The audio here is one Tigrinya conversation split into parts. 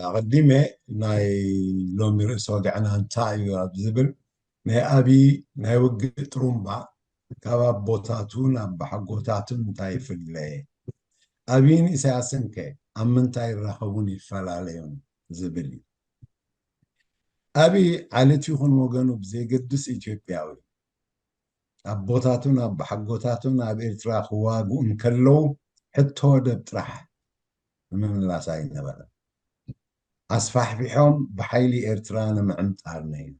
ኣቐዲመ ናይ ሎሚ ርእሲ ወግዕና እንታይ እዩ ኣብ ዝብል ናይ ኣብይ ናይ ውግእ ጥሩምባ ካብ ኣቦታቱን ኣባሓጎታቱን እንታይ ይፍለ? ኣብይን ኢሳያስን ከ ኣብ ምንታይ ይራኸቡን ይፈላለዩን ዝብል እዩ። ኣብይ ዓሌት ይኹን ወገኑ ብዘይገድስ ኢትዮጵያዊ ኣቦታቱን ኣባሓጎታቱን ኣብ ኤርትራ ክዋግኡ እንከለዉ ሕቶ ወደብ ጥራሕ ንምምላስ ኣይነበረን። ኣስፋሕፊሖም ብሓይሊ ኤርትራ ንምዕምጣር ነይሩ።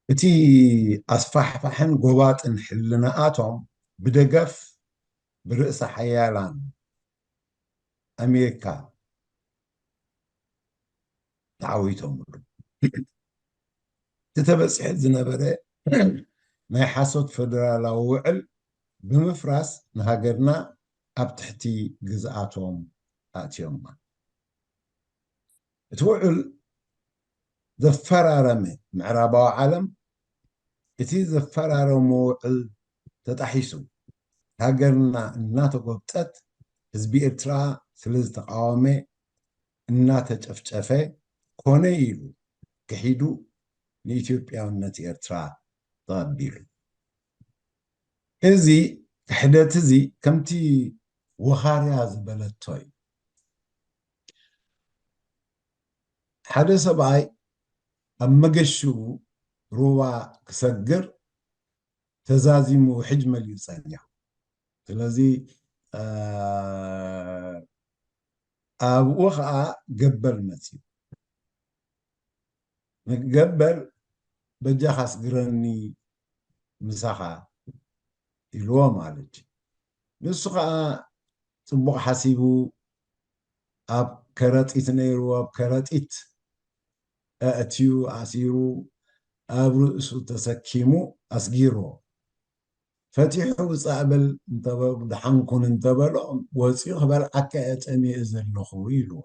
እቲ ኣስፋሕፋሕን ጎባጥን ሕልናኣቶም ብደገፍ ብርእሰ ሓያላን ኣሜሪካ ተዓዊቶምሉ። እቲ ተበፂሑ ዝነበረ ናይ ሓሶት ፈደራላዊ ውዕል ብምፍራስ ንሃገርና ኣብ ትሕቲ ግዝኣቶም ኣእትዮማ። እቲ ውዕል ዘፈራረመ ምዕራባዊ ዓለም እቲ ዘፈራረሞ ውዕል ተጣሒሱ ሃገርና እናተጎብጠት ህዝቢ ኤርትራ ስለ ዝተቃወመ እናተጨፍጨፈ ኮነ ኢሉ ክሒዱ ንኢትዮጵያውነት ኤርትራ ተቐቢሉ። እዚ ክሕደት እዚ ከምቲ ወኻርያ ዝበለቶ እዩ። ሓደ ሰብኣይ ኣብ መገሽኡ ሩባ ክሰግር ተዛዚሙ ውሕጅ መሊኡ ጸኒሑ። ስለዚ ኣብኡ ኸዓ ገበል መፅዩ። ገበል በጃኻ ኣስግረኒ ምሳኻ ኢልዎ ማለት እዩ። ንሱ ኸዓ ፅቡቕ ሓሲቡ ኣብ ከረጢት ነይሩ፣ ኣብ ከረጢት ኣእትዩ ኣሲሩ ኣብ ርእሱ ተሰኪሙ ኣስጊርዎ። ፈቲሑ ውፃእ በል እንተበ-፣ ደሓንኩን እንተበሎ ወፂኡ ክበልዓካ እየ ፀሚኡ ዘለኹ ኢልዎ።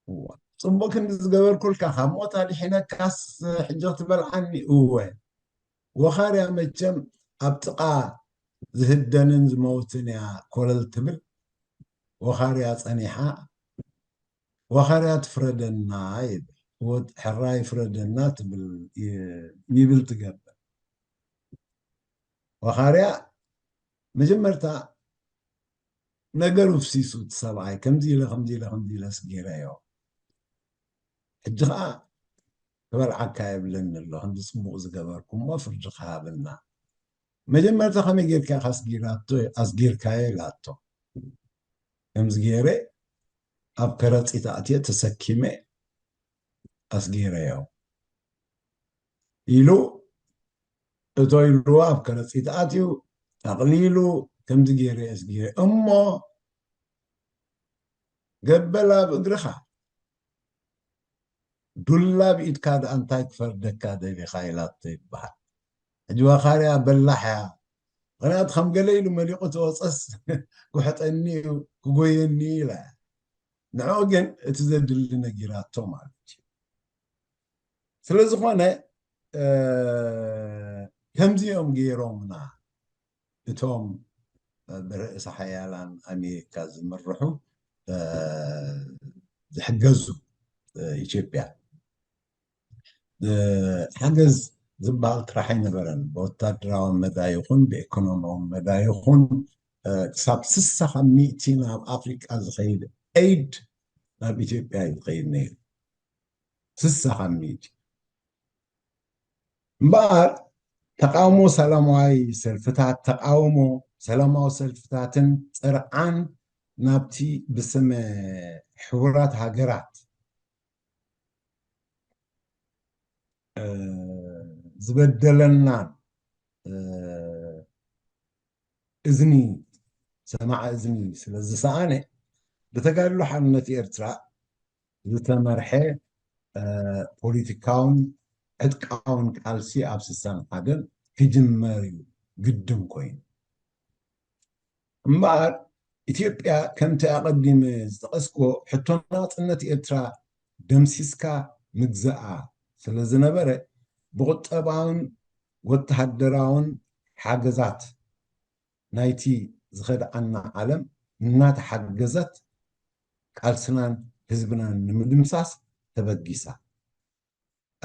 እዋ፣ ፅቡቅ ክንዲ ዝገበርኩልካ ካብ ሞት ኣድሒነካስ ሕጂ ክትበልዓኒ? እወ። ወኻርያ መቸም ኣብ ጥቓ ዝህደንን ዝመውትን እያ ኮለል ትብል። ወኻርያ ጸኒሓ፣ ወኻርያ ትፍረደና ይብል። ወ-፣ ሕራይ ፍረደና ትብል ይ-፣ ይብል ትገብር። ወኻርያ መጀመርታ ነገሩ ፍሲሱ እቲ ሰብኣይ ከምዚ ኢለ፣ ከምዚ ኢለ፣ ከምዚ ኢለ ኣስጊረዮ። ሕጂ ኸዓ ክበልዓካ የብለኒ ኣሎ፣ ክንዲ ጽቡቕ ዝገበርኩ እሞ ፍርድኻ ሃበና። መጀመርታ ከመይ ጌርካ ኢኻ ኣስጊራቶ-፣ ኣስጊርካዮ ኢላቶ። ከምዚ ገይረ ኣብ ከረጺት ኣእትየ ተሰኪመ ኣስጊረዮ ኢሉ እቶ ኢልዎ ኣብ ከረጺት ኣትዩ ኣቕሊሉ ከምዚ ገይረ ኣስጊረ እሞ ገበል ኣብ እግርኻ ዱላ ብኢድካ ደኣ እንታይ ክፈርደካ ደሊኻ ኢላቶ ይበሃል። ሕጂ ወኻርያ በላሕ እያ። ምኽንያቱ ከም ገለ ኢሉ መሊቑ ተወፀስ ክውሕጠኒ እዩ፣ ክጎየኒ እዩ ኢላ እያ። ንዕኡ ግን እቲ ዘድሊ ነጊራቶ ማለት እዩ። ስለ ዝኾነ፣ እ፣ ከምዚኦም ገይሮምና እቶም ብርእሰ ሓያላን ኣሜሪካ ዝምርሑ፣ እ፣ ዝሕገዙ፣ እ፣ ኢትዮጵያ፣ እ፣ ሓገዝ ዝበሃል ጥራሕ ኣይነበረን። ብወታደራዊ መዳ ይኹን ብኢኮኖሚያዊ መዳ ይኹን፣ እ፣ ክሳብ ስሳ ካብ ሚእቲ ናብ ኣፍሪቃ ዝኸይድ ኤይድ ናብ ኢትዮጵያ እዩ ዝኸይድ ነይሩ። ስሳ ካብ ሚእቲ። እምበኣር ተቃውሞ ሰላማዊ ሰልፍታት፣ ተቃውሞ ሰላማዊ ሰልፍታትን ጸርዓን ናብቲ ብስም ሕቡራት ሃገራት፣ እ፣ ዝበደለናን፣ እ፣ እዝኒ፣ ሰማዒ እዝኒ ስለ ዝሰኣነ፣ ብተጋድሎ ሓርነት ኤርትራ ዝተመርሐ፣ እ፣ ፖለቲካውን ዕጥቃውን ቃልሲ ኣብ ስሳን ሓደን ክጅመር እዩ ግድን ኮይኑ። እምበኣር፣ ኢትዮጵያ ከምቲ ኣቐዲመ ዝጠቐስክዎ፣ ሕቶ ናጽነት ኤርትራ ደምሲስካ ምግዛኣ ስለ ዝነበረ፣ ብቁጠባውን ወተሃደራውን ሓገዛት ናይቲ ዝኸድዓና ዓለም እናተሓገዘት ቃልስናን ህዝብናን ንምድምሳስ ተበጊሳ።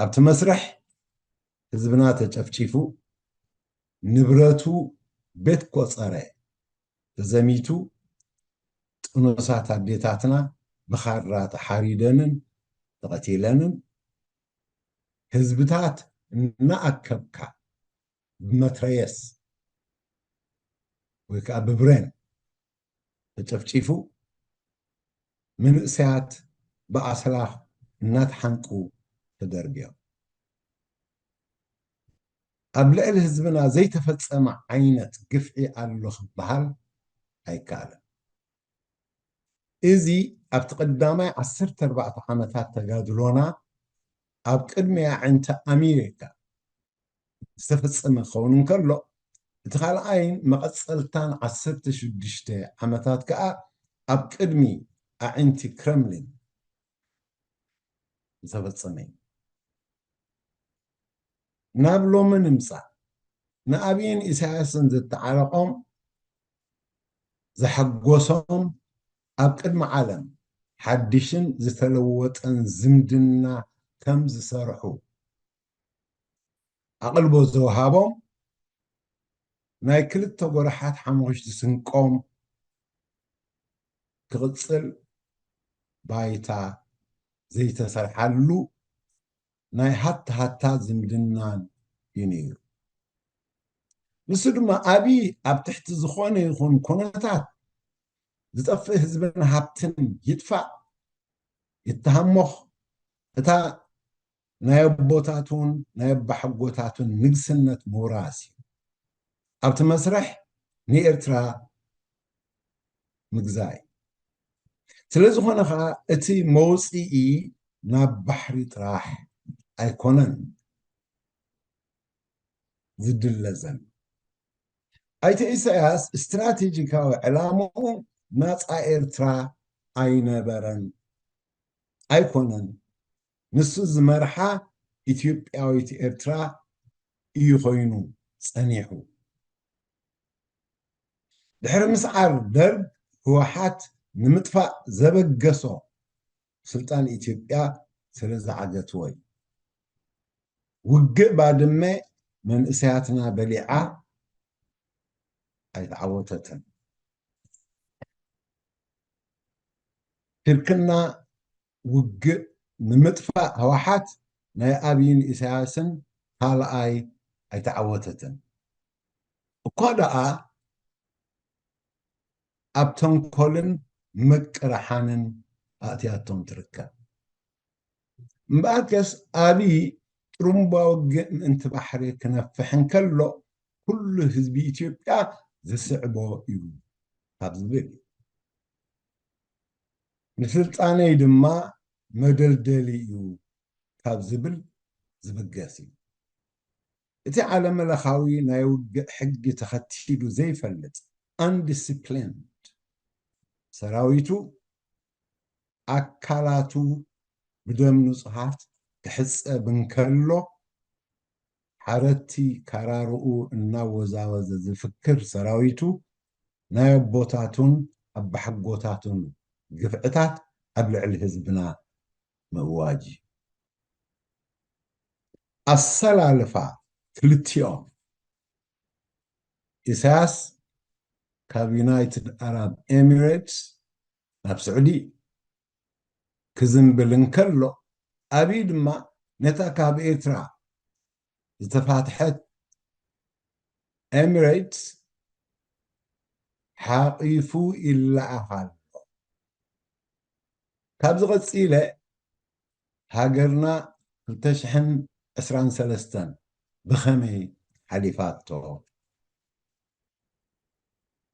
ኣብቲ መስርሕ ህዝብና ተጨፍጪፉ፣ ንብረቱ ቤት ቆጸረ ተዘሚቱ፣ ጥኑሳት ኣዴታትና ብኻራ ተሓሪደንን ተቐቲለንን፣ ህዝብታት እናኣከብካ ብመትረየስ ወይ ከዓ ብብሬን ተጨፍጪፉ፣ መንእሰያት ብኣስላፍ እናተሓንቁ ተደርብዮም። ኣብ ልዕሊ ህዝብና ዘይተፈጸመ ዓይነት ግፍዒ ኣሎ ክበሃል ኣይከኣልን። እዚ ኣብቲ ቀዳማይ ዓሰርተ ኣርባዕተ ዓመታት ተጋድሎና ኣብ ቅድሚ ኣዒንቲ ኣሜሪካ ዝተፈጸመ ክኸውን እንከሎ፣ እቲ ካልኣይን መቐጸልታን ዓሰርተ ሽዱሽተ ዓመታት ከኣ ኣብ ቅድሚ ኣዒንቲ ክረምሊን ዝተፈጸመ እዩ። ናብ ሎሚ ንምጻእ፣ ንኣብይን ኢሳያስን ዘተዓረቖም፣ ዘሐጎሶም፣ ኣብ ቅድሚ ዓለም ሓድሽን ዝተለወጠን ዝምድና ከም ዝሰርሑ ኣቕልቦ ዘውሃቦም፣ ናይ ክልተ ጎራሓት ሓሙኽሽቲ ስንቆም ክቕጽል ባይታ ዘይተሰርሓሉ ናይ ሃታ ሃታ ዝምድናን እዩ ነይሩ። ንሱ ድማ ኣብይ ኣብ ትሕቲ ዝኾነ ይኹን ኩነታት ዝጠፍእ ህዝብን ሃብትን ይጥፋእ፣ ይተሃሞኽ፣ እታ ናይ ኣቦታቱን ናይ ኣባሓጎታቱን ንግስነት ምውራስ እዩ። ኣብቲ መስርሕ ንኤርትራ ምግዛእ እዩ። ስለ ዝኾነ ኸኣ እቲ መውጽኢ ናብ ባሕሪ ጥራሕ ኣይኮነን ዝድለ ዘሎ። ኣይተ ኢሳያስ ስትራቴጂካዊ ዕላምኡ ናጻ ኤርትራ ኣይነበረን፣ ኣይኮነን። ንሱ ዝመርሓ ኢትዮጵያዊት ኤርትራ እዩ ኮይኑ ጸኒሑ። ድሕሪ ምስዓር ደርግ ህወሓት ንምጥፋእ ዘበገሶ ስልጣን ኢትዮጵያ ስለ ዝዓገትዎ እዩ። ውግእ ባድመ መንእሰያትና በሊዓ ኣይተዓወተትን። ሽርክና ውግእ ንምጥፋእ ህወሓት ናይ ኣብይን ኢሳያስን ካልኣይ ኣይተዓወተትን። እኳ ደኣ ኣብ ተንኮልን ምቅርሓንን ኣእትያቶም ትርከብ። እምበኣርከስ ኣብይ ጥሩምባ ውግእ ምእንቲ ባሕሪ ክነፍሕ እንከሎ ኩሉ ህዝቢ ኢትዮጵያ ዝስዕቦ እዩ ካብ ዝብል እዩ። ንስልጣነይ ድማ መደልደሊ እዩ ካብ ዝብል ዝብገስ እዩ። እቲ ዓለመለኻዊ ናይ ውግእ ሕጊ ተኸቲሉ ዘይፈልጥ undisciplined ሰራዊቱ ኣካላቱ ብደም ንጹሃት ክሕጸብ እንከሎ ሓረቲ ካራርኡ እናወዛወዘ ዝፍክር ሰራዊቱ ናይ ኣቦታቱን ኣባሓጎታቱን ግፍዕታት ኣብ ልዕሊ ህዝብና ምእዋጅ እዩ። ኣሰላልፋ ክልቲኦም ኢሳያስ ካብ ዩናይትድ ኣራብ ኤሚሬትስ ናብ ስዑዲ ክዝንብል እንከሎ ኣብይ ድማ ነታ ካብ ኤርትራ ዝተፋትሐት ኤሚሬትስ ሓቒፉ ይለኣኽ ኣሎ። ካብዚ ቀጺለ ሃገርና ክልተ ሽሕን ዕስራን ሰለስተን ብኸመይ ሓሊፋቶ?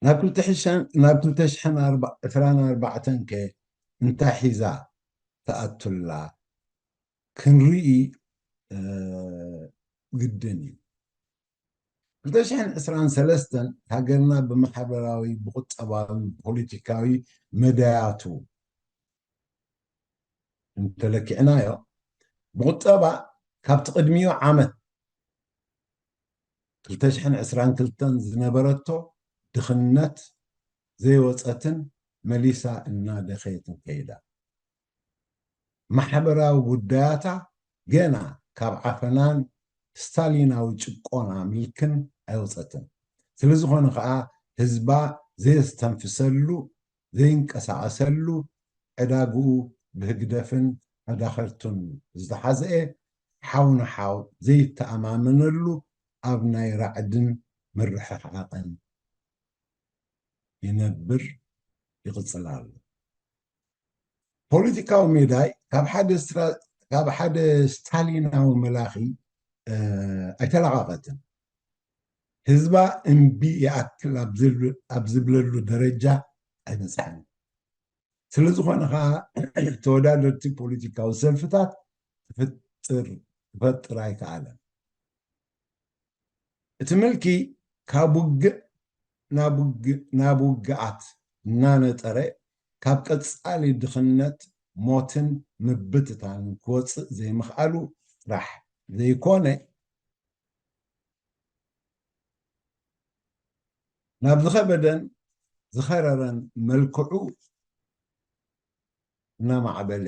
ናብ ክልተ ሽሕን ዕስራን ኣርባዕተን ከ እንታይ ሒዛ ትኣቱላ ክንርኢ ግድን እዩ። ክልተ ሽሕን ዕስራን ሰለስተን ሃገርና ብማሕበራዊ፣ ብቁጠባዊ፣ ብፖለቲካዊ መዳያቱ እንተለኪዕናዮ ብቁጠባ ካብቲ ቅድሚኡ ዓመት ክልተ ሽሕን ዕስራን ክልተን ዝነበረቶ ዘይወጸትን መሊሳ እናደኸየትን ከይዳ። ማሕበራዊ ጉዳያታ ገና ካብ ዓፈናን ስታሊናዊ ጭቆና ምልክን ኣይወጸትን። ስለ ዝኾነ ኸኣ ህዝባ ዘየስተንፍሰሉ፣ ዘይንቀሳቐሰሉ፣ ዕዳግኡ ብህግደፍን መዳኸርቱን ዝተሓዝኤ፣ ሓው ንሓው ዘይተኣማመነሉ፣ ኣብ ናይ ራዕድን ምርሕሓቕን ይነብር ይቕጽል ኣሎ። ፖለቲካዊ ሜዳይ ካብ ሓደ ስትራ-፣ ካብ ሓደ ስታሊናዊ መላኺ፣ እ፣ ኣይተላቐቐትን። ህዝባ እምቢ ይኣክል ኣብ ዝብል-፣ ኣብ ዝብለሉ ደረጃ ኣይበጽሐን። ስለ ዝኾነ ኸኣ ተወዳደርቲ ፖለቲካዊ ሰልፍታት ክፍጥር፣ ክፈጥር ኣይከኣለን። እቲ ምልኪ ካብ ውግእ ናብ ውግ-፣ ናብ ውግኣት እናነጠረ፣ ካብ ቀጻሊ ድኽነት፣ ሞትን ምብትታንን ክወጽእ ዘይምኽኣሉ ጥራሕ ዘይኮነ፣ ናብ ዝኸበደን ዝኸረረን መልክዑ እናማዕበለ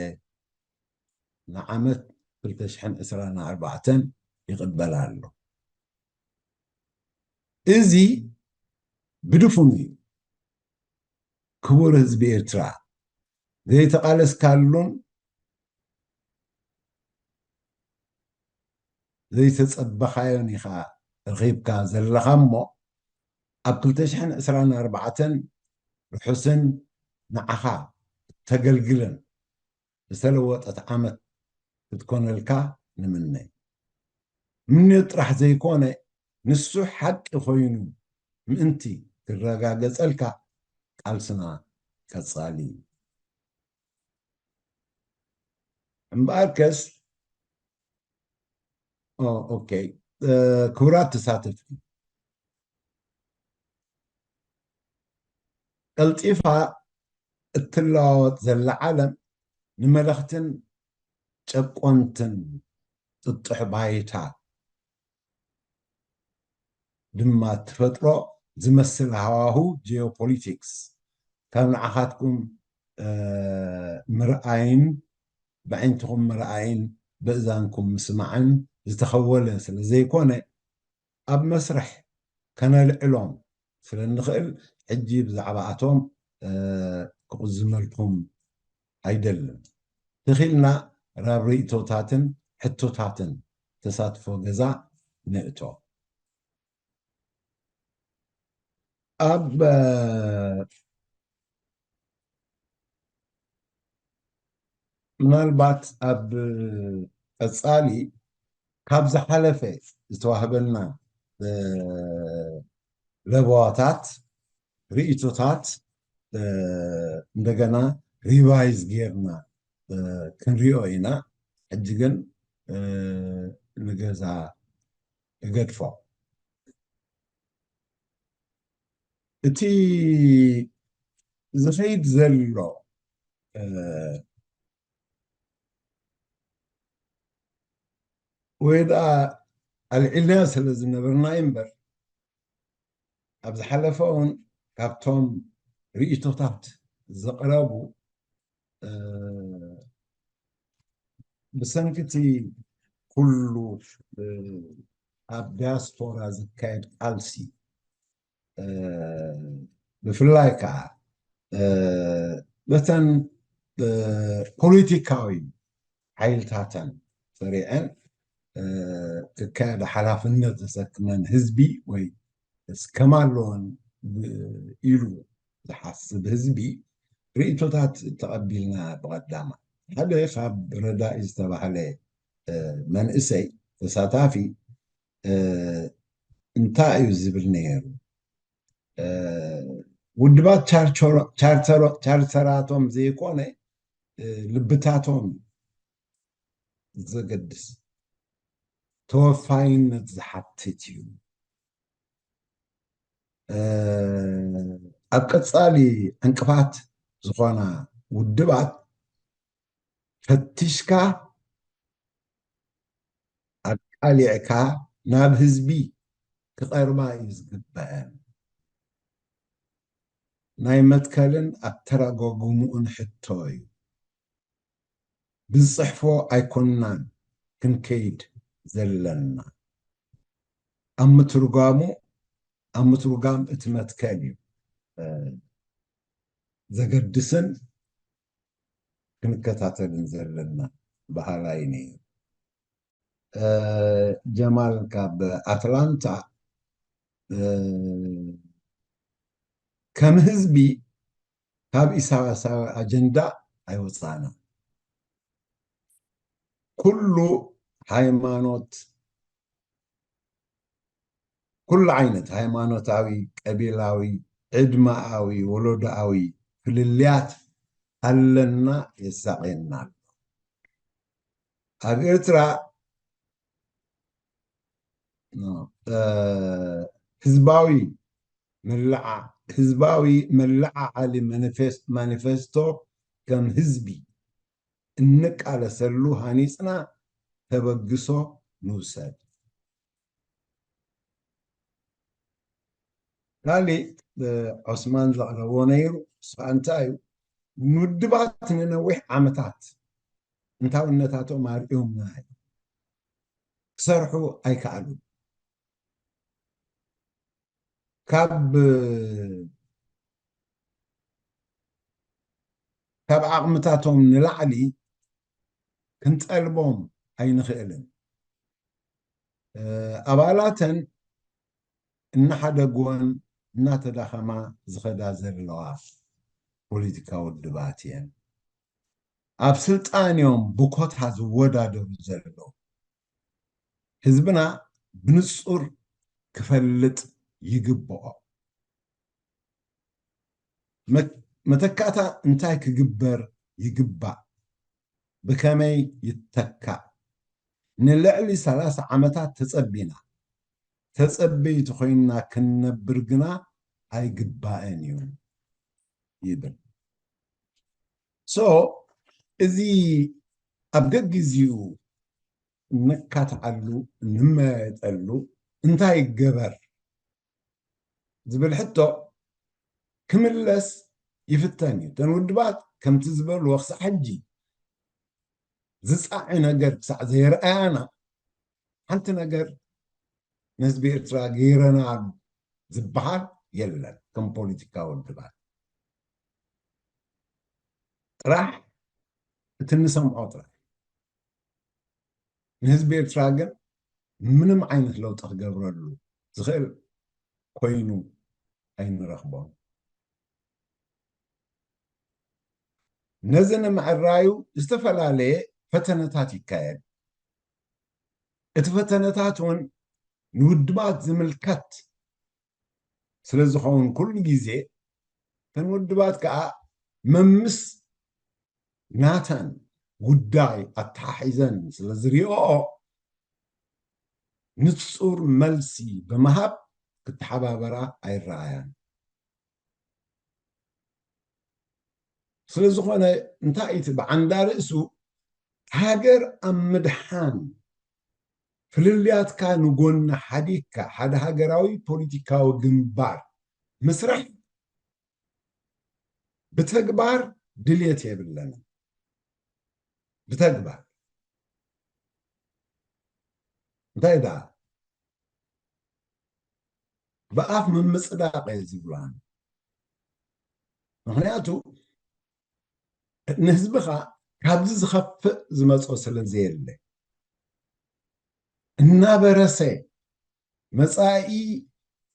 ንዓመት ክልተ ሽሕን ዕስራን ኣርባዕተን ይቕበል ኣሎ። እዚ ብድፉኑ እዩ። ክቡር ህዝቢ ኤርትራ፣ ዘይተቓለስካሉን ዘይተጸበኻዮን ኢኻ ረኺብካ ዘለኻ እሞ፣ ኣብ ክልተ ሽሕን ዕስራን ኣርባዕተን ርሑስን ንዓኻ እተገልግልን ዝተለወጠት ዓመት ክትኮነልካ ንምነ። ምንዮት ጥራሕ ዘይኮነ፣ ንሱ ሓቂ ኮይኑ ምእንቲ ክረጋገጸልካ፣ ቃልስና ቀጻሊ እዩ። እምበኣርከስ፣ ኦ፣ ኦኬ፣ እ፣ ክቡራት ተሳተፍቲ፣ ቀልጢፋ እትለዋወጥ ዘላ ዓለም ንመለኽትን ጨቆንትን ጥጡሕ ባይታ ድማ ትፈጥሮ ዝመስል ሃዋሁ ጂኦፖሊቲክስ፣ ካብ ንዓኻትኩም፣ እ፣ ምርኣይን ብዓይንትኹም ምርኣይን ብእዛንኩም ምስማዕን ዝተኸወለ ስለ ዘይኮነ፣ ኣብ መስርሕ ከነልዕሎም ስለ እንኽእል፣ ሕጂ ብዛዕባኣቶም፣ እ፣ ክቕዝመልኩም ኣይደልን። ትኺልና ናብ ርእይቶታትን ሕቶታትን ተሳትፎ ገዛ ንእቶ። ኣብ፣ እ፣ ምናልባት ኣብ ቀጻሊ ካብ ዝሓለፈ ዝተዋህበና፣ እ፣ ለበዋታት፣ ርእይቶታት፣ እ፣ እንደገና ሪቫይዝ ጌርና፣ እ፣ ክንሪኦ ኢና። ሕጂ ግን፣ እ፣ ንገዛ እገድፎ። እቲ ዝኸይድ ዘሎ፣ እ፣ ወይ ደኣ ኣልዒልናዮ ስለ ዝነበርና እዩ እምበር፣ ኣብ ዝሓለፈ እውን ካብቶም ርእይቶታት ዘቕረቡ፣ እ፣ ብሰንኪ እቲ ኩሉ፣ እ፣ ኣብ ዲያስፖራ ዝካየድ ቃልሲ፣ እ፣ ብፍላይ ከዓ፣ እ፣ በተን፣ እ፣ ፖለቲካዊ ሓይልታተን ሰሪዐን፣ እ፣ ክካየዳ ሓላፍነት ዘሰክመን ህዝቢ ወይ እስከም ኣለዎን ኢሉ ዝሓስብ ህዝቢ ርእይቶታት ተቐቢልና ብቐዳማ። ሓደ ካብ ረዳኢ ዝተባህለ፣ እ፣ መንእሰይ ተሳታፊ፣ እ፣ እንታይ እዩ ዝብል ነይሩ? እ፣ ውድባት ቻርቸሮ-፣ ቻርተሮ-፣ ቻርተራቶም ዘይኮነ፣ እ፣ ልብታቶም ዘገድስ፣ ተወፋይነት ዝሓትት እዩ። እ፣ ኣብ ቀጻሊ ዕንቅፋት ዝኾና ውድባት ፈቲሽካ ኣቃሊዕካ ናብ ህዝቢ ክቐርባ እዩ ዝግበአን። ናይ መትከልን ኣተራጓጉምኡን ሕቶ እዩ። ብዝጽሕፎ ኣይኮንናን ክንከይድ ዘለና። ኣብ ምትርጓሙ፣ ኣብ ምትርጓም እቲ መትከል እዩ፣ እ፣ ዘገድስን ክንከታተልን ዘለና በሃላይ ነይሩ። እ፣ ጀማል ካብ ኣትላንታ፣ እ፣ ከም ህዝቢ ካብ ኢሳያሳዊ ኣጀንዳ ኣይወጻእና። ኩሉ ሃይማኖት፣ ኩሉ ዓይነት ሃይማኖታዊ፣ ቀቢላዊ፣ ዕድመኣዊ፣ ወለዶኣዊ ፍልልያት ኣለና፣ የሳቕየና ኣሎ። ኣብ ኤርትራ፣ እ፣ ህዝባዊ መለዓ-፣ ህዝባዊ መለዓዓሊ ማኒፌስ-፣ ማኒፌስቶ ከም ህዝቢ እንቃለሰሉ ሃኒጽና ተበግሶ ንውሰድ። ካሊእ፣ እ፣ ዑስማን ዘቕረቦ ነይሩ። እሱ እንታይ እዩ? ውድባት ንነዊሕ ዓመታት እንታውነታቶም ኣርእዮምና እዮም። ክሰርሑ ኣይከኣሉን። ካብ፣ ካብ ዓቕምታቶም ንላዕሊ ክንጠልቦም ኣይንኽእልን። እ፣ ኣባላተን እናሓደግወን እናተዳኸማ ዝኸዳ ዘለዋ ፖለቲካዊ ውድባት እየን። ኣብ ስልጣን እዮም ብኮታ ዝወዳደሩ ዘለዉ። ህዝብና ብንጹር ክፈልጥ ይግብኦ። መ-፣ መተካእታ እንታይ ክግበር ይግባእ? ብከመይ ይተካእ? ንልዕሊ ሰላሳ ዓመታት ተጸቢና፣ ተጸበይቲ ኮይንና ክንነብር ግና ኣይግባእን እዩ ይብል። ሶ፣ እዚ ኣብ ገግዜኡ እንካትዓሉ፣ እንመያየጠሉ፣ እንታይ ይገበር ዝብል ሕቶ ክምለስ ይፍተን እዩ። እተን ውድባት ከምቲ ዝበልዎ ክሳዕ ሕጂ ዝጻዒ ነገር ክሳዕ ዘየርኣያና፣ ሓንቲ ነገር ንህዝቢ ኤርትራ ገይረናሉ ዝበሃል የለን። ከም ፖለቲካ ውድባት ጥራሕ እቲ እንሰምዖ ጥራሕ። ንህዝቢ ኤርትራ ግን ምንም ዓይነት ለውጢ ክገብረሉ ዝኽእል ኮይኑ ኣይንረኽቦን። ነዚ ንምዕራዩ ዝተፈላለየ ፈተነታት ይካየድ። እቲ ፈተነታት እውን ንውድባት ዝምልከት ስለ ዝኸውን፣ ኩሉ ግዜ እተን ውድባት ከኣ መምስ ናተን ጉዳይ ኣተሓሒዘን ስለ ዝሪኦኦ፣ ንጹር መልሲ ብምሃብ ክተሓባበራ ኣይረኣያን። ስለ ዝኾነ፣ እንታይ እቲ ብዓንዳ ርእሱ፣ ሃገር ኣብ ምድሓን፣ ፍልልያትካ ንጎኒ ሓዲግካ ሓደ ሃገራዊ ፖለቲካዊ ግንባር ምስራሕ ብተግባር ድልየት የብለንን። ብተግባር እንታይ ደኣ፣ ብኣፍ ምምጽዳቕ እየ ዝብሎ ኣነ። ምኽንያቱ ንህዝብኻ ካብዚ ዝኸፍእ ዝመጾ ስለ ዘየለ፣ እናበረሰ መጻኢ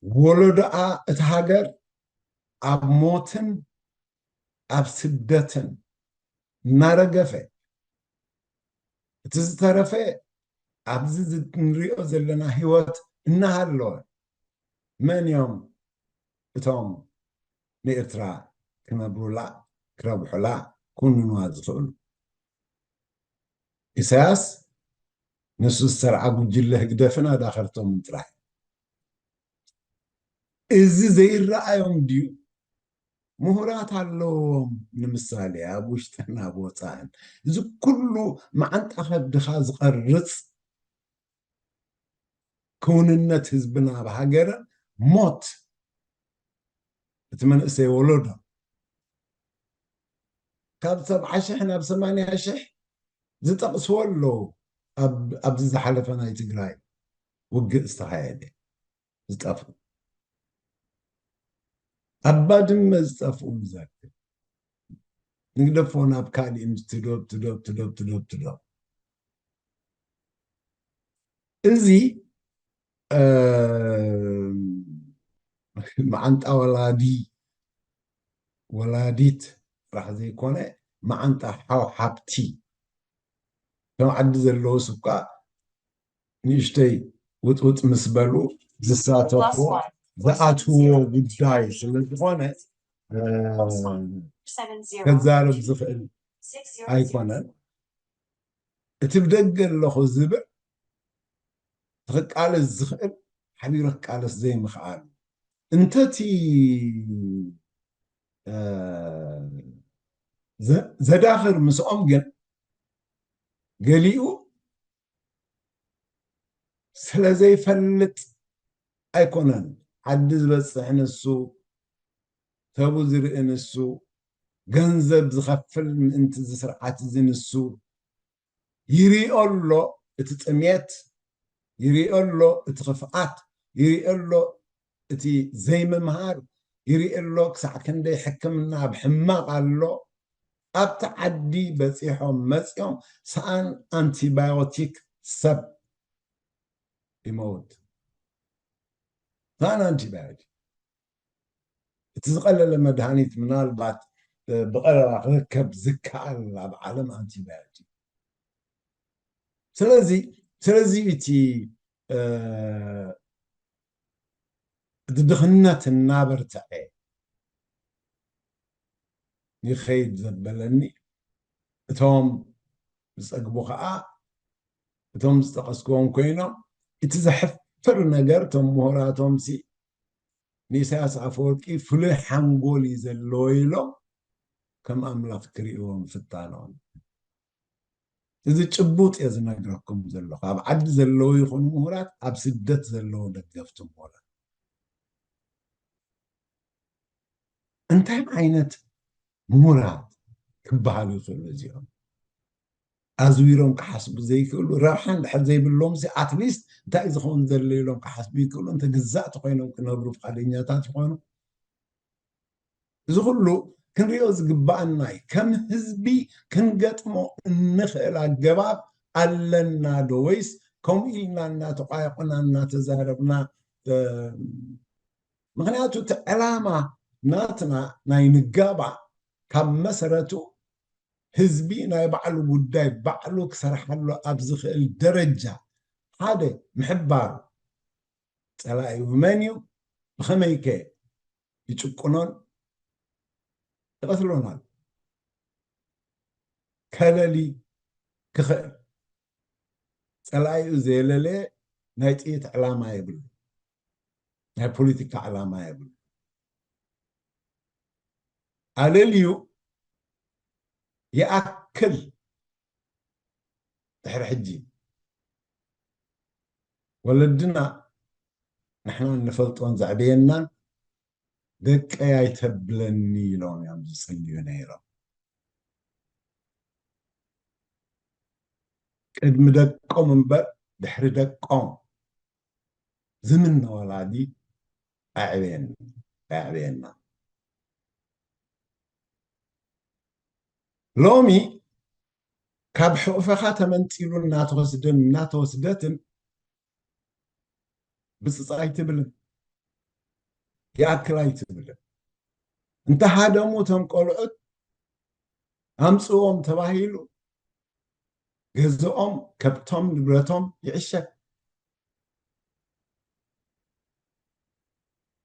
ወለዶኣ እታ ሃገር ኣብ ሞትን ኣብ ስደትን እናረገፈ፣ እቲ ዝተረፈ ኣብዚ እንሪኦ ዘለና ህይወት እናሃለወ፣ መን እዮም እቶም ንኤርትራ ክነብሩላ፣ ክረብሑላ፣ ክውንንዋ ዝኽእሉ? ኢሳያስ፣ ንሱ ዝሰርዓ ጉጅለ ህግደፍን ኣዳኸርቶምን ጥራሕ። እዚ ዘይረኣዮም ድዩ? ምሁራት ኣለዎም፣ ንምሳሌ ኣብ ውሽጥን ኣብ ወጻእን። እዚ ኩሉ መዓንጣ ከብድኻ ዝቐርጽ ክውንነት ህዝብና ኣብ ሃገርን ሞት እቲ መንእሰይ ወለዶ ካብ ሰብዓ ሽሕ ናብ ሰማንያ ሽሕ ዝጠቕስዎ ኣለዉ። ኣብ ኣብዚ ዝሓለፈ ናይ ትግራይ ውግእ ዝተኻየደ ዝጠፍኡ፣ ኣብ ባድመ ዝጠፍኡ ንዘክር። ንግደፎ ናብ ካሊእ ምስ ትዶብ ትዶብ ትዶብ ትዶብ ትዶብ ትዶብ። እዚ መዓንጣ ወላዲ ወላዲት ጥራሕ ዘይኮነ፣ መዓንጣ ሓው ሓብቲ፣ ከም ዓዲ ዘለውስ እኳ ንእሽተይ ውጥውጥ ምስ በሉ ዝሳተፍዎ ዝኣትውዎ ጉዳይ ስለ ዝኾነ ከዛረብ ዝኽእል ኣይኮነን። እቲ ብደገ ኣለኹ ዝብል ክቃለስ ዝኽእል ሓቢሩ ክቃለስ ዘይምኽኣል፣ እንተቲ ዘዳኽር ምስኦም ግን ገሊኡ ስለ ዘይፈልጥ ኣይኮነን። ዓዲ ዝበፅሕ ንሱ፣ ሰቡ ዝርኢ ንሱ፣ ገንዘብ ዝኸፍል ምእንቲ እዚ ስርዓት እዚ ንሱ ይሪኦ ኣሎ። እቲ ጥሜት ይሪኦ ኣሎ፣ እቲ ክፍኣት ይሪኦ ኣሎ፣ እቲ ዘይምምሃር ይሪኦ ኣሎ። ክሳዕ ክንደይ ሕክምና ኣብ ሕማቕ ኣሎ። ኣብቲ ዓዲ በፂሖም መፂኦም ሰኣን ኣንቲባዮቲክ ሰብ ይመውት። ሰኣን ኣንቲባዮቲክ፣ እቲ ዝቐለለ መድሃኒት ምናልባት ብቐረባ ክርከብ ዝከኣል ኣብ ዓለም ኣንቲባዮቲክ። ስለዚ ስለዚ እቲ እቲ ድኽነት እናበርትዐ ይኸይድ ዘበለኒ፣ እቶም ዝጸግቡ ኸዓ እቶም ዝጠቐስክዎም ኮይኖም፣ እቲ ዘሕፍር ነገር እቶም ምሁራቶምሲ ንኢሳያስ ኣፈወርቂ ፍሉይ ሓንጎል እዩ ዘለዎ ኢሎም ከም ኣምላኽ ክርእይዎ ምፍታኖም። እዚ ጭቡጥ እየ ዝነግረኩም ዘለኹ። ኣብ ዓዲ ዘለዉ ይኹኑ ምሁራት፣ ኣብ ስደት ዘለዉ ደገፍቲ ምሁራት። እንታይ ዓይነት ምሁራት ክበሃሉ ይኽእሉ እዚኦም? ኣዝዊሮም ክሓስቡ ዘይክእሉ፣ ረብሓ እንድሕር ዘይብሎም ሲ፣ ኣትሊስት እንታይ ዝኸውን ዘሎ ኢሎም ክሓስቡ ይክእሉ። እንተ ግዛእቲ ኮይኖም ክነብሩ ፍቓደኛታት ይኾኑ። እዚ ኩሉ ክንሪኦ ዝግባኣና እዩ። ከም ህዝቢ ክንገጥሞ እንኽእል ኣገባብ ኣለና ዶ? ወይስ ከምኡ ኢልና እናተቋየቑና እናተዛረብና? እ፣ ምኽንያቱ እቲ ዕላማ ናትና ናይ ንጋባእ ካብ መሰረቱ ህዝቢ ናይ ባዕሉ ጉዳይ ባዕሉ ክሰርሓሉ ኣብ ዝኽእል ደረጃ ሓደ ምሕባሩ፣ ጸላኢኡ መን እዩ፣ ብኸመይ ከ ይጭቁኖን ይቐትሎን ኣሎ። ከለሊ ክኽእል፣ ጸላኢኡ ዘየለለየ ናይ ጥይት ዕላማ የብሉ፣ ናይ ፖለቲካ ዕላማ የብሉ። ኣለልዩ ይኣክል ድሕሪ ሕጂ ወለድና ንሕና እንፈልጦን ዘዕበየናን ደቀይ ኣይተብለኒ ኢሎም እዮም ዝጽልዩ ነይሮም። ቅድሚ ደቆም እምበር ድሕሪ ደቆም ዝምነ ወላዲ ኣዕበየና፣ ኣዕበየና። ሎሚ ካብ ሕቑፈኻ ተመንጢሉ እናተወስደን እናተወስደትን ብፅፅ ኣይትብልን፣ ይኣክል ኣይትብልን። እንተሃደሙ እቶም ቆልዑት ኣምፅዎም ተባሂሉ ገዝኦም፣ ከብቶም፣ ንብረቶም ይዕሸግ።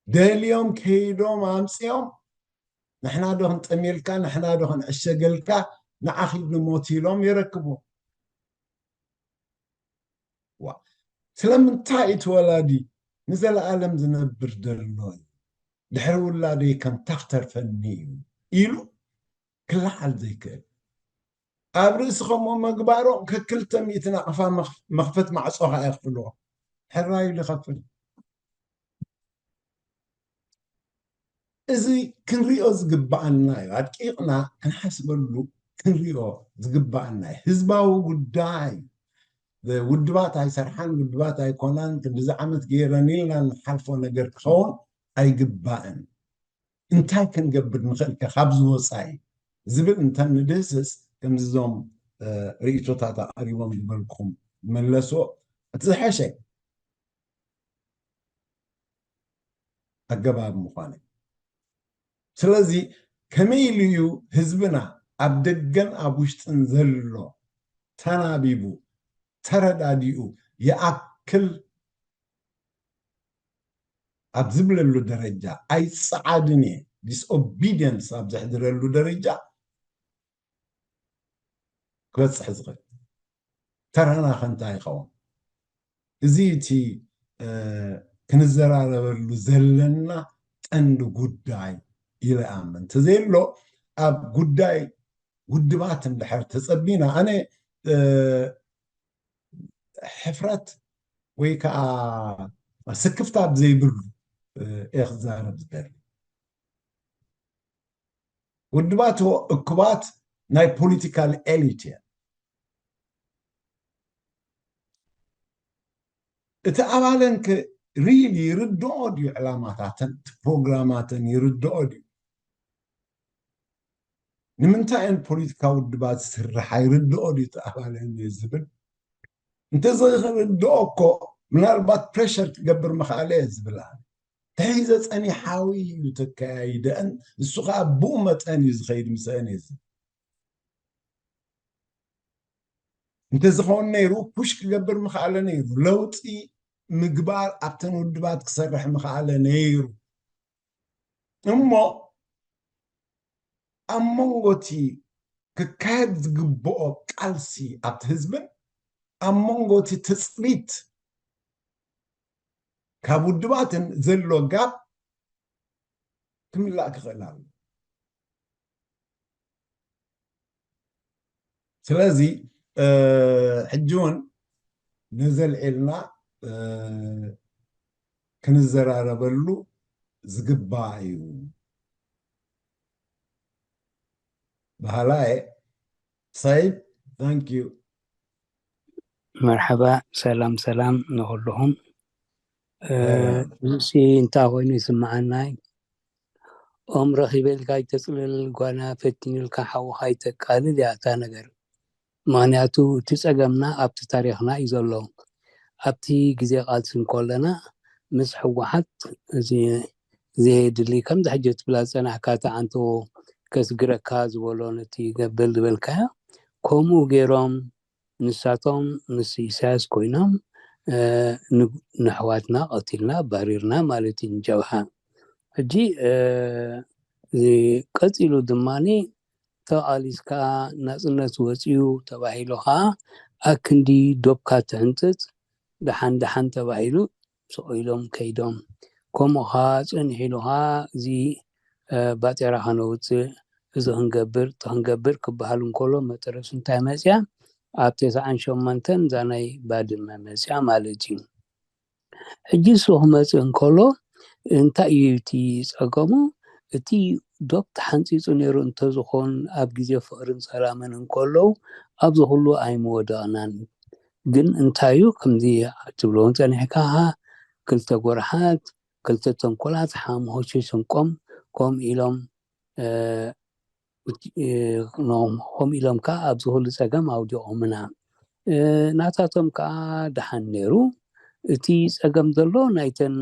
ደልዮም ከይዶም ኣምፅኦም፣ ንሕና ዶ ክንጠምየልካ፣ ንሕና ዶ ክንዕሸገልካ፣ ንዓኺ ንሞት ኢሎም የረክቡ። ዋ፣ ስለምንታይ እቲ ወላዲ ንዘለኣለም ዝነብር ዘሎ እዩ? ድሕሪ ውላደይ ከምታ ክተርፈኒ እዩ ኢሉ ክለዓል ዘይክእል፣ ኣብ ርእሲ ከምኡ ምግባሮም ከክልተ ሚእቲ ናቕፋ መኽ-፣ መኽፈት ማዕጾ ኸዓ የኽፍልዎ። ሕራይ ኢሉ ይኸፍል። እዚ ክንሪኦ ዝግባኣና እዩ። ኣድቂቕና ክንሓስበሉ ክንሪኦ ዝግባኣና እዩ። ህዝባዊ ጉዳይ እዩ። ውድባት ኣይሰርሓን፣ ውድባት ኣይኮናን፣ ክንዲዚ ዓመት ገይረን ኢልና ንሓልፎ ነገር ክኸውን ኣይግባእን። እንታይ ክንገብር ንኽእል ከ ካብዚ ወፃኢ ዝብል እንተ ንድህስስ፣ ከምዚ እዞም ርእይቶታት ኣቐሪቦም ዝበልኩም መለሶ እቲ ዝሐሸ ኣገባብ ምዃኑ። ስለዚ ከመይ ኢሉ እዩ ህዝብና ኣብ ደገን ኣብ ውሽጥን ዘሎ ተናቢቡ፣ ተረዳዲኡ፣ ይኣክል ኣብ ዝብለሉ ደረጃ፣ ኣይጸዓድን እየ፣ ዲስኦቢዲየንስ ኣብ ዘሕድረሉ ደረጃ ክበጽሕ ዝኽእል? ተራና ከ እንታይ ይኸውን? እዚ እቲ ክንዘራረበሉ ዘለና ቀንዲ ጉዳይ ኢለ እኣምን። እንተዘየሎ ኣብ ጉዳይ ውድባት እንድሕር ተጸቢና፣ ኣነ ሕፍረት ወይ ከዓ ስክፍታ ብዘይብሉ እየ ክዛረብ ዝደሊ። ውድባት እኩባት ናይ ፖለቲካል ኤሊት እየን። እቲ ኣባለን ከ ሪሊ ይርድኦ ድዩ ዕላማታተን፣ እቲ ፕሮግራማተን ይርድኦ ድዩ? ንምንታይ እየን ፖለቲካ ውድባት ዝስርሓ ይርድኦ ድዩ እቲ ኣባለን እዩ ዝብል? እንተዘይክርድኦ እኮ ምናልባት ፕሬሸር ክገብር ምኽኣለ እየ ዝብል ኣነ። ተሒዘ ጸኒሓዊ እዩ ተከያይደአን፣ ንሱ ከዓ ብኡ መጠን እዩ ዝኸይድ ምስአን እየ ዝብል። እንተዝኸውን ነይሩ ፑሽ ክገብር ምኽኣለ ነይሩ፣ ለውጢ ምግባር ኣብተን ውድባት ክሰርሕ ምኽኣለ ነይሩ። እሞ ኣብ መንጎ እቲ ክካየድ ዝግብኦ ቃልሲ ኣብቲ ህዝብን ኣብ መንጎ እቲ ትጽቢት ካብ ውድባትን ዘሎ ጋፕ ክምላእ ክኽእል ኣሎ። ስለዚ ሕጂ እውን ነዘልዒልና ክንዘራረበሉ ዝግባእ እዩ በሃላ እየ። ሰይድ፣ thank you። መርሓባ፣ ሰላም ሰላም ንኹልኹም። እሲ እንታይ ኮይኑ ይስምዓናይ? ኦም ረኺበልካ ኣይተፅልል፣ ጓና ፈቲኑልካ ሓውኻ ኣይተቃልል እያ እታ ነገር። ምኽንያቱ እቲ ፀገምና ኣብቲ ታሪኽና እዩ ዘሎ። ኣብቲ ግዜ ቃልሲ እንከለና ምስ ህወሓት እዚ ዘየድሊ ከምዚ ሕጂ ትብላ ዝፀናሕካ እቲ ዓንቶ ከስግረካ ዝበሎ ነቲ ገበል ዝበልካዮ ከምኡ ገይሮም ንሳቶም ምስ ኢሳያስ ኮይኖም ንሕዋትና ቀቲልና ኣባሪርና ማለት እዩ ንጀብሃ። ሕጂ ቀፂሉ ድማ ተቓሊስካ ናፅነት ወፂኡ ተባሂሉ ከዓ ኣክንዲ ዶብካ ትሕንፅፅ ደሓን ደሓን ተባሂሉ ስቕ ኢሎም ከይዶም። ከምኡ ከዓ ፀኒሑ ኢሉ ከዓ እዚ ባጤራ ከነውፅእ እዚ ክንገብር እቲ ክንገብር ክበሃል እንከሎ መጠረሱ እንታይ መፅያ? ኣብ ተስዓን ሸሞንተን እዛ ናይ ባድመ መፅያ ማለት እዩ። ሕጂ እሱ ክመፅእ እንከሎ እንታይ እዩ እቲ ፀገሙ? እቲ ዶብ ተሓንፂፁ ነይሩ እንተዝኾን ኣብ ግዜ ፍቕርን ሰላምን እንከለዉ ኣብዚ ኩሉ ኣይምወደቕናን። ግን እንታይ እዩ ከምዚ ትብሎ እውን ፀኒሕካ ክልተ ጎርሓት ክልተ ተንኮላት ሓምሆ ሸሸንቆም ከም ኢሎም ከምኡ ኢሎም ከዓ ኣብዚ ኩሉ ፀገም ኣውዲቖምና። ናታቶም ከዓ ደሓን ነይሩ። እቲ ፀገም ዘሎ ናይተን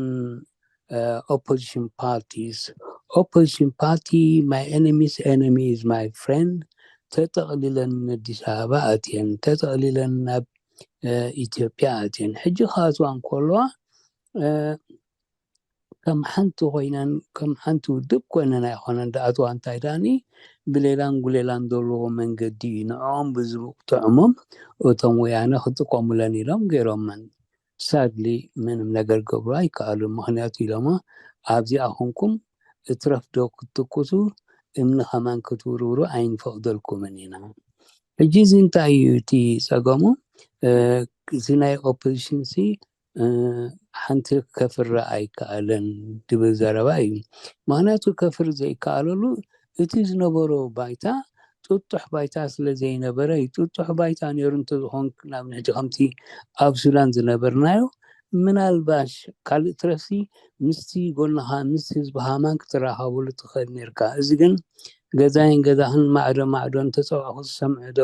ኦፖዚሽን ፓርቲስ ኦፖዚሽን ፓርቲ my enemy's enemy is my friend ተጠቕሊለን ኣዲስ ኣበባ ኣትየን ተጠቕሊለን ናብ ኢትዮጵያ ኣትየን ሕጂ ክኣትዋ እንከለዋ ከም ሓንቲ ኮይነን ከም ሓንቲ ውድብ ኮይነን ኣይኮነን ዝኣትዋ እንታይ ዳኒ ብሌላን ጉሌላን ዘለዎ መንገዲ እዩ ንዕኦም ብዝጥዕሞም እቶም ወያነ ክጥቀሙለን ኢሎም ገይሮመን ሳድሊ ምንም ነገር ገብሩ ኣይከኣሉን ምኽንያቱ ኢሎሞ ኣብዚኣ ኮንኩም እትረፍ ዶ ክትትኩሱ እምኒ ከማን ክትውርውሩ ኣይንፈቕደልኩምን ኢና ሕጂ እዚ እንታይ እዩ እቲ ፀገሙ እዚ ናይ ኦፖዚሽን ሲ ሓንቲ ከፍሪ ኣይከኣለን ድብል ዘረባ እዩ። ምክንያቱ ከፍሪ ዘይከኣለሉ እቲ ዝነበሮ ባይታ ጥጡሕ ባይታ ስለ ዘይነበረ እዩ። ጥጡሕ ባይታ ነይሩ እንተዝኾን ናብ ንሕጂ ከምቲ ኣብ ሱዳን ዝነበርናዮ ምናልባሽ ካልእ ትረፍሲ ምስቲ ጎንኻ ምስ ህዝብኻ ማን ክትራኸብሉ ትኽእል ነርካ። እዚ ግን ገዛይን ገዛኽን ማዕዶ ማዕዶ እንተፀዋዕኹ ዝሰምዐ ዶ?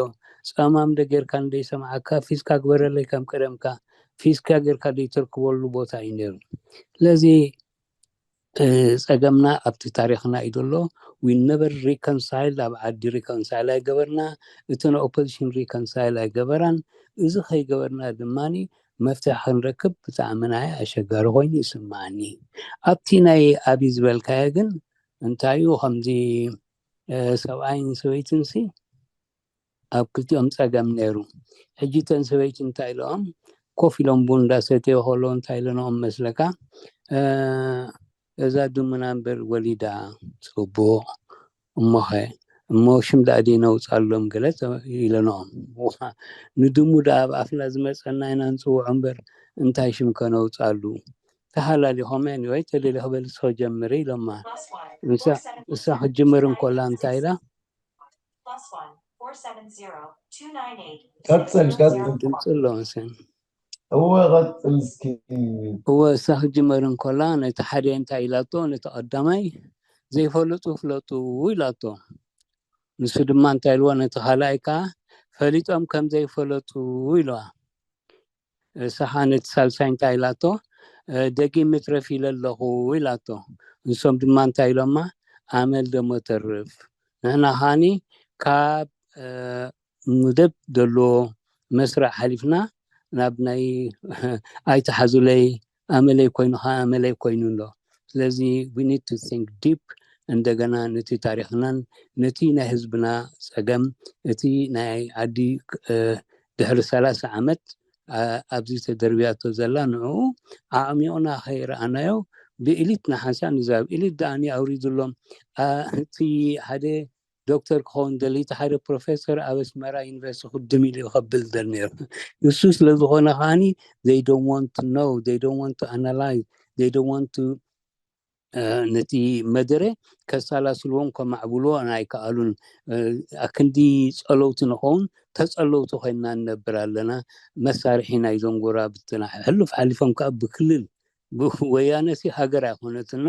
ጸማም ዶ ጌርካ ንደይሰምዓካ ፊስካ ግበረለይ ከም ቀደምካ ፊስካ ጌርካ ደይተርክበሉ ቦታ እዩ ነይሩ። ስለዚ ጸገምና ኣብቲ ታሪኽና እዩ ዘሎ። We never reconcile ኣብ ዓዲ reconcile ኣይገበርና። እተን opposition reconcile ኣይገበራን። እዚ ከይገበርና ድማ መፍትሒ ክንረክብ ብጣዕሚ ናይ ኣሸጋሪ ኮይኑ ይስምዓኒ። ኣብቲ ናይ ኣብይ ዝበልካዮ ግን እንታይ እዩ ከምዚ ሰብኣይን ሰበይትን ሲ ኣብ ክልቲኦም ጸገም ነይሩ። ሕጂ እተን ሰበይቲ እንታይ ኢሎም ኮፍ ኢሎም ቡን እንዳሰተዮ ከለዉ እንታይ ኢለንኦም መስለካ? እዛ ድሙና እምበር ወሊዳ ጽቡቕ እሞኸ እሞ ሽም ደኣ ደይነውጻሎም ገለ ኢለንኦም። ንድሙ ደኣ ኣብ ኣፍና ዝመጸና ኢና ንጽውዖ እምበር እንታይ ሽም ከነውጻሉ? ተሃላሊኾም ወይ ተደሊኺ በሊ እስኺ ጀምሪ ኢሎማ። እሳ ክትጅምር እንኮላ እንታይ ኢላ? ቀጽል ቀጽል። ድምፂ ኣሎ መሰለኝ። እወ ቀጽል እስኪ። እወ እሳ ክትጅመር እንኮላ ነቲ ሓደ እንታይ ኢላቶ ነቲ ቀዳማይ ዘይፈለጡ ፍለጡ ኢላቶ። ንሱ ድማ እንታይ ኢልዎ ነቲ ካልኣይ ከዓ ፈሊጦም ከም ዘይፈለጡ ኢልዋ። እሳ ከዓ ነቲ ሳልሳይ እንታይ ኢላቶ ደጊም ምትረፍ ኢለ ኣለኹ ኢላቶ። ንሶም ድማ እንታይ ኢሎማ ኣመል ደሞ ተርፍ ንሕና ከዓኒ ካብ መደብ ዘለዎ መስርዕ ሓሊፍና ናብ ናይ ኣይትሓዙለይ ኣመለይ ኮይኑ ከዓ ኣመለይ ኮይኑ ኣሎ። ስለዚ we need to think deep እንደገና ነቲ ታሪክናን ነቲ ናይ ህዝብና ፀገም እቲ ናይ ዓዲ ድሕሪ ሰላሳ ዓመት ኣብዚ ተደርብያቶ ዘላ ንዕኡ ዓቕሚቑና ከይረኣናዮ ብኢሊት ንሓንሳእ ንዛብ ኢሊት ደኣኒ ኣውሪድሎም እቲ ሓደ ዶክተር ክኸውን ደሊ እቲ ሓደ ፕሮፌሰር ኣብ ኣስመራ ዩኒቨርሲቲ ክድም ኢሉ ከብል ደል ነይሩ። ንሱ ስለ ዝኾነ ከዓኒ they don't want to know, they don't want to analyze, they don't want to ነቲ መደረ ከሰላስልዎን ከማዕብልዎን ኣይከኣሉን። ኣክንዲ ጸለውቲ ንኸውን ተጸለውቲ ኮይንና ንነብር ኣለና። መሳርሒ ናይዞም ጎራብትና ሕሉፍ ሓሊፎም ከዓ ብክልል ወያነ ሲ ሃገር ኣይኮነትና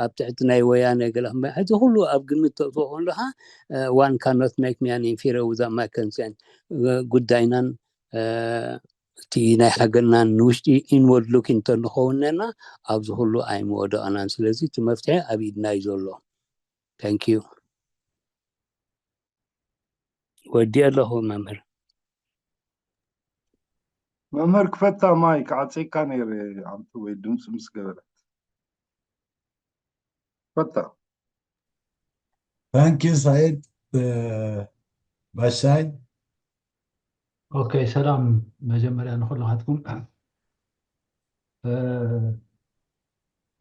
ኣብ ትሕቲ ናይ ወያነ ገለ ሕዚ ኩሉ ኣብ ግምት ተእትዎ ከለካ one cannot make me an inferior without my consent ጉዳይናን እቲ ናይ ሃገርናን ንውሽጢ inward looking እንተንኸውን ነና ኣብዚ ኩሉ ኣይምወደቕናን። ስለዚ እቲ መፍትሒ ኣብ ኢድና እዩ ዘሎ። Thank you። ወዲእ ኣለኹ መምህር። መምህር ክፈታ ማይ ክዓፀካ ነይረ ኣንተ ወይ ድምፂ ምስ ገበረት ክፈታ። Thank you ሳይድ ባሻይ። ኦኬ ሰላም መጀመርያ ንኩልኻትኩም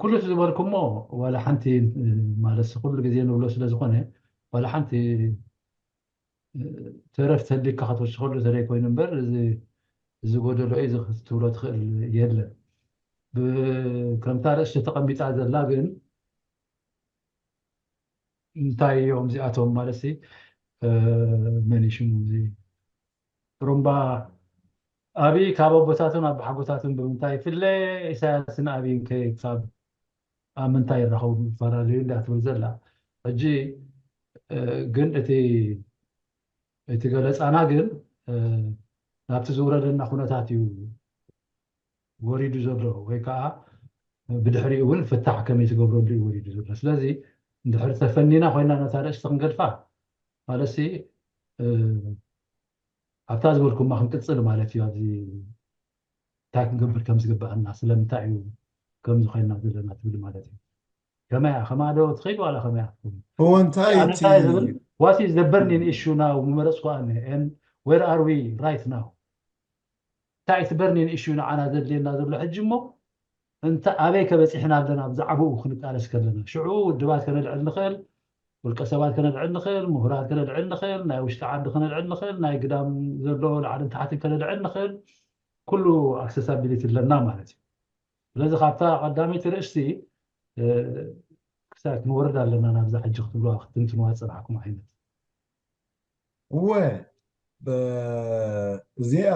ኩሉ ዝበልኩሞ ዋላ ሓንቲ ማለት ኩሉ ግዜ ንብሎ ስለ ዝኾነ ዋላ ሓንቲ ተረፍ ተሊካ ከተወስኸሉ ተለይ ኮይኑ እምበር እዚ ጎደሎ እዩ ክትብሎ ትኽእል የለን። ከምታ ርእስቲ ተቐሚጣ ዘላ ግን እንታይ እዮም እዚኣቶም ማለት ሲ መን ሽሙ እዚ ጥሩምባ ኣብይ ካብ ኣቦታቱን ኣቦሓጎታቱን ብምንታይ ይፍለ? ኢሳያስን ኣብይን ከ ካብ ኣብ ምንታይ ይራኸቡ? ይፈላለዩ እንዳ ትብል ዘላ ሕጂ ግን እቲ እቲ ገለፃና ግን ናብቲ ዝውረደና ኩነታት እዩ ወሪዱ ዘሎ ወይ ከዓ ብድሕሪኡ እውን ፍታሕ ከመይ ትገብረሉ እዩ ወሪዱ ዘሎ። ስለዚ እንድሕር ተፈኒና ኮይና ነታ ርእስቲ ክንገድፋ ማለትሲ ኣብታ ዝበልኩማ ክንቅፅል ማለት እዩ። ኣብዚ እንታይ ክንገብር ከም ዝግበኣና ስለምንታይ እዩ ከምዚ ኮይና ዘለና ትብል ማለት እዩ። ከመያ ከማዶ ትኸይድ ዋላ ከመያ እዎ እንታይ እቲ እንታይ ዝብል what is the burning issue now ምመረፅኩ ኣነ and where are we right now እንታይ እቲ burning issue ንዓና ዘድልየና ዘሎ ሕጂ እሞ እንተ ኣበይ ከበፂሕና ኣለና ብዛዕባኡ ክንቃለስ ከለና ሽዑ ውድባት ከነልዕል ንኽእል ውልቀ ሰባት ከነልዕል ንኽእል ምሁራት ከነልዕል ንኽእል ናይ ውሽጢ ዓዲ ከነልዕል ንኽእል ናይ ግዳም ዘሎ ላዕልን ታሕትን ከነልዕል ንኽእል ኩሉ accessibility ኣለና ማለት እዩ። ስለዚ ካብታ ቀዳመይቲ ርእስቲ ክሳብ ክንወርድ ኣለና ናብዛ ሕጂ ክትብልዋ ክትንትንዋ ዝፀናሕኩም ዓይነት። እወ፣ እዚኣ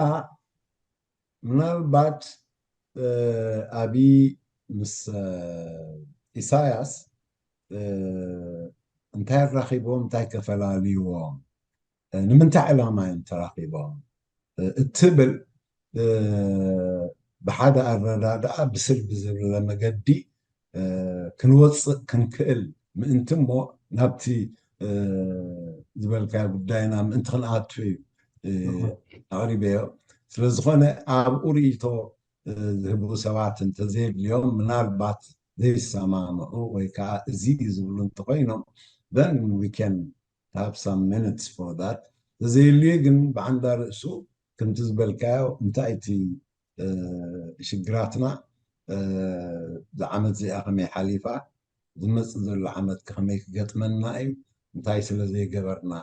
ምናልባት ኣብይ ምስ ኢሳያስ እንታይ ኣራኺቦም፣ እንታይ ከፈላልይዎም፣ ንምንታይ ዕላማ እዮም ተራኺቦም እትብል ብሓደ ኣረዳድኣ ብስል ብዝብለ መገዲ ክንወፅእ ክንክእል ምእንቲ እሞ ናብቲ ዝበልካዮ ጉዳይና ምእንቲ ክንኣቱ እዩ ኣቕሪበዮ። ስለዝኾነ ኣብኡ ርእይቶ ዝህቡ ሰባት እንተዘየድልዮም ምናልባት ዘይሰማምዑ ወይ ከዓ እዚ እዩ ዝብሉ እንተኮይኖም then we can have some minutes for that። ተዘየልዩ ግን ብዓንዳ ርእሱ ከምቲ ዝበልካዮ እንታይ እቲ ሽግራትና ዝዓመት እዚኣ ከመይ ሓሊፋ ዝመፅእ ዘሎ ዓመት ከመይ ክገጥመና እዩ እንታይ ስለ ዘይገበርና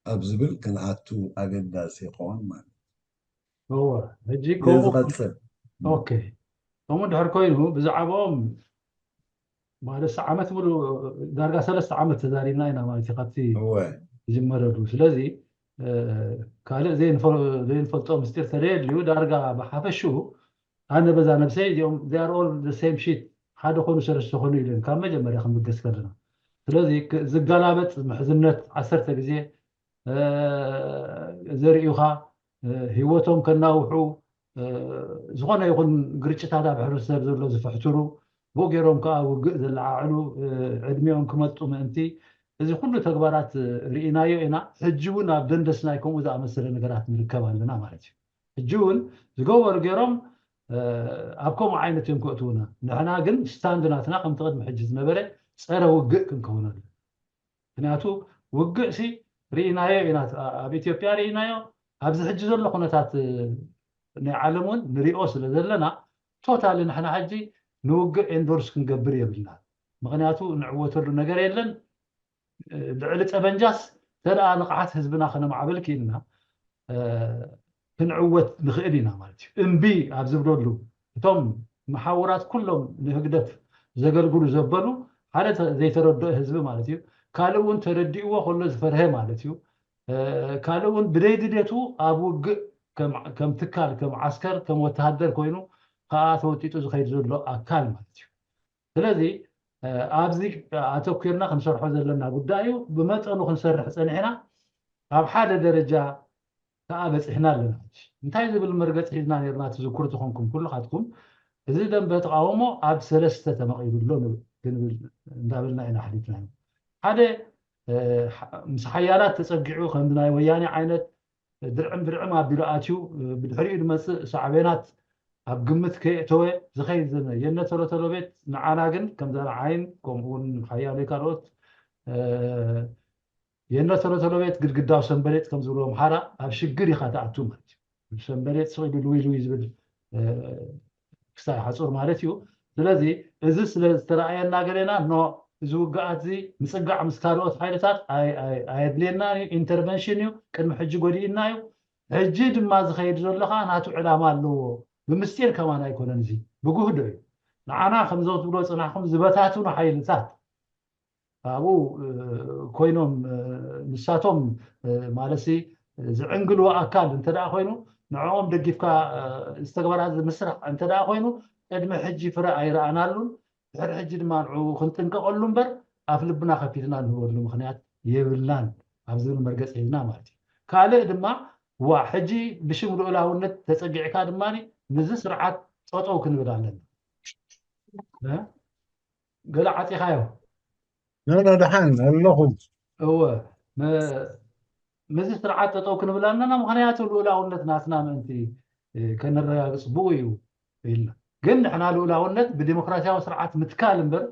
ኣብ ዝብል ክንኣቱ ኣገዳሲ ይኸውን ማለት እወ ሕጂ እዩ። ዝቐፅል ኦኬ ከምኡ ድሕር ኮይኑ ብዛዕባኦም ማለት ዓመት ሙሉ ዳርጋ ሰለስተ ዓመት ተዛሪብና ኢና ማለት እዩ ካብቲ እወ ዝጀመረሉ ስለዚ ካልእ ዘይንፈልጦ ምስጢር ተደየድልዩ ዳርጋ ብሓፈሽኡ ኣነ በዛ ነብሰይ እዚኦም they are all the same shit ሓደ ኮኑ ሰለስተ ኮኑ ኢለን ካብ መጀመርያ ክንብገስ ከለና ስለዚ ዝገላበጥ ምሕዝነት ዓሰርተ ግዜ ዘርእዩኻ ህይወቶም ከናውሑ ዝኾነ ይኹን ግርጭታት ኣብ ሕብረተሰብ ዘሎ ዝፍሕትሩ ብኡ ገይሮም ከዓ ውግእ ዘለዓዕሉ ዕድሜኦም ክመጡ ምእንቲ እዚ ኩሉ ተግባራት ርኢናዮ ኢና ሕጂ እውን ኣብ ደንደስ ናይ ከምኡ ዝኣመሰለ ነገራት ንርከብ ኣለና ማለት እዩ ሕጂ እውን ዝገበሩ ገይሮም ኣብ ከምኡ ዓይነት እዮም ክእትውና ንሕና ግን ስታንድ ናትና ከምቲ ቅድሚ ሕጂ ዝነበረ ፀረ ውግእ ክንከውን ኣሎ ምክንያቱ ውግእ ሲ ርኢናዮ ኢና ኣብ ኢትዮጵያ ርኢናዮ ኣብዚ ሕጂ ዘሎ ኩነታት ናይ ዓለም እውን ንሪኦ ስለ ዘለና ቶታሊ ንሕና ሕጂ ንውግእ ኤንዶርስ ክንገብር የብልና ምክንያቱ ንዕወተሉ ነገር የለን ልዕሊ ጠበንጃስ ተደኣ ንቕሓት ህዝብና ከነማዕብል ክኢልና ክንዕወት ንኽእል ኢና ማለት እዩ እምቢ ኣብ ዝብለሉ እቶም መሓውራት ኩሎም ንህግደፍ ዘገልግሉ ዘበሉ ሓደ ዘይተረድኦ ህዝቢ ማለት እዩ ካልእ እውን ተረዲእዎ ከሎ ዝፈርሀ ማለት እዩ ካልእ እውን ብደይ ድሌቱ ኣብ ውግእ ከም ትካል ከም ዓስከር ከም ወተሃደር ኮይኑ ከዓ ተወጢጡ ዝኸይድ ዘሎ ኣካል ማለት እዩ ስለዚ ኣብዚ ኣተኪርና ክንሰርሖ ዘለና ጉዳይ እዩ ብመጠኑ ክንሰርሕ ፀኒሕና ኣብ ሓደ ደረጃ ከዓ በፂሕና ኣለና እንታይ ዝብል መርገፂ ሒዝና ነርና ትዝክሩ ትኾንኩም ኩልኻትኩም እዚ ደንበ ተቃውሞ ኣብ ሰለስተ ተመቂሉ ኣሎ ክንብል እንዳበልና ኢና ሓሊፍና ሓደ ምስ ሓያላት ተፀጊዑ ከምዚ ናይ ወያኔ ዓይነት ድርዕም ድርዕም ኣቢሉ ኣትዩ ብድሕሪኡ ዝመፅእ ሳዕቤናት ኣብ ግምት ከየእተወ ዝኸይድ ዝነ የነ ተሎተሎ ቤት ንዓና ግን ከምዛ ንዓይን ከምኡውን ሓያለይ ካልኦት የነ ተሎተሎ ቤት ግድግዳው ሰንበሌጥ ከም ዝብልዎም ሓራ ኣብ ሽግር ኢኻ ትኣቱ ማለት እዩ ሰንበሌጥ ስቕ ኢሉ ልውይ ልውይ ዝብል ክሳይ ሓፁር ማለት እዩ ስለዚ እዚ ስለ ዝተረኣየና ገሌና ኖ እዚ ውግኣት እዚ ምፅጋዕ ምስ ካልኦት ሓይልታት ኣየድልየና እዩ ኢንተርቨንሽን እዩ ቅድሚ ሕጂ ጎዲእና እዩ ሕጂ ድማ ዝኸይድ ዘሎ ከዓ ናቱ ዕላማ ኣለዎ ብምስጢር ከማን ኣይኮነን እዚ ብጉህዶ እዩ ንዓና ከምዞም ትብሎ ፅናሕኩም ዝበታትኑ ሓይልታት ኣብኡ ኮይኖም ንሳቶም ማለት ዝዕንግልዎ ኣካል እንተ ኮይኑ ንዕኦም ደጊፍካ ዝተግበራ ምስራሕ እንተ ኮይኑ ቅድሚ ሕጂ ፍረ ኣይረኣናሉን ድሕሪ ሕጂ ድማ ንዕኡ ክንጥንቀቐሉ እምበር ኣፍ ልብና ከፊትና ንህበሉ ምክንያት የብልናን ኣብ ዝብል መርገፂ ሒዝና ማለት እዩ ካልእ ድማ ዋ ሕጂ ብሽም ልኡላውነት ተፀጊዕካ ድማ ምዚ ስርዓት ጠጠው ክንብል ኣለና ገለ ዓፂኻዮ ኖ ደሓን ኣለኹ እወ ምዚ ስርዓት ጠጠው ክንብል ኣለና ምክንያቱ ልኡላውነት ናትና ምእንቲ ከነረጋግፅ ብኡ እዩ ኢልና ግን ንሕና ልኡላውነት ብዲሞክራሲያዊ ስርዓት ምትካል እምበር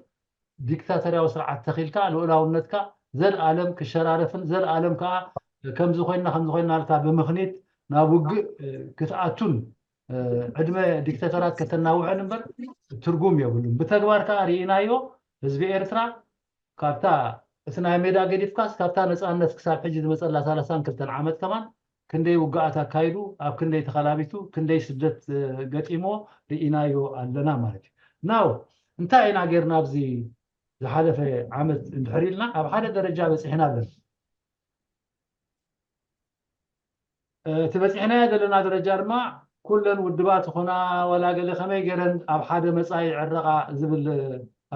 ዲክታተርያዊ ስርዓት ተኺልካ ልኡላውነትካ ዘልኣለም ክሸራረፍን ዘልኣለም ከዓ ከምዚ ኮይና ከምዚ ኮይና ልካ ብምኽኒት ናብ ውግእ ክትኣቱን ዕድመ ዲክታተራት ከተናውሐን እምበር ትርጉም የብሉን ብተግባር ከዓ ርኢናዮ ህዝቢ ኤርትራ ካብታ እቲ ናይ ሜዳ ገዲፍካስ ካብታ ነፃነት ክሳብ ሕጂ ዝመፀላ ሰላሳን ክልተን ዓመት ከማን ክንደይ ውግኣት ኣካይዱ፣ ኣብ ክንደይ ተኸላቢቱ፣ ክንደይ ስደት ገጢሞ ርኢናዮ ኣለና ማለት እዩ። ናው እንታይ ኢና ጌርና ኣብዚ ዝሓለፈ ዓመት እንድሕር ኢልና ኣብ ሓደ ደረጃ በፂሕና ኣለና። እቲ በፂሕናዮ ዘለና ደረጃ ድማ ኩለን ውድባት ዝኾና ዋላ ገለ ከመይ ገይረን ኣብ ሓደ መፃኢ ይዕረቓ ዝብል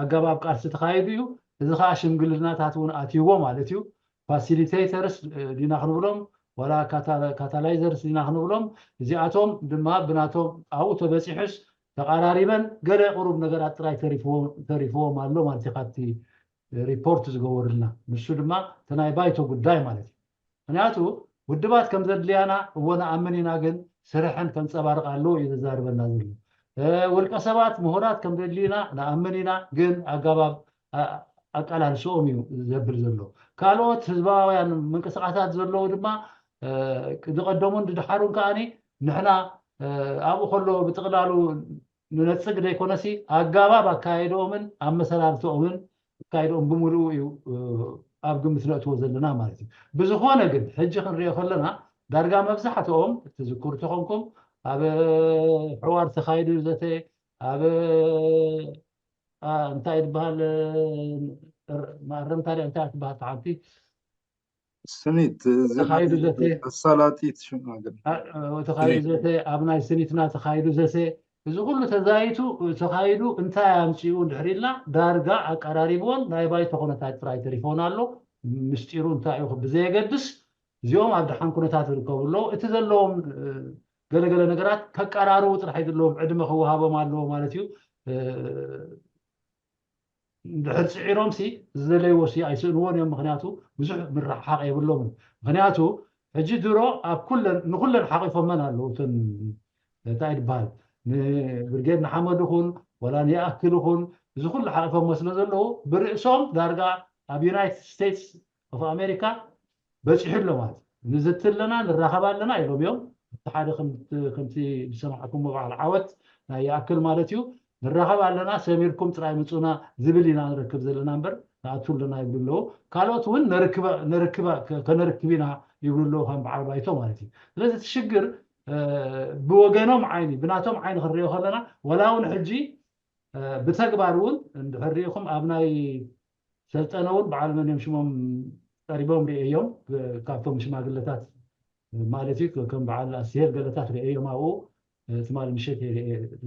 ኣገባብ ቃልሲ ተኻይዱ እዩ። እዚ ከዓ ሽምግልናታት እውን ኣትይዎ ማለት እዩ። ፋሲሊቴተርስ ዲና ክንብሎም ዋላ ካታላይዘርስ ዲና ክንብሎም፣ እዚኣቶም ድማ ብናቶም ኣብኡ ተበፂሑስ ተቐራሪበን ገለ ቁሩብ ነገራት ጥራይ ተሪፍዎም ኣሎ ማለት እዩ ካብቲ ሪፖርት ዝገበሩልና። ንሱ ድማ እቲ ናይ ባይቶ ጉዳይ ማለት እዩ። ምክንያቱ ውድባት ከም ዘድልያና እዎ ንኣምን ኢና፣ ግን ስርሐን ከንፀባርቕ ኣለዎ እዩ ዘዛርበና ዘሎ። ውልቀ ሰባት ምሁራት ከም ዘድልዩና ንኣምን ኢና፣ ግን ኣገባብ ኣቀላልስኦም እዩ ዘብል ዘሎ። ካልኦት ህዝባውያን ምንቅስቃሳት ዘለዉ ድማ ዝቐደሙን ዝድሓሩን ከዓኒ ንሕና ኣብኡ ከሎ ብጥቕላሉ ንነፅግ ዘይኮነሲ ኣገባብ ኣካየድኦምን ኣመሰላልትኦምን ኣካየድኦም ብምሉኡ እዩ ኣብ ግምት ነእትዎ ዘለና ማለት እዩ። ብዝኾነ ግን ሕጂ ክንሪኦ ከለና ዳርጋ መብዛሕትኦም ትዝክሩ ተኾንኩም ኣብ ሕዋር ተኻይዱ ዘተ ኣብ እንታይ ዝበሃል ማረምታ እንታይ ትበሃል ተሓንቲ ስኒት ተኻይዱ ዘተ ኣሳላጢት ሽማ ግን ተኻይዱ ዘተ ኣብ ናይ ስኒትና ተኻይዱ ዘተ እዚ ኩሉ ተዛይቱ ተኻይዱ እንታይ ኣምፅኡ እንድሕር ኢልና ዳርጋ ኣቀራሪብዎን ናይ ባይቶ ኩነታት ጥራይ ተሪፎን ኣሎ። ምስጢሩ እንታይ እዩ ብዘየገድስ እዚኦም ኣብ ደሓን ኩነታት ይርከቡ ኣለዉ። እቲ ዘለዎም ገለገለ ነገራት ከቀራርቡ ጥራሕ ዘለዎም ዕድመ ክወሃቦም ኣለዎ ማለት እዩ። እንድሕር ፅዒሮም ሲ ዝደለይዎ ሲ ኣይስእንዎን እዮም። ምክንያቱ ብዙሕ ምርሕሓቅ የብሎምን። ምክንያቱ ሕጂ ድሮ ኣብ ኩለን ንኩለን ሓቂፎመን ኣለዉ እተን እንታይ ዝበሃል ንብርጌድ ንሓመድ ይኹን ወላ ንይኣክል ይኹን እዚ ኩሉ ሓቂፎሞ ስለ ዘለዉ ብርእሶም ዳርጋ ኣብ ዩናይትድ ስቴትስ ኦፍ ኣሜሪካ በፂሑ ኣሎ ማለት እዩ። ንዝቲ ኣለና ንራኸብ ኣለና ኢሎም እዮም። እቲ ሓደ ከምቲ ዝሰማዕኩሞ በዓል ዓወት ናይ ይኣክል ማለት እዩ ንራኸብ ኣለና ሰሚርኩም ጥራይ ምፁና ዝብል ኢና ንረክብ ዘለና እምበር ንኣቱ ኣለና ይብሉ ኣለዉ። ካልኦት እውን ነርክበ ነርክበ ከነርክብ ኢና ይብሉ ኣለዉ ከም በዓል ባይቶ ማለት እዩ። ስለዚ እቲ ሽግር ብወገኖም ዓይኒ ብናቶም ዓይኒ ክንሪኦ ከለና ወላ እውን ሕጂ ብተግባር እውን እንድሕር ሪኢኹም ኣብ ናይ ሰልጠነ እውን በዓል መን እዮም ሽሞም ቀሪቦም ርእዮም ካብቶም ሽማግለታት ማለት እዩ ከም በዓል ኣስሄር ገለታት ርእዮም ኣብኡ ትማሊ ምሸት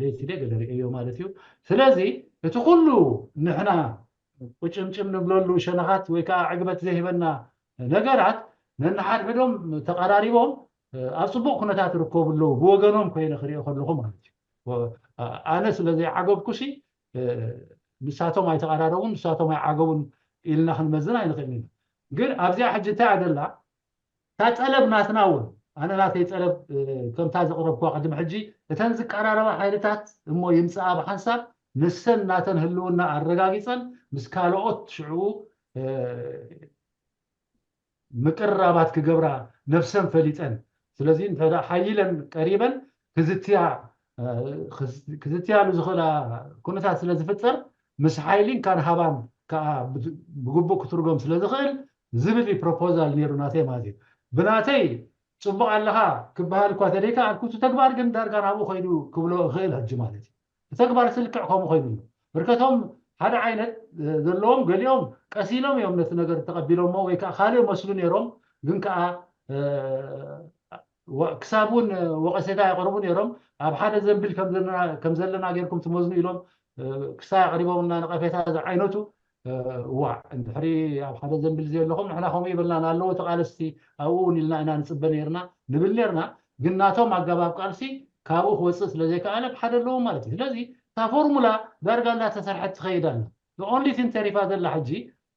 ለይቲ ደ ገለ ርእዮ ማለት እዩ። ስለዚ እቲ ኩሉ ንሕና ቁጭምጭም ንብለሉ ሸነኻት ወይ ከዓ ዕግበት ዘይህበና ነገራት ነንሓድሕዶም ተቐራሪቦም ኣብ ፅቡቕ ኩነታት ይርከቡ ኣለዉ ብወገኖም ኮይነ ክሪኦ ከለኹ ማለት እዩ። ኣነ ስለ ዘይዓገብኩሲ ንሳቶም ኣይተቐራረቡን ንሳቶም ኣይዓገቡን ኢልና ክንመዝን ኣይንኽእልን ኢና። ግን ኣብዚኣ ሕጂ እንታይ ኣደላ እታ ጠለብ ናትና እውን ኣነ ናተይ ጠለብ ከምታ ዘቕረብኩዋ ቅድሚ ሕጂ እተን ዝቀራረባ ሓይልታት እሞ ይምፅኣ ብሓንሳብ ንሰን ናተን ህልውና ኣረጋጊፀን ምስ ካልኦት ሽዑ ምቅርራባት ክገብራ ነብሰን ፈሊጠን ስለዚ እንተ ሓይለን ቀሪበን ክዝትያ ክዝትያሉ ዝኽእላ ኩነታት ስለ ዝፍጠር ምስ ሓይሊን ካን ሃባን ከዓ ብግቡእ ክትርጎም ስለ ዝኽእል ዝብል ፕሮፖዛል ነይሩ ናተይ ማለት እዩ። ብናተይ ፅቡቕ ኣለኻ ክበሃል እኳ ተደይከኣልኩ እቲ ተግባር ግን ዳርጋ ናብኡ ከይዱ ክብሎ እኽእል ሕጂ ማለት እዩ። ተግባር ስልክዕ ከምኡ ኮይኑ ኣሎ። ብርከቶም ሓደ ዓይነት ዘለዎም ገሊኦም ቀሲሎም እዮም ነቲ ነገር ተቐቢሎሞ ወይ ከዓ ካልእ መስሉ ነይሮም ግን ከዓ ክሳብ እውን ወቀሴታ የቕርቡ ነይሮም። ኣብ ሓደ ዘንቢል ከም ዘለና ጌርኩም ትመዝኑ ኢሎም ክሳይ ኣቕሪቦምና ነቐፌታ ዝዓይነቱ ዋዕ እንድሕሪ ኣብ ሓደ ዘንቢል ዘለኹም ንሕና ከምኡ ይብልና ንኣለዎ ተቓለስቲ ኣብኡ እውን ኢልና ኢና ንፅበ ነይርና ንብል ነይርና። ግን ናቶም ኣገባብ ቃልሲ ካብኡ ክወፅእ ስለዘይከኣለ ብሓደ ኣለዎ ማለት እዩ። ስለዚ እታ ፎርሙላ ዳርጋ እንዳተሰርሐት ትኸይድ ኣላ። ንኦንሊቲን ተሪፋ ዘላ ሕጂ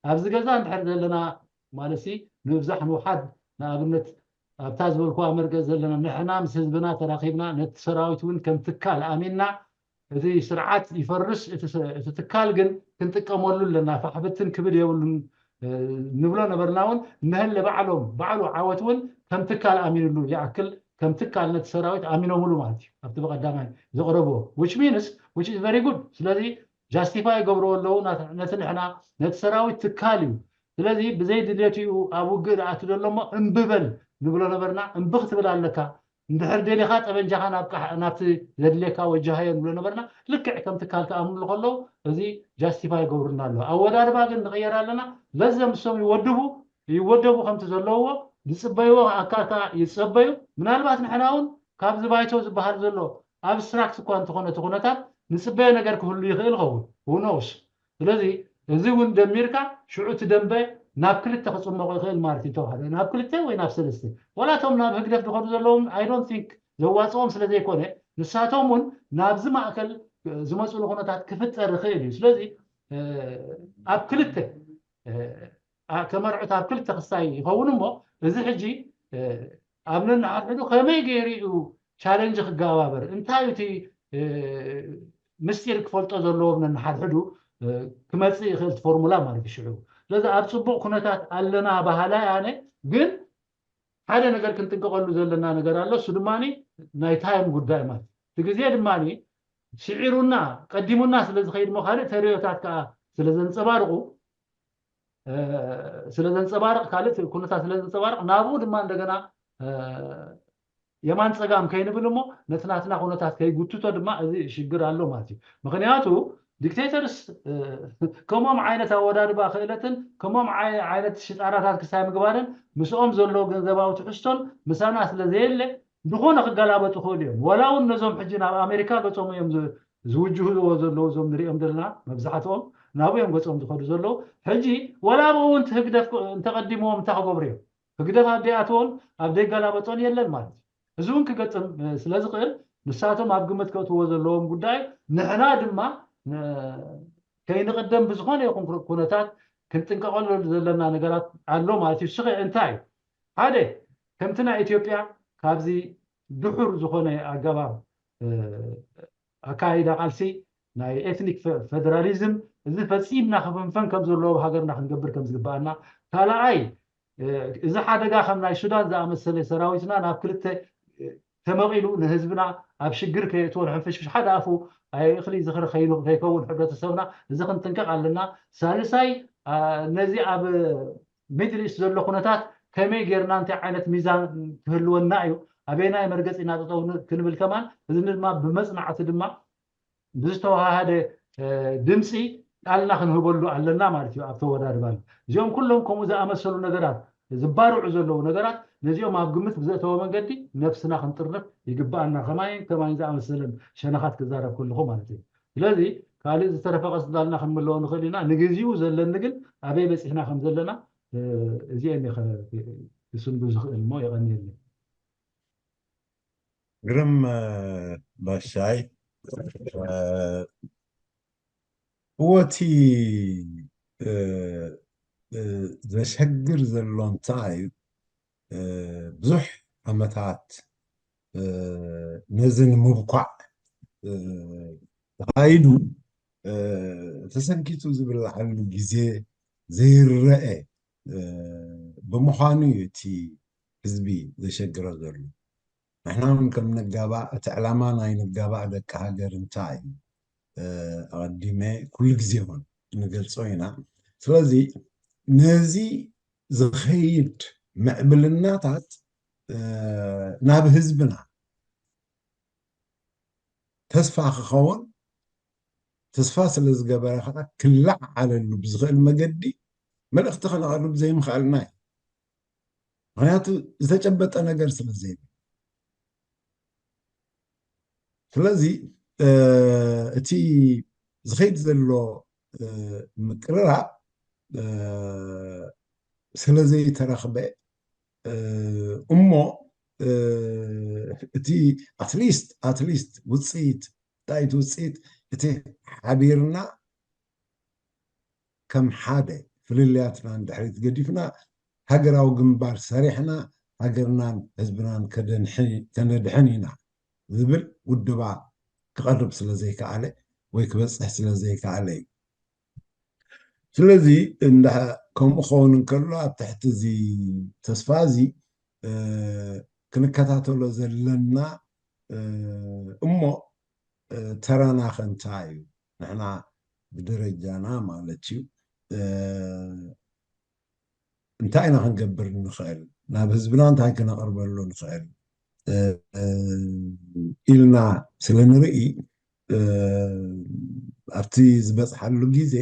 ኣብዚ ገዛ እንድሕር ዘለና ማለት ንምብዛሕ ንውሓድ ንኣብነት ኣብታ ዝበልኩዋ መርገፅ ዘለና ንሕና ምስ ህዝብና ተራኺብና ነቲ ሰራዊት እውን ከም ትካል ኣሚንና እቲ ስርዓት ይፈርስ እቲ ትካል ግን ክንጥቀመሉ ኣለና ፋሕብትን ክብል የብሉን ንብሎ ነበርና እውን እነሀለ ባዕሎም ባዕሉ ዓወት እውን ከም ትካል ኣሚንሉ ይኣክል ከም ትካል ነቲ ሰራዊት ኣሚኖምሉ ማለት እዩ ኣብቲ ብቀዳማይ ዘቕረብዎ which means which is very good ስለዚ ጃስቲፋይ ይገብርዎ ኣለዉ ነቲ ንሕና ነቲ ሰራዊት ትካል እዩ ስለዚ ብዘይ ድልየቱ እዩ ኣብ ውግእ ዝኣቱ ዘሎ እሞ እምቢ በል ንብሎ ነበርና። እምቢ ክትብል ኣለካ። እንድሕር ደሊኻ ጠበንጃኻ ናብ ቃሕ-፣ ናብቲ ዘድልየካ ወጃሃዮ ንብሎ ነበርና። ልክዕ ከምቲ ካልቲ ኣምሉ ከለዉ እዚ ጃስቲፋይ ይገብሩና ኣለዉ። ኣወዳድባ ግን ንቕየር ኣለና። ለዘም ንሶም ይወድቡ፣ ይወደቡ ከምቲ ዘለውዎ ዝጽበይዎ ኣካል ከኣ ይጸበዩ። ምናልባት ንሕና እውን ካብዚ ባይቶ ዝበሃል ዘሎ ኣብስትራክት እኳ እንተኾነ እቲ ኩነታት ንጽበዮ ነገር ክህሉ ይኽእል ይኸውን። ውኖውስ ስለዚ እዚ እውን ደሚርካ ሽዑ እቲ ደንበ ናብ ክልተ ክጽመቑ ይኽእል ማለት እዩ። ተባህለ ናብ ክልተ ወይ ናብ ሰለስተ ዋላ እቶም ናብ ህግደፍ ዝኸዱ ዘለዎም I don't think ዘዋጽኦም ስለ ዘይኮነ ንሳቶም እውን ናብዚ ማእከል ዝመፅሉ ኩነታት ክፍጠር ይኽእል እዩ። ስለዚ ኣብ ክልተ ከመርዑት ኣብ ክልተ ክሳይ ይኸውን እሞ እዚ ሕጂ ኣብ ነንሓድሕዱ ከመይ ገይሩ እዩ ቻለንጅ ክገባበር እንታይ እቲ ምስጢር ክፈልጦ ዘለዎም ነንሓድሕዱ ክመፅእ ይኽእል ፎርሙላ ማለት እዩ። ሽዑ ስለዚ ኣብ ፅቡቕ ኩነታት ኣለና ባህላይ ኣነ ግን ሓደ ነገር ክንጥንቀቐሉ ዘለና ነገር ኣሎ። እሱ ድማ ናይ ታይም ጉዳይ ማለት እቲ ግዜ ድማ ስዒሩና ቀዲሙና ስለ ዝኸይድ ሞ ካልእ ተርእዮታት ከዓ ስለ ዘንፀባርቑ ስለ ዘንፀባርቕ ካልእ ኩነታት ስለ ዘንፀባርቕ ናብኡ ድማ እንደገና የማን ፀጋም ከይንብል እሞ ነቲ ናትና ኩነታት ከይጉትቶ ድማ እዚ ሽግር ኣሎ ማለት እዩ። ምክንያቱ ዲክቴተርስ ከምኦም ዓይነት ኣወዳድባ ክእለትን ከምኦም ዓይነት ሽጣራታት ክሳይ ምግባርን ምስኦም ዘሎ ገንዘባዊ ትሕዝቶን ምሳና ስለ ዘየለ ዝኾነ ክገላበጡ ክእሉ እዮም። ዋላ እውን ነዞም ሕጂ ናብ ኣሜሪካ ገፆም እዮም ዝውጅህዎ ዘለዉ እዞም ንሪኦም ዘለና መብዛሕትኦም ናብኡ እዮም ገፆም ዝኸዱ ዘለዉ። ሕጂ ዋላ ኣብኡ እውን ህግደፍ እንተቐዲምዎም እንታይ ክገብሩ እዮም? ህግደፍ ኣብ ደይኣትዎን ኣብ ደይገላበጦን የለን ማለት እዩ። እዚ እውን ክገጥም ስለ ዝኽእል ንሳቶም ኣብ ግምት ከእትዎ ዘለዎም ጉዳይ ንሕና ድማ ከይንቕደም ብዝኾነ ይኹን ኩነታት ክንጥንቀቐሉ ዘለና ነገራት ኣሎ ማለት እዩ። ስኸ እንታይ እዩ? ሓደ ከምቲ ናይ ኢትዮጵያ ካብዚ ድሑር ዝኾነ ኣገባብ ኣካይዳ ቃልሲ ናይ ኤትኒክ ፌደራሊዝም እዚ ፈፂምና ክፍንፈን ከም ዘለዎ ሃገርና ክንገብር ከም ዝግበኣና፣ ካልኣይ እዚ ሓደጋ ከም ናይ ሱዳን ዝኣመሰለ ሰራዊትና ናብ ክልተ ተመቒሉ ንህዝብና ኣብ ሽግር ከየእትዎ ንሕንፍሽፍሽ ሓደ ኣፉ ኣይ እኽሊ ዝኽሪ ከይኑ ከይከውን ሕብረተሰብና እዚ ክንጥንቀቕ ኣለና። ሳልሳይ ነዚ ኣብ ሚድል ኢስት ዘሎ ኩነታት ከመይ ጌርና እንታይ ዓይነት ሚዛን ክህልወና እዩ ኣበየናይ መርገፂ ኢና ጠጠው ክንብል ከማን እዚ ድማ ብመፅናዕቲ ድማ ብዝተዋሃሃደ ድምፂ ቃልና ክንህበሉ ኣለና ማለት እዩ። ኣብ ተወዳድባና እዚኦም ኩሎም ከምኡ ዝኣመሰሉ ነገራት ዝባርዑ ዘለዉ ነገራት ነዚኦም ኣብ ግምት ብዘእተወ መንገዲ ነብስና ክንጥርንፍ ይግበኣና። ከማይን ከማይን ዝኣመሰለን ሸነኻት ክዛረብ ከለኹ ማለት እዩ። ስለዚ ካልእ ዝተረፈ ቀስ እንዳልና ክንምለዎ ንኽእል ኢና። ንግዚኡ ዘለኒ ግን ኣበይ በፂሕና ከም ዘለና እዚአን ክስንዱ ዝኽእል እሞ የቐንየለይ። ግርም ባሻይ እወቲ ዘሸግር ዘሎ እንታይ ብዙሕ ዓመታት ነዚ ንምብኳዕ ተኻይዱ ተሰንኪቱ ዝብላዓሉ ግዜ ዘይረአ ብምዃኑ እዩ እቲ ህዝቢ ዘሸግሮ ዘሎ። ንሕና እውን ከም ንጋባእ እቲ ዕላማ ናይ ንጋባእ ደቂ ሃገር እንታይ እዩ ኣቐዲመ ኩሉ ግዜ እውን ንገልፆ ኢና። ስለዚ ነዚ ዝኸይድ ምዕብልናታት ናብ ህዝብና ተስፋ ክኸውን ተስፋ ስለ ዝገበረ ከዓ ክለዓዓለሉ ብዝኽእል መገዲ መልእኽቲ ከነቐርብ ዘይምኽኣልና እዩ። ምክንያቱ ዝተጨበጠ ነገር ስለ ዘይብል። ስለዚ እቲ ዝኸይድ ዘሎ ምቅርራብ ስለ ዘይተረኽበ እሞ እቲ ኣትሊስት ኣትሊስት ውፅኢት እንታይ እቲ ውፅኢት እቲ ሓቢርና ከም ሓደ ፍልልያትና ንድሕሪት ገዲፍና ሃገራዊ ግንባር ሰሪሕና ሃገርናን ህዝብናን ከነድሕን ኢና ዝብል ውድባ ክቐርብ ስለ ዘይከኣለ ወይ ክበፅሕ ስለ ዘይከኣለ እዩ። ስለዚ እንዳ ከምኡ ክኸውን እንከሎ ኣብ ትሕቲ እዚ ተስፋ እዚ ክንከታተሎ ዘለና እሞ ተራና ከ እንታይ እዩ? ንሕና ብደረጃና ማለት እዩ እንታይ ኢና ክንገብር ንኽእል፣ ናብ ህዝብና እንታይ ክነቕርበሉ ንኽእል ኢልና ስለ ንርኢ፣ ኣብቲ ዝበፅሓሉ ግዜ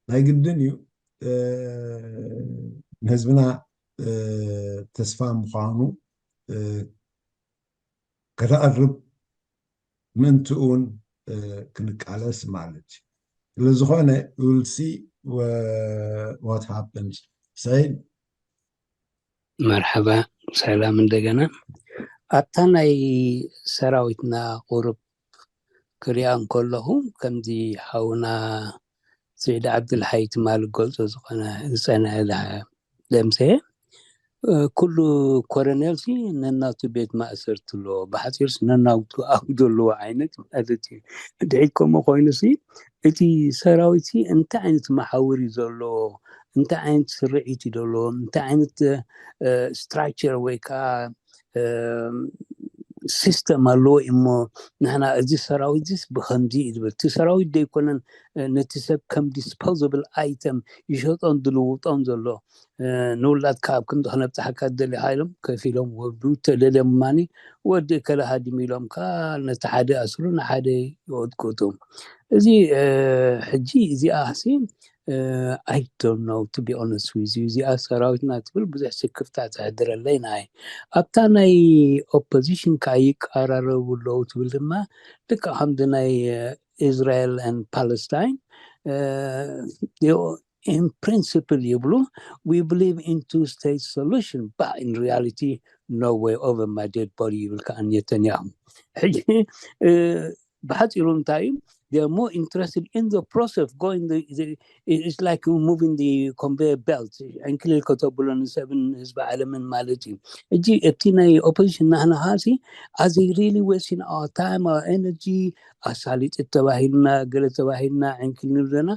ናይ ግድን እዩ ንህዝብና ተስፋ ምዃኑ ከተቕርብ ምእንቲ እውን ክንቃለስ ማለት እዩ። ስለዝኾነ ውልሲ what happens። ሰይድ። መርሓባ፣ ሰላም እንደገና። ኣብታ ናይ ሰራዊትና ቁሩብ ክሪኣ እንከለኹ፣ ከምዚ ሓውና ስዒድ ዓብዱልሓይ ትማሊ ገልጾ ዝኾነ ዝጸንሐ ደምሰ፣ ኩሉ ኮረኔል ሲ ነናቱ ቤት ማእሰርቲ ኣለዎ። ብሓፂር ሲ ነናቱ ኣብዱ ኣለዎ ዓይነት ማለት እዩ። ድሕሪት ከምኡ ኮይኑ ሲ እቲ ሰራዊት ሲ እንታይ ዓይነት መሓውር እዩ ዘለዎ፣ እንታይ ዓይነት ስርዒት እዩ ዘለዎ፣ እንታይ ዓይነት ስትራክቸር ወይ ከዓ ሲስተም ኣለዎ እሞ ንሕና እዚ ሰራዊት ዚስ ብከምዚ እዩ ዝብል። እቲ ሰራዊት ዘይኮነን ነቲ ሰብ ከም ዲስፖዘብል ኣይተም ይሸጦን ዝልውጦን ዘሎ። ንውላድካ ኣብ ክንዲ ክነብፅሓካ ዝደሊ ሓይሎም ከፊሎም ወዱ ተደልዮም ማኒ ወዲ ከለ ሃዲም ኢሎም ከዓ ነቲ ሓደ ኣስሩ ንሓደ ይወድቁቱ። እዚ ሕጂ እዚኣ ሲ I don't know, to be honest with you። እዚኣ ሰራዊትና ትብል ብዙሕ ስክፍታ ተሕድረለይ ናይ ኣብታ ናይ ኦፖዚሽን ከዓ ይቀራረቡ ኣለዉ ትብል ድማ ልካ ከምዚ ናይ Israel and Palestine in principle ይብሉ, we believe in two state solution, but in reality no way over my dead body ይብል ከዓ ኔተንያሁ። ሕጂ ብሓፂሩ እንታይ እዩ? They are more interested in the process of going the, the it's like moving the conveyor belt. ዕንክሊል ከተብሎ ንሰብን ህዝቢ ዓለምን ማለት እዩ። እጂ እቲ ናይ ኦፖዚሽን ናህና ሃሲ as they really wasting our time, our energy፣ ኣሳሊጥ ተባሂልና፣ ገለ ተባሂልና ዕንክሊል ንብለና።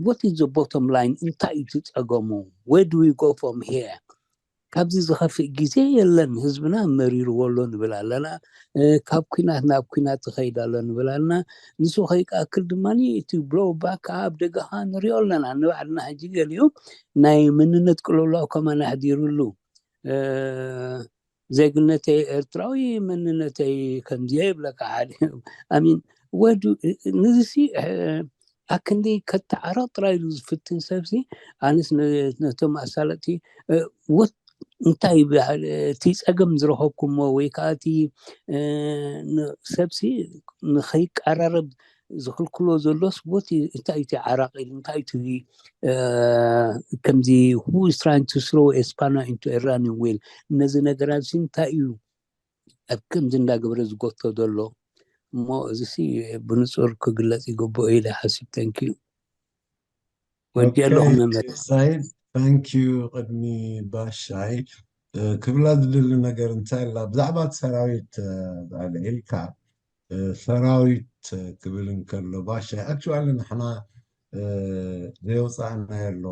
What is the bottom line? እንታይ እዩ እቲ ፀገሙ? Where do we go from here? ካብዚ ዝኸፍእ ግዜ የለን። ህዝብና መሪርዎ ኣሎ ንብል ኣለና። ካብ ኩናት ናብ ኩናት ትኸይድ ኣሎ ንብል ኣለና። ንሱ ከይኣክል ድማ እቲ ብሎ ባክ ኣብ ደገኻ ንሪኦ ኣለና። ንባዕልና ሕጂ ገሊኡ ናይ መንነት ቅልውላው ከማን ኣሕዲሩሉ። ዜግነተይ ኤርትራዊ መንነተይ ከምዚ ይብለካ ሓደ ኣሚን ወዱ ንዚሲ ኣክንዲ ከተዓረቕ ጥራይ ኢሉ ዝፍትን ሰብሲ ኣነስ ነቶም ኣሳለጥቲ ወት እንታይ ይበሃል እቲ ጸገም ዝረኸብኩሞ ወይ ከዓ እቲ ሰብሲ ንኸይቀራረብ ዝኽልክሎ ዘሎስ ወት እንታይ እቲ ዓራቕ ኢሉ እንታይ እቲ ከምዚ who is trying to throw a spanner into a running wheel? ነዚ ነገራት እንታይ እዩ ኣብ ከምዚ እንዳገበረ ዝጎቶ ዘሎ እሞ እዚ ሲ ብንጹር ክግለጽ ይግብኦ ኢለ ሓስብ። Thank you። ወዲ ኣለኹ መምህር ሳይድ። Thank you። ቅድሚ ባሻይ ክብላ ዝደሊ ነገር እንታይ ኣላ ብዛዕባ ሰራዊት ኣልዒልካ፣ ሰራዊት ክብል እንከሎ ባሻይ actually ንሕና ዘይወፃእናዮ ኣሎ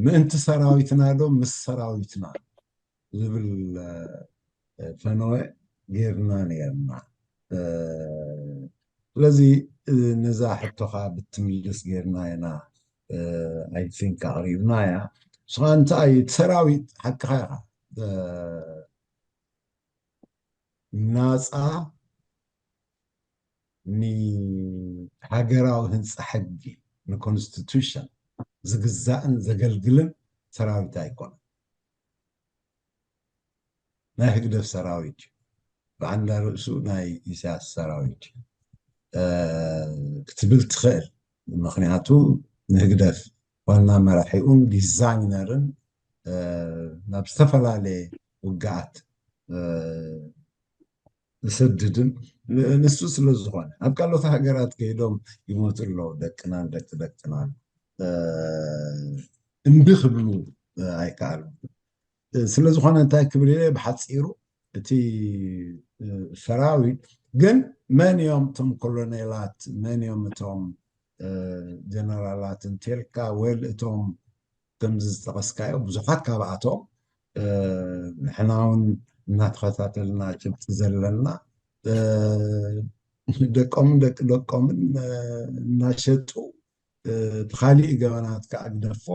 ምእንቲ ሰራዊትና ዶ ምስ ሰራዊትና ዝብል ፈነወ ጌርና ነርና። ስለዚ ነዛ ሕቶኻ ብትምልስ ጌርና ኢና። I think ኣቕሪብና እያ። ንስኻ እንታይ እቲ ሰራዊት ሓቅኻ ኢኻ። ናፃ ንሃገራዊ ህንፃ ሕጊ ንኮንስቲቱሽን ዝግዛእን ዘገልግልን ሰራዊት ኣይኮነን። ናይ ህግደፍ ሰራዊት እዩ። ብዓንዳ ርእሱ ናይ ኢሳያስ ሰራዊት እዩ ክትብል ትኽእል። ምክንያቱ ንህግደፍ ዋና መራሒኡን ዲዛይነርን ናብ ዝተፈላለየ ውግኣት ዝሰድድን ንሱ ስለ ዝኾነ ኣብ ካልኦት ሃገራት ከይዶም ይሞቱ ኣለዉ። ደቅናን ደቂ ደቅናን እምቢ ክብሉ ኣይከኣሉ። ስለ ዝኾነ እንታይ ክብል ኢለ ብሓፂሩ እቲ ሰራዊት ግን መን እዮም እቶም ኮሎኔላት መን እዮም እቶም ጀነራላት እንተልካ ወል እቶም ከምዚ ዝጠቐስካዮ ብዙሓት ካብኣቶም ንሕና እውን እናተኸታተልና ጭብጢ ዘለና ደቆምን ደቂ ደቆምን እናሸጡ እቲ ካሊእ ገበናት ከዓ ግደፎ፣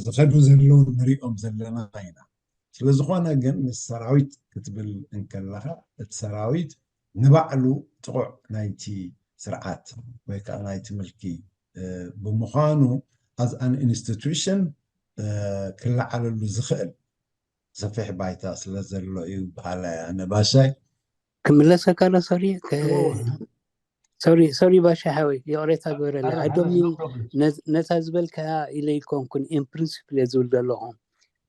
ዝኸዱ ዘለዉ ንሪኦም ዘለና ኢና። ስለዝኾነ ግን ምስ ሰራዊት ክትብል እንከለኻ እቲ ሰራዊት ንባዕሉ ጥቑዕ ናይቲ ስርዓት ወይ ከዓ ናይቲ ምልኪ ብምዃኑ as an institution ክለዓለሉ ዝኽእል ሰፊሕ ባይታ ስለ ዘሎ እዩ በሃላይ ኣነ ባሻይ። ክምለሰካ ዶ ሶሪ ሶሪ ሶሪ ባሻ ሓወይ ይቕሬታ ግበረለይ። I don't mean ነታ ዝበልካ ኢለ ይኮንኩን in principle እየ ዝብል ዘለኹ።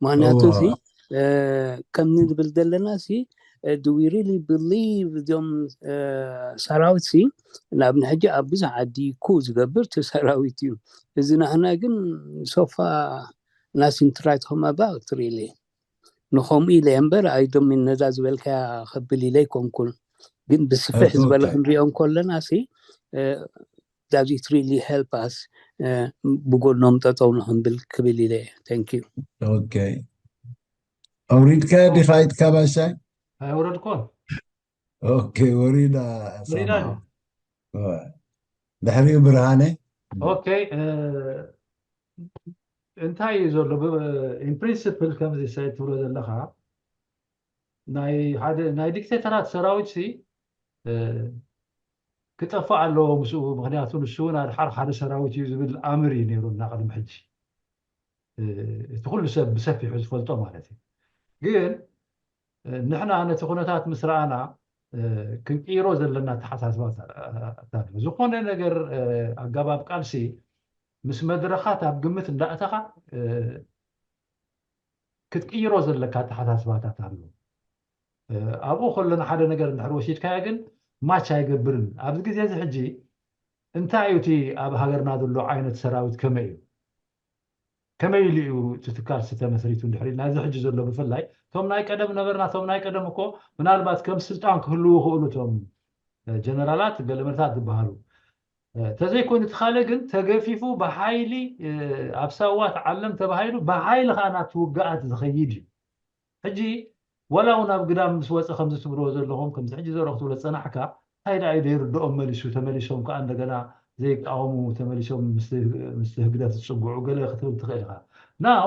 ምክንያቱ ሲ ከም ንብል ዘለና ሲ do we really believe እዚኦም ሰራዊት ሲ ናብ ንሕጂ ኣብ ብዙሕ ዓዲ ኩ ዝገብር እቲ ሰራዊት እዩ። እዚ ናህና ግን so far nothing to write home about really። ንኸምኡ ኢለ እምበር I don't mean ነዛ ዝበልካያ ከብል ኢለ ኣይኮንኩን፣ ግን ብስፍሕ ዝበለ ክንሪኦ እንከለና ሲ does it really help us ብጎኖም ጠጠው ንክንብል ክብል ኢለ። Thank you። ኦኬ፣ ኣውሪድካያ ዲኻ ኢድካ ባሻይ? ኣይወረድኩን። ኦኬ፣ ወሪዳ። ድሕሪኡ ብርሃነ። ኦኬ፣ እንታይ እዩ ዘሎ? in principle ከምዚ ሳይ ትብሎ ዘለኻ ናይ ሓደ ናይ ዲክቴተራት ሰራዊት ሲ ክጠፋእ ኣለዎ ምስኡ። ምክንያቱ ንሱ እውን ኣድሓር ሓደ ሰራዊት እዩ ዝብል ኣምር እዩ ነይሩ እና ቅድሚ ሕጂ እቲ ኩሉ ሰብ ብሰፊሑ ዝፈልጦ ማለት እዩ። ግን ንሕና ነቲ ኩነታት ምስ ረኣና ክንቅይሮ ዘለና ኣተሓሳስባታት ኣሎ። ዝኾነ ነገር ኣገባብ ቃልሲ ምስ መድረኻት ኣብ ግምት እንዳእተኻ ክትቅይሮ ዘለካ ኣተሓሳስባታት ኣሎ። ኣብኡ ከሎ ንሓደ ነገር እንድሕር ወሲድካዮ ግን ማች ኣይገብርን። ኣብዚ ግዜ እዚ ሕጂ እንታይ እዩ እቲ ኣብ ሃገርና ዘሎ ዓይነት ሰራዊት ከመይ እዩ? ከመይ ኢሉ እዩ እቲ ትካል ተመስሪቱ እንድሕር ኢልና እዚ ሕጂ ዘሎ ብፍላይ እቶም ናይ ቀደም ነበርና እቶም ናይ ቀደም እኮ ምናልባት ከም ስልጣን ክህልዉ ይኽእሉ እቶም ጀነራላት ገለመለታት ዝበሃሉ ተዘይኮይኑ እቲ ካልእ ግን ተገፊፉ ብሓይሊ ኣብ ሳዋ ተዓለም ተባሂሉ ብሓይሊ ከዓ ናብቲ ውግኣት ዝኸይድ እዩ። ሕጂ ወላ እውን ኣብ ግዳም ምስ ወፀ ከምዚ ትብልዎ ዘለኹም ከምዚ ሕጂ ዘረኹ ትብሎ ዝፀናሕካ እንታይ ደኣ እዩ ዘይርድኦም መሊሱ ተመሊሶም ከዓ እንደገና ዘይቃወሙ ተመሊሶም ምስቲ ህግደፍ ዝፅግዑ ገለ ክትብል ትኽእል ኢኻ። ናው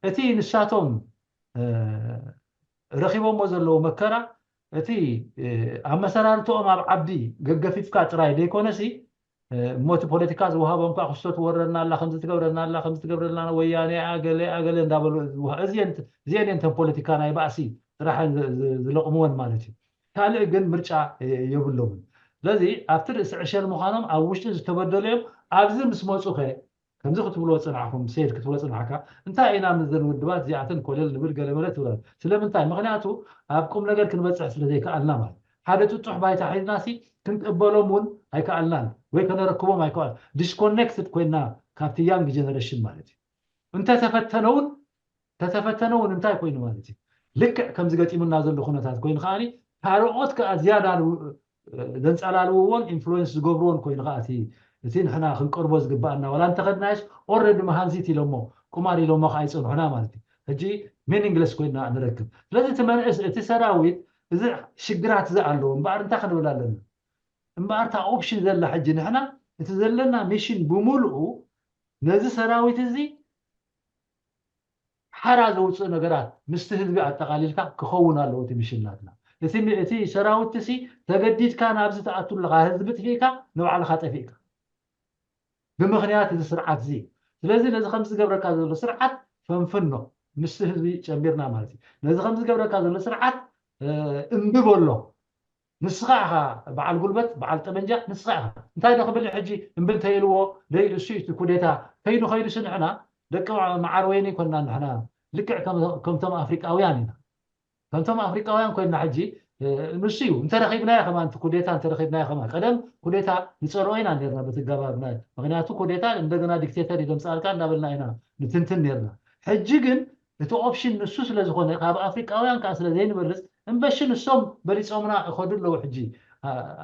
እቲ ንሳቶም ረኺቦሞ ዘለዉ መከራ እቲ ኣመሰራርትኦም ኣብ ዓዲ ገገፊፍካ ጥራይ ዘይኮነሲ እሞ እቲ ፖለቲካ ዝወሃቦም ከዓ ክስቶ ትወረና ኣላ ከምዚ ትገብረና ኣላ ከምዚ ትገብረልና ወያነ ኣገለ ኣገለ እንዳበሉ እዚአን እተን ፖለቲካ ናይ ባእሲ ጥራሕ ዝለቕምወን ማለት እዩ። ካልእ ግን ምርጫ የብሎምን። ስለዚ ኣብቲ ርእሲ ዕሸል ምዃኖም ኣብ ውሽጢ ዝተበደሉ እዮም። ኣብዚ ምስ መፁ ከ ከምዚ ክትብሎ ፅናዕኹም ሴድ ክትብሎ ፅናዕካ እንታይ ኢና ምዘን ውድባት እዚኣተን ኮለል ንብል ገለመለ ትብላ ስለምንታይ ምክንያቱ ኣብ ቁም ነገር ክንበፅሕ ስለዘይከኣልና ማለት ሓደ ጥጡሕ ባይታ ሒዝና ሲ ክንቅበሎም እውን ኣይከኣልናን ወይ ከነረክቦም ኣይከኣል disconnected ኮይና ካብቲ young generation ማለት እዩ እንተተፈተነውን ተተፈተነውን እንታይ ኮይኑ ማለት እዩ ልክዕ ከምዚ ገጢሙና ዘሎ ኩነታት ኮይኑ ከዓኒ ካልኦት ከዓ ዝያዳ ዘንፀላልውዎን influence ዝገብርዎን ኮይኑ ከዓ እቲ እቲ ንሕና ክንቀርቦ ዝግባኣና ዋላ እንተኸድናዮስ already መሃንዚት ኢሎሞ ቁማር ኢሎሞ ከዓ ይፀንሑና ማለት እዩ ሕጂ meaningless ኮይና ንረክብ ስለዚ እቲ መንእስ እቲ ሰራዊት እዚ ሽግራት እዚ ኣለዎ እምበኣር እንታይ ክንብል ኣለና እምበኣር እታ option ዘላ ሕጂ ንሕና እቲ ዘለና mission ብምልኡ ነዚ ሰራዊት እዚ ሓራ ዘውፅእ ነገራት ምስቲ ህዝቢ ኣጠቓሊልካ ክኸውን ኣለዎ እቲ mission ናትና እቲ ሰራዊት ሲ ተገዲድካ ናብዚ ትኣቱ ኣለካ ህዝቢ ጥፊእካ ንባዕልካ ጠፊእካ ብምክንያት እዚ ስርዓት እዚ ስለዚ ነዚ ከም ዝገብረካ ዘሎ ስርዓት ፈንፍኖ ምስቲ ህዝቢ ጨሚርና ማለት እዩ ነዚ ከም ዝገብረካ ዘሎ ስርዓት እምቢ በሎ ንስኻ ኢኻ በዓል ጉልበት በዓል ጠመንጃ ንስኻ ኢኻ እንታይ ዶ ክብል ሕጂ እምቢ እንተይልዎ ደይ እሱ እቲ ኩዴታ ከይዱ ከይዱ ስንሕና ደቂ መዓር ወይኒ ይኮና ንሕና ልክዕ ከምቶም ኣፍሪቃውያን ኢና ከምቶም ኣፍሪቃውያን ኮይና ሕጂ ንሱ እዩ እንተረኺብናዮ ከማን ኩዴታ እንተረኺብናዮ ከማን ቀደም ኩዴታ ንፀልኦ ኢና ነርና በቲ ኣገባብና ምክንያቱ ኩዴታ እንደገና ዲክቴተር ይደምፃልካ እንዳበልና ኢና ንትንትን ነርና ሕጂ ግን እቲ ኦፕሽን ንሱ ስለዝኾነ ካብ ኣፍሪቃውያን ከዓ ስለዘይንበልፅ እምበሺ ንሶም በሊፆምና ይኸዱ ኣለዉ ሕጂ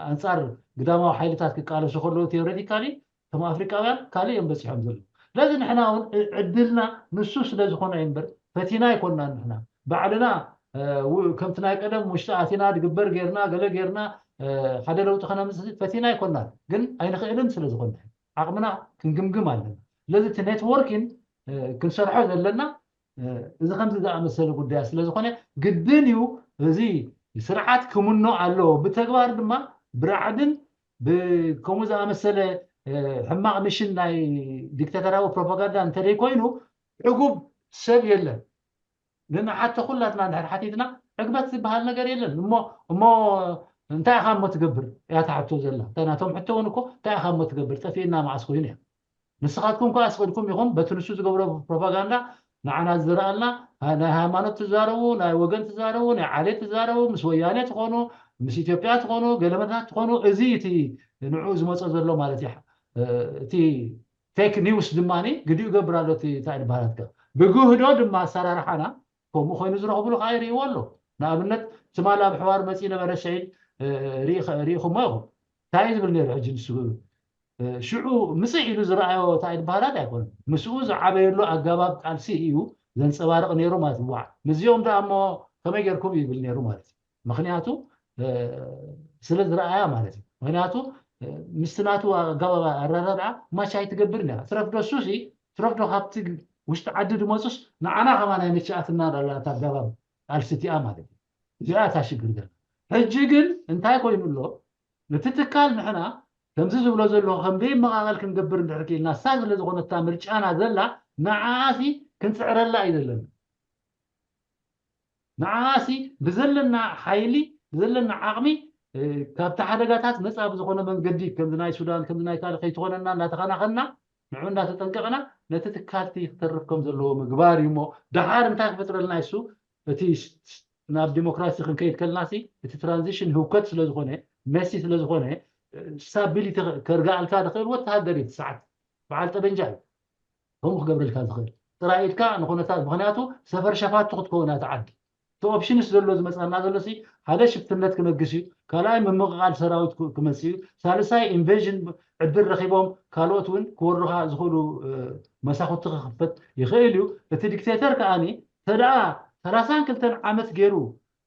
ኣንፃር ግዳማዊ ሓይልታት ክቃለሱ ከለዉ ቴዎሬቲካሊ ከም ኣፍሪቃውያን ካልእ እዮም በፂሖም ዘለዉ ስለዚ ንሕና እውን ዕድልና ንሱ ስለዝኾነ እዩ እምበር ፈቲና ኣይኮናን ንሕና ባዕልና ከምቲ ናይ ቀደም ውሽጢ ኣቲና ድግበር ጌርና ገለ ጌርና ሓደ ለውጢ ከነምፅእ ፈቲና ኣይኮናን ግን ኣይንኽእልን ስለዝኾነ ዓቕምና ክንግምግም ኣለና። ስለዚ እቲ ኔትወርኪን ክንሰርሖ ዘለና እዚ ከምዚ ዝኣመሰለ ጉዳያት ስለዝኾነ ግድን እዩ። እዚ ስርዓት ክምኖ ኣለዎ። ብተግባር ድማ ብራዕድን ብከምኡ ዝኣመሰለ ሕማቕ ምሽን ናይ ዲክታተራዊ ፕሮፓጋንዳ እንተደይኮይኑ ዕጉብ ሰብ የለን። ንንሓቶ ኩላትና እንድሕር ሓቲትና ዕግበት ዝበሃል ነገር የለን። እሞ እሞ እንታይ ኢኻ እሞ ትገብር እያ ትሓቶ ዘላ። እታ ናቶም ሕቶ እውን እኮ እንታይ ኢኻ እሞ ትገብር ጠፊእና መዓስ ኮይኑ እያ። ንስኻትኩም እኮ ኣስቐድኩም ኢኹም በቲ ንሱ ዝገብሮ ፕሮፓጋንዳ ንዓና ዝዘረኣልና ናይ ሃይማኖት ትዛረቡ፣ ናይ ወገን ትዛረቡ፣ ናይ ዓሌት ትዛረቡ፣ ምስ ወያኔ ትኾኑ፣ ምስ ኢትዮጵያ ትኾኑ፣ ገለመታት ትኾኑ፣ እዚ እቲ ንዕኡ ዝመጾ ዘሎ ማለት እዩ። እቲ ፌክ ኒውስ ድማ ግዲኡ ይገብር ኣሎ። እቲ እንታይ ዝበሃል ብግህዶ ድማ ኣሰራርሓና ከምኡ ኮይኑ ዝረኽብሉ ከዓ ይርእይዎ ኣሎ። ንኣብነት ትማል ኣብ ሕዋር መፂ ነበረ ሰዒድ ርኢኹሞ ኢኹም። እንታይ ዝብል ነይሩ ሕጂ ንሱ ሽዑ ምፅእ ኢሉ ዝረኣዮ እንታይ ዝበሃላት ኣይኮነን። ምስኡ ዝዓበየሉ ኣገባብ ቃልሲ እዩ ዘንፀባርቕ ነይሩ ማለት እዩ። ምስዚኦም ደኣ እሞ ከመይ ጌርኩም ይብል ነይሩ ማለት እዩ። ምክንያቱ ስለ ዝረኣያ ማለት እዩ። ምክንያቱ ምስቲ ናቱ ኣገባብ ኣረዳድዓ ማች ኣይትገብርን እያ። ትረፍዶ እሱሲ ትረፍዶ ካብቲ ውሽጢ ዓዲ ድመፁስ ንዓና ከማን ኣይመችኣትና ዳላ ኣገባብ ቃልሲ እቲኣ ማለት እዩ። እዚኣ እታ ሽግር ገና። ሕጂ ግን እንታይ ኮይኑ ኣሎ? ነቲ ትካል ንሕና ከምዚ ዝብሎ ዘለኹ ከም ደይመቓቐል ክንገብር እንድሕር ክኢልና እሳ ስለ ዝኾነታ ምርጫና ዘላ ንዓኣሲ ክንፅዕረላ እዩ ዘለና። ንዓኣሲ ብዘለና ሓይሊ ብዘለና ዓቕሚ ካብቲ ሓደጋታት ነፃ ብዝኾነ መንገዲ ከምዚ ናይ ሱዳን ከምዚ ናይ ካልእ ከይትኾነና እናተኸናኸንና ንዑ እንዳተጠንቀቕና ነቲ ትካልቲ ክተርፍ ከም ዘለዎ ምግባር እዩ እሞ ደሓር እንታይ ክፈጥረልና እሱ እቲ ናብ ዲሞክራሲ ክንከይድ ከለናሲ እቲ ትራንዚሽን ህውከት ስለዝኾነ መሲ ስለዝኾነ ስታቢሊቲ ከርጋኣልካ ዝኽእል ወተሃደር እዩ እቲ ሰዓት በዓል ጠበንጃ እዩ ከምኡ ክገብረልካ ዝኽእል ጥራይ ኢድካ ንኩነታት ምክንያቱ ሰፈር ሸፋቱ ክትከውን እያ እቲ ዓዲ እቲ ኦፕሽንስ ዘሎ ዝመፃና ዘሎ ሲ ሓደ ሽፍትነት ክነግስ እዩ ካልኣይ ምምቕቓል ሰራዊት ክመፅእ እዩ ሳልሳይ ኢንቨዥን ዕድል ረኪቦም ካልኦት እውን ክወሩካ ዝኽእሉ መሳኩቲ ክክፈት ይኽእል እዩ እቲ ዲክቴተር ከዓኒ ተደኣ ሰላሳን ክልተን ዓመት ገይሩ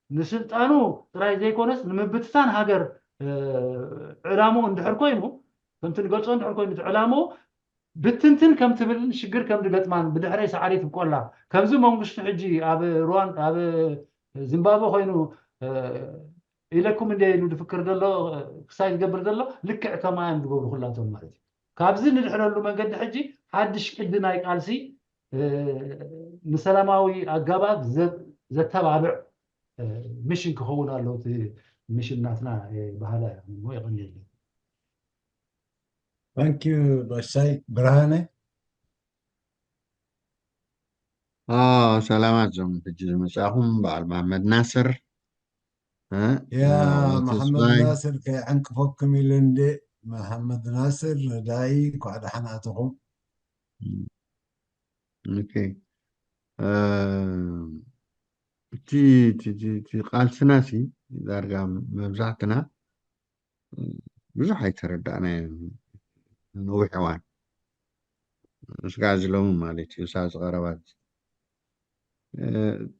ንስልጣኑ ጥራይ ዘይኮነስ ንምብትታን ሃገር ዕላምኡ እንድሕር ኮይኑ ከምቲ ንገልፆ እንድሕር ኮይኑ እቲ ዕላምኡ ብትንትን ከም ትብልን ሽግር ከም ዝገጥማን ብድሕረይ ሳዕሪ ትብቆላ ከምዚ መንግስቱ ሕጂ ኣብ ሩዋን ኣብ ዚምባብወ ኮይኑ ኢለኩም እንደ ኢሉ ዝፍክር ዘሎ ክሳይ ዝገብር ዘሎ ልክዕ ከማን ዝገብሩ ኩላቶም ማለት እዩ ካብዚ ንድሕረሉ መንገዲ ሕጂ ሓድሽ ቅዲ ናይ ቃልሲ ንሰላማዊ ኣገባብ ዘተባብዕ ምሽን ክኸውን ኣለዎ እቲ ምሽን ናትና ባህላ እሞ የቐንየለይ Thank you ጋሻይ ብርሃነ ሰላማት ዞም ሕጂ ዝመፃኹም በዓል መሓመድ ናስር ያ መሓመድ ናስር ከይዕንቅፈኩም ኢሉ እንደ መሓመድ ናስር ረዳኢ እንኳዕ ደሓን ኣተኹም እቲ ቃልስና ሲ ዳርጋ መብዛሕትና ብዙሕ ኣይተረዳእናዮ ነዊሕ እዋን ስጋዕ ዝለሙ ማለት እዩ ሳብ ዝቀረባት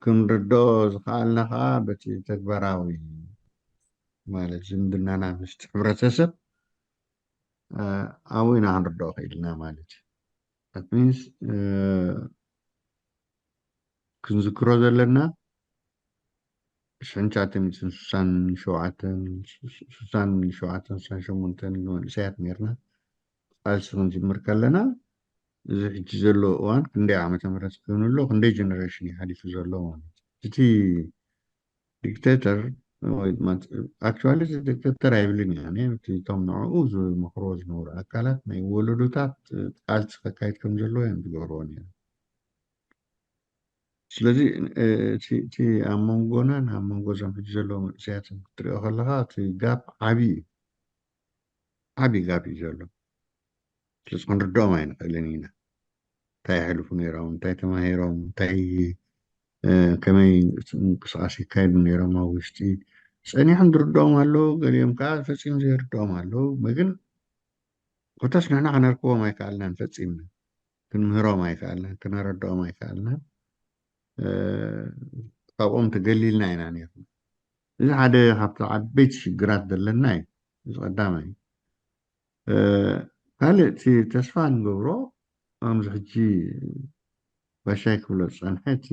ክንርድኦ ዝከኣልና ከዓ በቲ ተግባራዊ ማለት ዝምድናና ምስቲ ሕብረተሰብ ኣብኡ ኢና ክንርድኦ ክኢልና ማለት እዩ ሚንስ ክንዝክሮ ዘለና ሽሕን ትሽዓተ ሚእትን ስሳን ሸውዓተን ስሳን ሸውዓተን ስሳን ሸሞንተን መንእሰያት ነርና ቃልሲ ክንጅምር ከለና እዚ ሕጂ ዘሎ እዋን ክንደይ ዓመተ ምህረት ኮይኑ ኣሎ ክንደይ ጀነሬሽን እዩ ሓሊፉ ዘሎ ማለት እዩ እቲ ዲክቴተር ኣክቹዋሊ ዲክቴተር ኣይብልን እየ እቶም ንዕኡ ዝመክርዎ ዝነበሩ ኣካላት ናይ ወለዶታት ቃልሲ ከካይድ ከም ዘለዎ እዮም ዝገብርዎ ነይሩ ስለዚ እቲ ኣብ መንጎናን ኣብ መንጎ እዞም ሕጂ ዘለዉ መንእሰያትን ክትሪኦ ከለካ እቲ ጋፕ ዓብዪ እዩ ዓብዪ ጋፕ እዩ ዘሎ ስለዚ ክንርድኦም ኣይንኽእልን ኢና እንታይ የሕልፉ ነይሮም እንታይ ተማሂሮም እንታይ ከመይ ምንቅስቃስ ይካየዱ ነይሮም ኣብ ውሽጢ ፀኒሖም ዝርድኦም ኣለዉ ገሊኦም ከዓ ፈፂሙ ዘይርድኦም ኣለዉ ግን ኮታስ ንሕና ክነርክቦም ኣይከኣልናን ፈፂምና ክንምህሮም ኣይከኣልናን ክነረድኦም ኣይከኣልናን ካብኦም ተገሊልና ኢና ነርና እዚ ሓደ ካብቲ ዓበይቲ ሽግራት ዘለና እዩ እዚ ቀዳማይ ካልእ እቲ ተስፋ ንገብሮ ኣብዚ ሕጂ ባሻይ ክብሎ ዝጸንሐ እቲ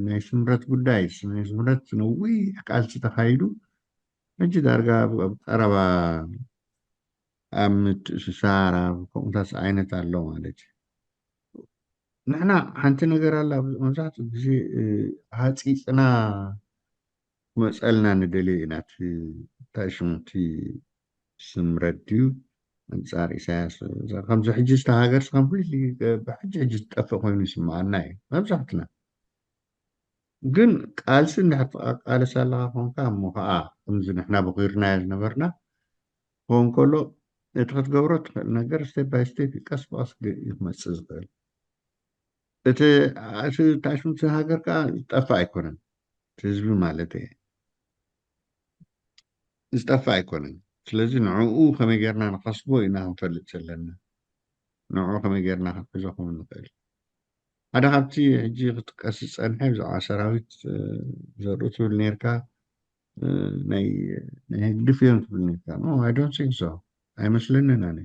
ናይ ስምረት ጉዳይ፣ ናይ ስምረት ነዊሕ ቃልሲ ተኻይዱ፣ ሕጂ ዳርጋ ኣብ ቀረባ ኣብ ምትእስሳር ኣብ ከምኡታት ዓይነት ኣሎ ማለት እዩ። ንሕና ሓንቲ ነገር ኣላ፣ መብዛሕትኡ ግዜ ሃፂፅና ክመፀልና ንደልዮ ኢና። እቲ እንታይ ሽሙ እቲ ስምረት ድዩ ኣንፃር ኢሳያስ፣ ከምዚ ሕጂ ዝተሃገር ከም ፍልይ ብሕጂ ሕጂ ዝጠፍእ ኮይኑ ይስምዓና እዩ መብዛሕትና። ግን ቃልሲ እንድሕር ትቃለስ ኣለኻ ኮንካ እሞ ከዓ ከምዚ ንሕና በኺርናዮ ዝነበርና ክኸውን ከሎ እቲ ክትገብሮ ትኽእል ነገር ስቴፕ ባይ ስቴፕ ቀስ ብቀስ እዩ ክመፅእ ዝኽእል። እቲ እቲ ታሽምቲ ሃገር ከዓ ዝጠፍእ ኣይኮነን፣ እቲ ህዝቢ ማለት እየ ዝጠፍእ ኣይኮነን። ስለዚ ንዕኡ ከመይ ጌርና ንኸስቦ ኢና ክንፈልጥ ዘለና፣ ንዕኡ ከመይ ጌርና ክንሕዞ ከም ንኽእል። ሓደ ካብቲ ሕጂ ክጥቀስ ዝጸንሐ ብዛዕባ ሰራዊት ዘርኡ ትብል ነርካ፣ ናይ ህግድፍ እዮም ትብል ነርካ። I don't think so። ኣይመስለንን ኣነ።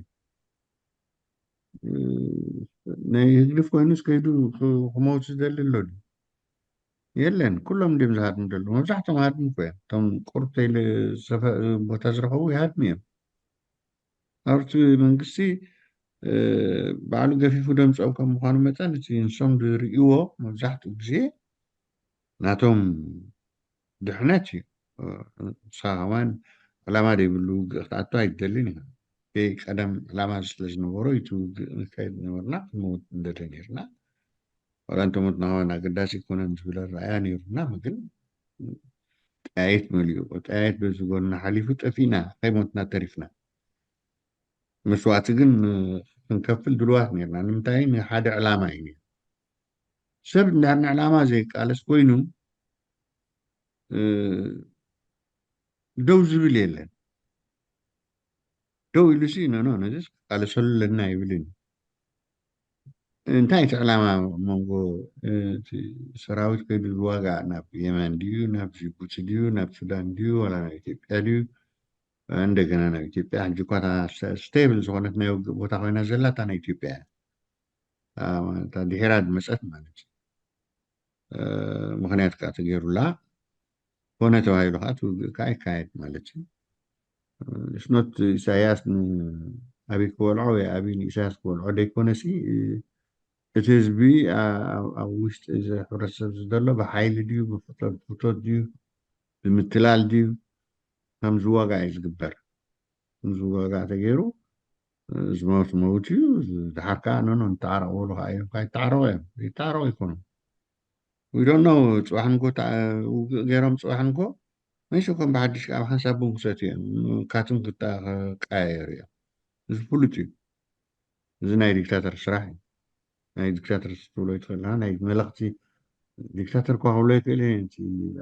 ናይ ህግድፍ ኮይኑስ ከይዱ ክመውት ዝደሊ ኣሎ ድዩ? የለን። ኩሎም ድም ዝሃድሙ ዘለዉ፣ መብዛሕቶም ሃድሙ እኮ እዮም። እቶም ቁርብ ተይለ ቦታ ዝረኸቡ ይሃድሙ እዮም። ኣብቲ መንግስቲ ባዕሉ ገፊፉ ደምፅኦም ከም ምዃኑ መጠን እቲ ንሶም ዝርእይዎ መብዛሕትኡ ግዜ ናቶም ድሕነት እዩ። ንስኻ ከማን ዕላማ ዘይብሉ ውግእ ክትኣቱ ኣይትደልን ኢኻ። ከይ ቀደም ዕላማ ስለ ዝነበሮ እቲ ውግእ ንካየድ ነበርና ክንመውት ንደሊ ነርና። ዋላ እንተሞትና ከማን ኣገዳሲ ኣይኮነን ዝብል ኣረኣእያ ነይሩና፣ ግን ጠያየት መሊኡ ጠያየት በዚ ጎንና ሓሊፉ ጠፊእና ከይሞትና ተሪፍና። መስዋእቲ ግን ክንከፍል ድልዋት ነርና። ንምንታይ? ንሓደ ዕላማ እዩ ነይሩ። ሰብ እንድሕር ንዕላማ ዘይቃለስ ኮይኑ ደው ዝብል የለን። ደው ኢሉ ሲ ኖኖ ነዚስ ክቃለሰሉ ኣለና ይብልን። እንታይ እቲ ዕላማ መንጎ እቲ ሰራዊት ከይዱ ዝዋጋእ ናብ የመን ድዩ ናብ ጅቡቲ ድዩ ናብ ሱዳን ድዩ ዋላ ናብ ኢትዮጵያ ድዩ? እንደገና ናብ ኢትዮጵያ ሕጂ እኳ ስቴብል ዝኾነት ናይ ውግእ ቦታ ኮይና ዘላ እታ ናይ ኢትዮጵያ እያ። ድሒራ ዝመፀት ማለት እዩ። ምኽንያት ከዓ ተገይሩላ ኮነ ተባሂሉ ከዓ እቲ ውግእ ከዓ ይካየድ ማለት እዩ። ስኖት ኢሳያስ ንኣብይ ክበልዖ ወይ ኣብይ ንኢሳያስ ክበልዖ ደይኮነሲ እቲ ህዝቢ ኣብ ውሽጢ እዚ ሕብረተሰብ ዘሎ ብሓይሊ ድዩ ብፍቶት ድዩ ብምትላል ድዩ ከም ዝዋጋእ እዩ ዝግበር። ከም ዝዋጋእ ተገይሩ ዝመውት መውት እዩ። ዝድሓር ከዓ ነኖ ንተዓረቕ በሉ ከዓ እዮም ከዓ ይተዓረቑ እዮም። ይተዓረቑ ይኮኑ። We don't know። ፅባሕ ንጎ ውግእ ገይሮም ፅባሕ ንጎ መይሶ ከም ብሓድሽ ከዓ ሓንሳብ ቡን ክሰትዩ እዮም። ካትም ክቀያየሩ እዮም። እዚ ፍሉጥ እዩ። እዚ ናይ ዲክታተር ስራሕ እዩ። ናይ ዲክታተር ትብሎ ይትኽእል ናይ መለኽቲ ዲክታተር እኳ ክብሎ ይክእል እየ እቲ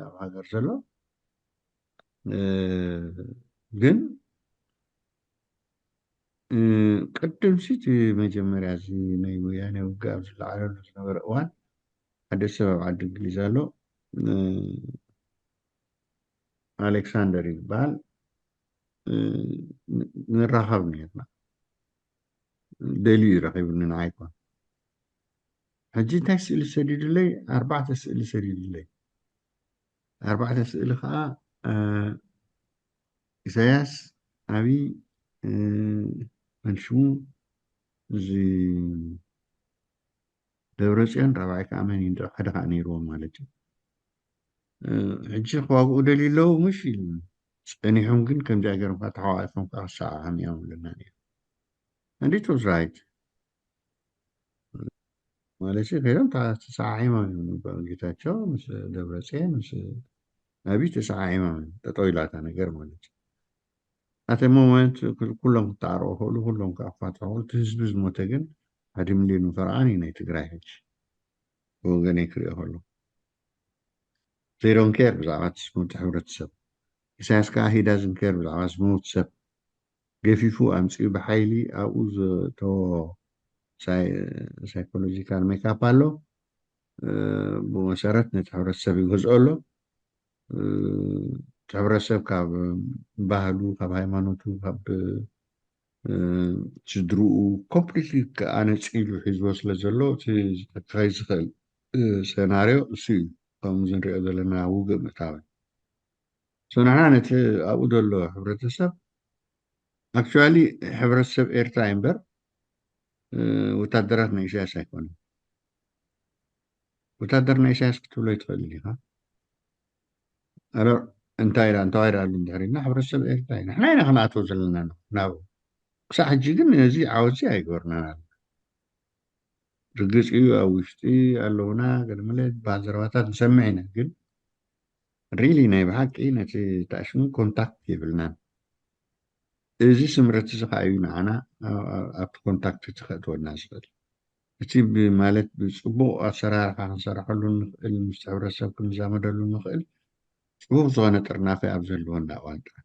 ኣብ ሃገር ዘሎ ግን ቅድም ሲ እቲ መጀመርያ እዚ ናይ ወያነ ውግእ ኣብ ዝለዓለሉ ዝነበረ እዋን ሓደ ሰብ ኣብ ዓዲ እንግሊዝ ኣሎ ኣሌክሳንደር ይበሃል። ንራኸብ ነርና ደልዩ እዩ ረኺቡኒ ንዓይ እኳ ሕጂ እንታይ ስእሊ ሰዲዱለይ ኣርባዕተ ስእሊ ሰዲዱለይ ኣርባዕተ ስእሊ ከዓ ኢሳያስ ኣብይ መንሽሙ እዚ ደብረፅዮን ራብዓይ ከዓ መን እዩ ሓደ ከዓ ነይርዎም ማለት እዩ ሕጂ ክዋግኡ ደልዩ ኣለዉ ምሽ ኢሉ ፀኒሖም ግን ከምዚኣ ገይሮም ከዓ ተሓዋቂፎም ከዓ ክሰዓዓም እዮም ኣለና ነይሩ እንዴት was right ማለት ከይዶም ተሰዓዒሞም እዮም ጌታቸው ምስ ደብረፅዮን ምስ ኣብይ ተሰዓዒሞም እዮም ጠጠው ኢላታ ነገር ማለት እዩ ኣተ ሞመንት ኩሎም ክተዓረቑ ክእሉ ኩሎም ክኣፋትሑ ክእሉ እቲ ህዝቢ ዝሞተ ግን ሓደ ሚልዮን ፈርቓን እዩ ናይ ትግራይ ሕጂ ብወገነይ ክሪኦ ከሎ they don't care ብዛዕባ እቲ ዝሞተ ሕብረተሰብ ኢሳያስ ከዓ he doesn't care ብዛዕባ ዝሞት ሰብ ገፊፉ ኣምፂኡ ብሓይሊ ኣብኡ ዝተወ ሳይኮሎጂካል ሜካፕ ኣሎ ብመሰረት ነቲ ሕብረተሰብ ይገዝኦ ኣሎ እቲ ሕብረተሰብ ካብ ባህሉ ካብ ሃይማኖቱ ካብ ስድርኡ ኮምፕሊትሊ ኣነፂሉ ሒዝዎ ስለ ዘሎ እቲ ክኸይ ዝኽእል ሰናርዮ እሱ እዩ። ከምዚ ንሪኦ ዘለና ውግእ ምእታዊ ንሕና ነቲ ኣብኡ ዘሎ ሕብረተሰብ ኣክቹዋሊ ሕብረተሰብ ኤርትራ እምበር ወታደራት ናይ ኢሳያስ ኣይኮነን። ወታደር ናይ ኢሳያስ ክትብሎ ይትኽእል ኢኻ። ኣረ እንታይ ኢላ እንተዋይዳ ኣሉ እንድሕር ኢልና ሕብረተሰብ ኤርትራ ኢና ንሕና ኢና ክንኣትዎ ዘለና ናብ ክሳዕ ሕጂ ግን ነዚ ዓወትዚ ኣይገበርናን ኣሎ። ርግጽ እዩ ኣብ ውሽጢ ኣለውና ገለመለ ዝበሃል ዘረባታት ንሰምዕ ኢና ግን ሪሊ ናይ ብሓቂ ነቲ ታሽሙ ኮንታክት የብልናን። እዚ ስምረት እዚ ከዓ እዩ ንዓና ኣብቲ ኮንታክት እቲ ከእትወና ዝኽእል። እቲ ማለት ብፅቡቕ ኣሰራርሓ ክንሰርሐሉ ንኽእል ምስ ሕብረተሰብ ክንዛመደሉ ንኽእል ፅቡቕ ዝኾነ ጥርናፈ ኣብ ዘለወና እዋን ጥራሕ።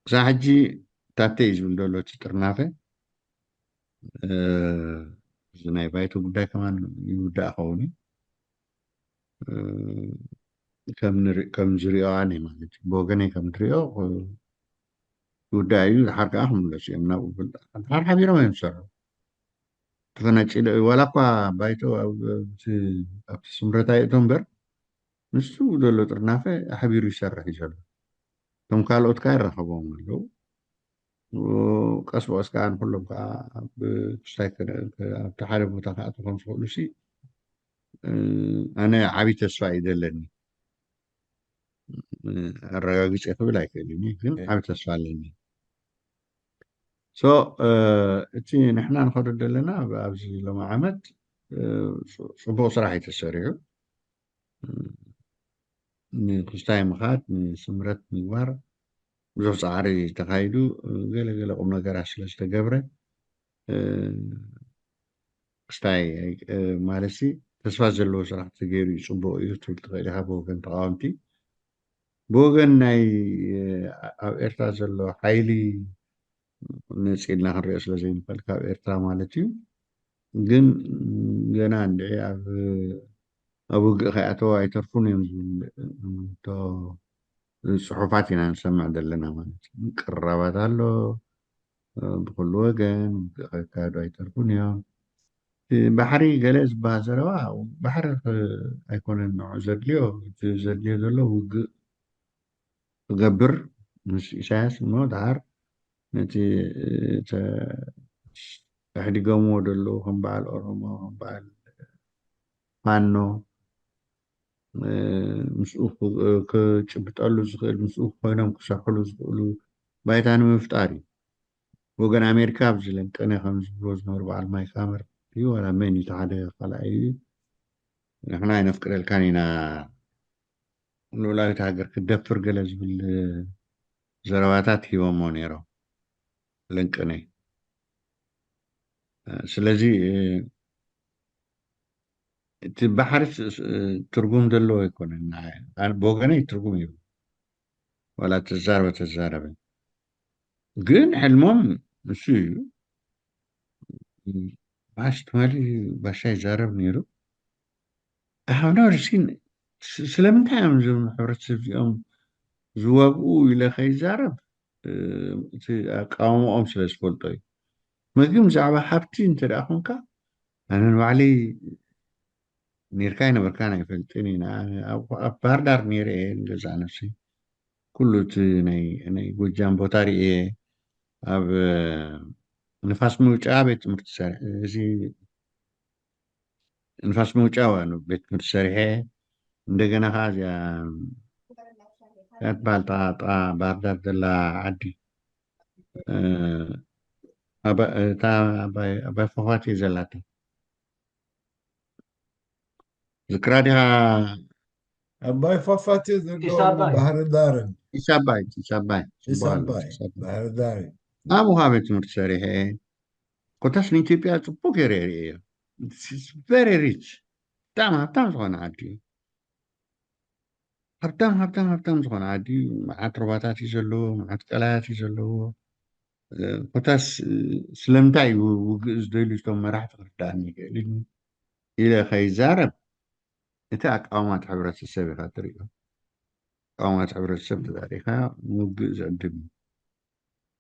ክሳብ ሕጂ ታተ እዩ ዝብል ዘሎ እቲ ጥርናፈ። እዚ ናይ ባይቶ ጉዳይ ከማን ይውዳእ ኸውን እዩ። ከም ዝሪኦ ኣነ ማለት እዩ ብወገነይ ከም ዝሪኦ ይውዳእ እዩ። ድሓር ከዓ ክምለሱ እዮም ናብኡ። ድሓር ሓቢሮም እዮም ዝሰርሑ። ተፈናጭለ ዋላ እኳ ባይቶ ኣብቲ ስምረት ኣይእቶ እምበር ምስኡ ዘሎ ጥርናፈ ሓቢሩ ይሰርሕ እዩ ዘሎ። እቶም ካልኦት ከዓ ይራኸቦም ኣለዉ። ቀስ ብቀስ ከዓ ንኩሎም ከዓ ብክስታይ ኣብቲ ሓደ ቦታ ክኣቱ ከም ዝኽእሉ ሲ ኣነ ዓብዪ ተስፋ እዩ ዘለኒ። ኣረጋግፀ ክብል ኣይክእልን ግን ዓብዪ ተስፋ ኣለኒ። ሶ እቲ ንሕና ንኸዶ ዘለና ኣብዚ ሎሚ ዓመት ፅቡቕ ስራሕ እዩ ተሰሪሑ። ንክስታይ ምኻድ ንስምረት ምግባር ብዙሕ ፃዕሪ ተካይዱ ገለ ገለ ቁም ነገራት ስለ ዝተገብረ ክስታይ ማለት ሲ ተስፋ ዘለዎ ስራሕ ተገይሩ እዩ ፅቡቅ እዩ ትብል ትኽእል ኢካ ብወገን ተቃወምቲ። ብወገን ናይ ኣብ ኤርትራ ዘሎ ሓይሊ ነፂልና ክንሪኦ ስለ ዘይንኽእል ካብ ኤርትራ ማለት እዩ። ግን ገና እንድዒ ኣብ ኣብ ውግእ ከይኣተው ኣይተርፉን እዮም ዝብል እቶ ፅሑፋት ኢና ንሰምዕ ዘለና ማለት እዩ። ቅራባት ኣሎ ብኩሉ ወገን ውግእ ከካየዱ ኣይተርፉን እዮም። ባሕሪ ገለ ዝበሃል ዘረባ ባሕሪ ኣይኮነን ንዑ ዘድልዮ። እቲ ዘድልዮ ዘሎ ውግእ ክገብር ምስ ኢሳያስ እሞ ድሓር ነቲ ኣሕዲጎምዎ ዘለዉ ከም በዓል ኦሮሞ ከም በዓል ፋኖ ምስኡ ክጭብጠሉ ዝኽእል ምስኡ ኮይኖም ክሰርሕሉ ዝኽእሉ ባይታ ንምፍጣር እዩ። ወገን ኣሜሪካ ኣብዚ ለንቀነ ከም ዝብሎ ዝነበሩ በዓል ማይክ ሃመር እዩ ዋላ መን እዩ ሓደ ካልኣይ እዩ። ንሕና ኣይነፍቅደልካን ኢና ልኡላዊት ሃገር ክትደፍር ገለ ዝብል ዘረባታት ሂቦሞ ነይሮም ለንቅነ። ስለዚ እቲ ባሕሪ ትርጉም ዘለዎ ኣይኮነን። ብወገነይ ትርጉም ይብ ዋላ ተዛረበ ተዛረበ ግን ሕልሞም እሱ እዩ። ባሽ ትማሊ ባሻ ይዛረብ ነይሩ። ኣሃብና ወደሲን ስለምንታይ እዮም እዞም ሕብረተሰብ እዚኦም ዝዋግኡ ኢለ ከይዛረብ እቲ ኣቃውሞኦም ስለ ዝፈልጦ እዩ። መግም ብዛዕባ ሃብቲ እንተ ደኣ ኮንካ ኣነ ንባዕለይ ነርካ ኣይነበርካን ኣይፈልጥን ኢና። ኣብ ባህርዳር ነይረ እየ ንገዛእ ነፍሲ ኩሉ እቲ ናይ ጎጃም ቦታ ርእየ ኣብ ንፋስ መውጫ ቤት ትምህርቲ ሰሪሐ እዚ ንፋስ መውጫ ቤት ትምህርቲ ሰሪሐ እንደገና ከዓ እዚኣ ትበሃል ጣጣ ባህርዳር ዘላ ዓዲ እታ ኣባይ ፏፏቴ ዘላታ ዝክራ ዲኻ? ኣባይ ፏፏቴ ዘለዎ ባህሪ ዳርን ኢሳባይ ኢሳባይ ኢሳባይ ባህሪ ዳርን ኣብ ውሃ ቤት ትምህርቲ ሰሪሐ ኮታስ ንኢትዮጵያ ፅቡቅ ገይረ የርእዮ። ቨሪ ሪች ብጣዕሚ ሃብታም ዝኾነ ዓዲ እዩ። ሃብታም ሃብታም ሃብታም ዝኾነ ዓዲ እዩ። መዓት ሩባታት እዩ ዘለዎ፣ መዓት ቀላያት እዩ ዘለዎ። ኮታስ ስለምንታይ እዩ ውግእ ዝደልዩ እቶም መራሕቲ ክርዳእኒ ይኽእል ኢለ ከይዛረብ እቲ ኣቃውማት ሕብረተሰብ ኢኻ ትሪኦ። ኣቃውማት ሕብረተሰብ ተዛሪኻ ንውግእ ዝዕድም እዩ።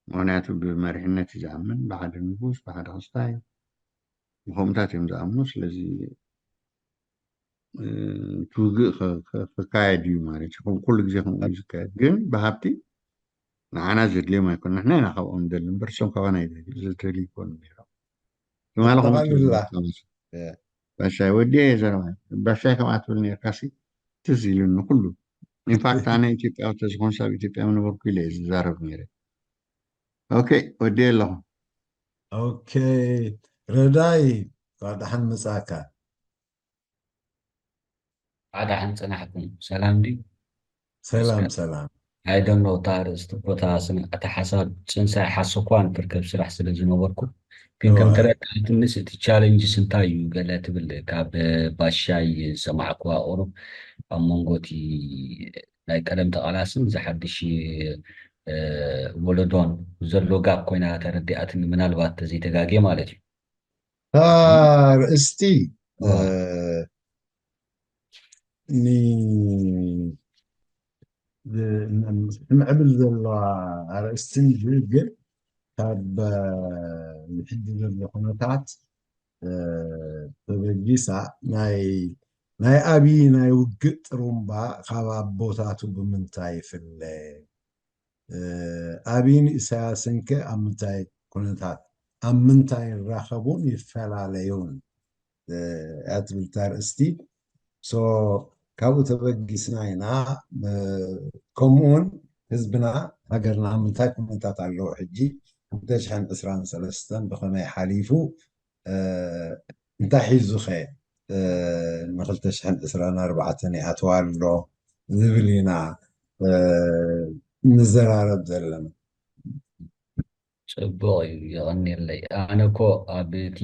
ምኽንያቱ ብመሪሕነት እዩ ዝኣምን፣ ብሓደ ንጉስ፣ ብሓደ ክስታይ፣ ብኸምኡታት እዮም ዝኣምኑ። ስለዚ እቲ ውግእ ክካየድ እዩ ማለት እዩ። ኩሉ ግዜ ከምኡ እዩ ዝካየድ። ግን ብሃብቲ ንዓና ዘድልዮም ኣይኮን። ንሕና ኢና ካብኦም ንደሊ እምበር እሶም ካባና ይደልዩ። ዘደልዩ ይኮኑ ነይሮም። ትማሊ ባሻይ ወዲ እየ ዘረባ። ባሻይ ከምኣ ትብል ነርካሲ ትዝ ኢሉኒ ኩሉ። ኢንፋክት ኣነ ኢትዮጵያዊ ተዝኾንስ ኣብ ኢትዮጵያ ምነበርኩ ኢለ እየ ዝዛረብ ነይረ። ኦኬ፣ ወዲ ኣለኹ። ኦኬ፣ ረዳይ፣ እንኳዕ ደሓን መጻእካ። ኣዳሕን ጽናሕኩም ሰላም ድዩ? ሰላም ሰላም። ኣይደኖ እታ ኣርእስቲ እኮ እታ ስነ- እታ ሓሳብ ጽንሳ ኣይሓሰኳን ትርከብ ስራሕ ስለ ዝነበርኩ ግን ከም ተረዳእትንስ እቲ ቻለንጅስ እንታይ እዩ ገለ ትብል ካብ ባሻይ ዝሰማዕኩዋ ቁሩብ ኣብ መንጎ እቲ ናይ ቀደም ተቓላስን ዝሓድሽ ወለዶን ዘሎ ጋብ ኮይና ተረዲኣትኒ ምናልባት ተዘይተጋጌ ማለት እዩ። እታ ርእስቲ ትምዕብል ዘለዋ ኣርእስቲ ግን ካብ ሕጂ ዘሎ ኩነታት ተበጊሳ ናይ ናይ ኣብዪ ናይ ውግእ ጥሩምባ ካብ ኣቦታቱ ብምንታይ ይፍለ? ኣብይን ኢሳያስን ከ ኣብ ምንታይ ኩነታት ኣብ ምንታይ ይራኸቡን ይፈላለዩን እያ ትብል እታ ኣርእስቲ። ሶ ካብኡ ተበጊስና ኢና። ከምኡውን ህዝብና ሃገርና ኣብ ምንታይ ኩነታት ኣለዉ ሕጂ ክልተ ሽሕን ዕስራን ሰለስተን ብኸመይ ሓሊፉ እንታይ ሒዙኸ ንክልተ ሽሕን ዕስራን ኣርባዕተን ይኣትዋ ኣሎ ዝብል ኢና ንዘራረብ ዘለና። ጽቡቕ እዩ፣ የቐንየለይ። ኣነ እኮ ኣብ እቲ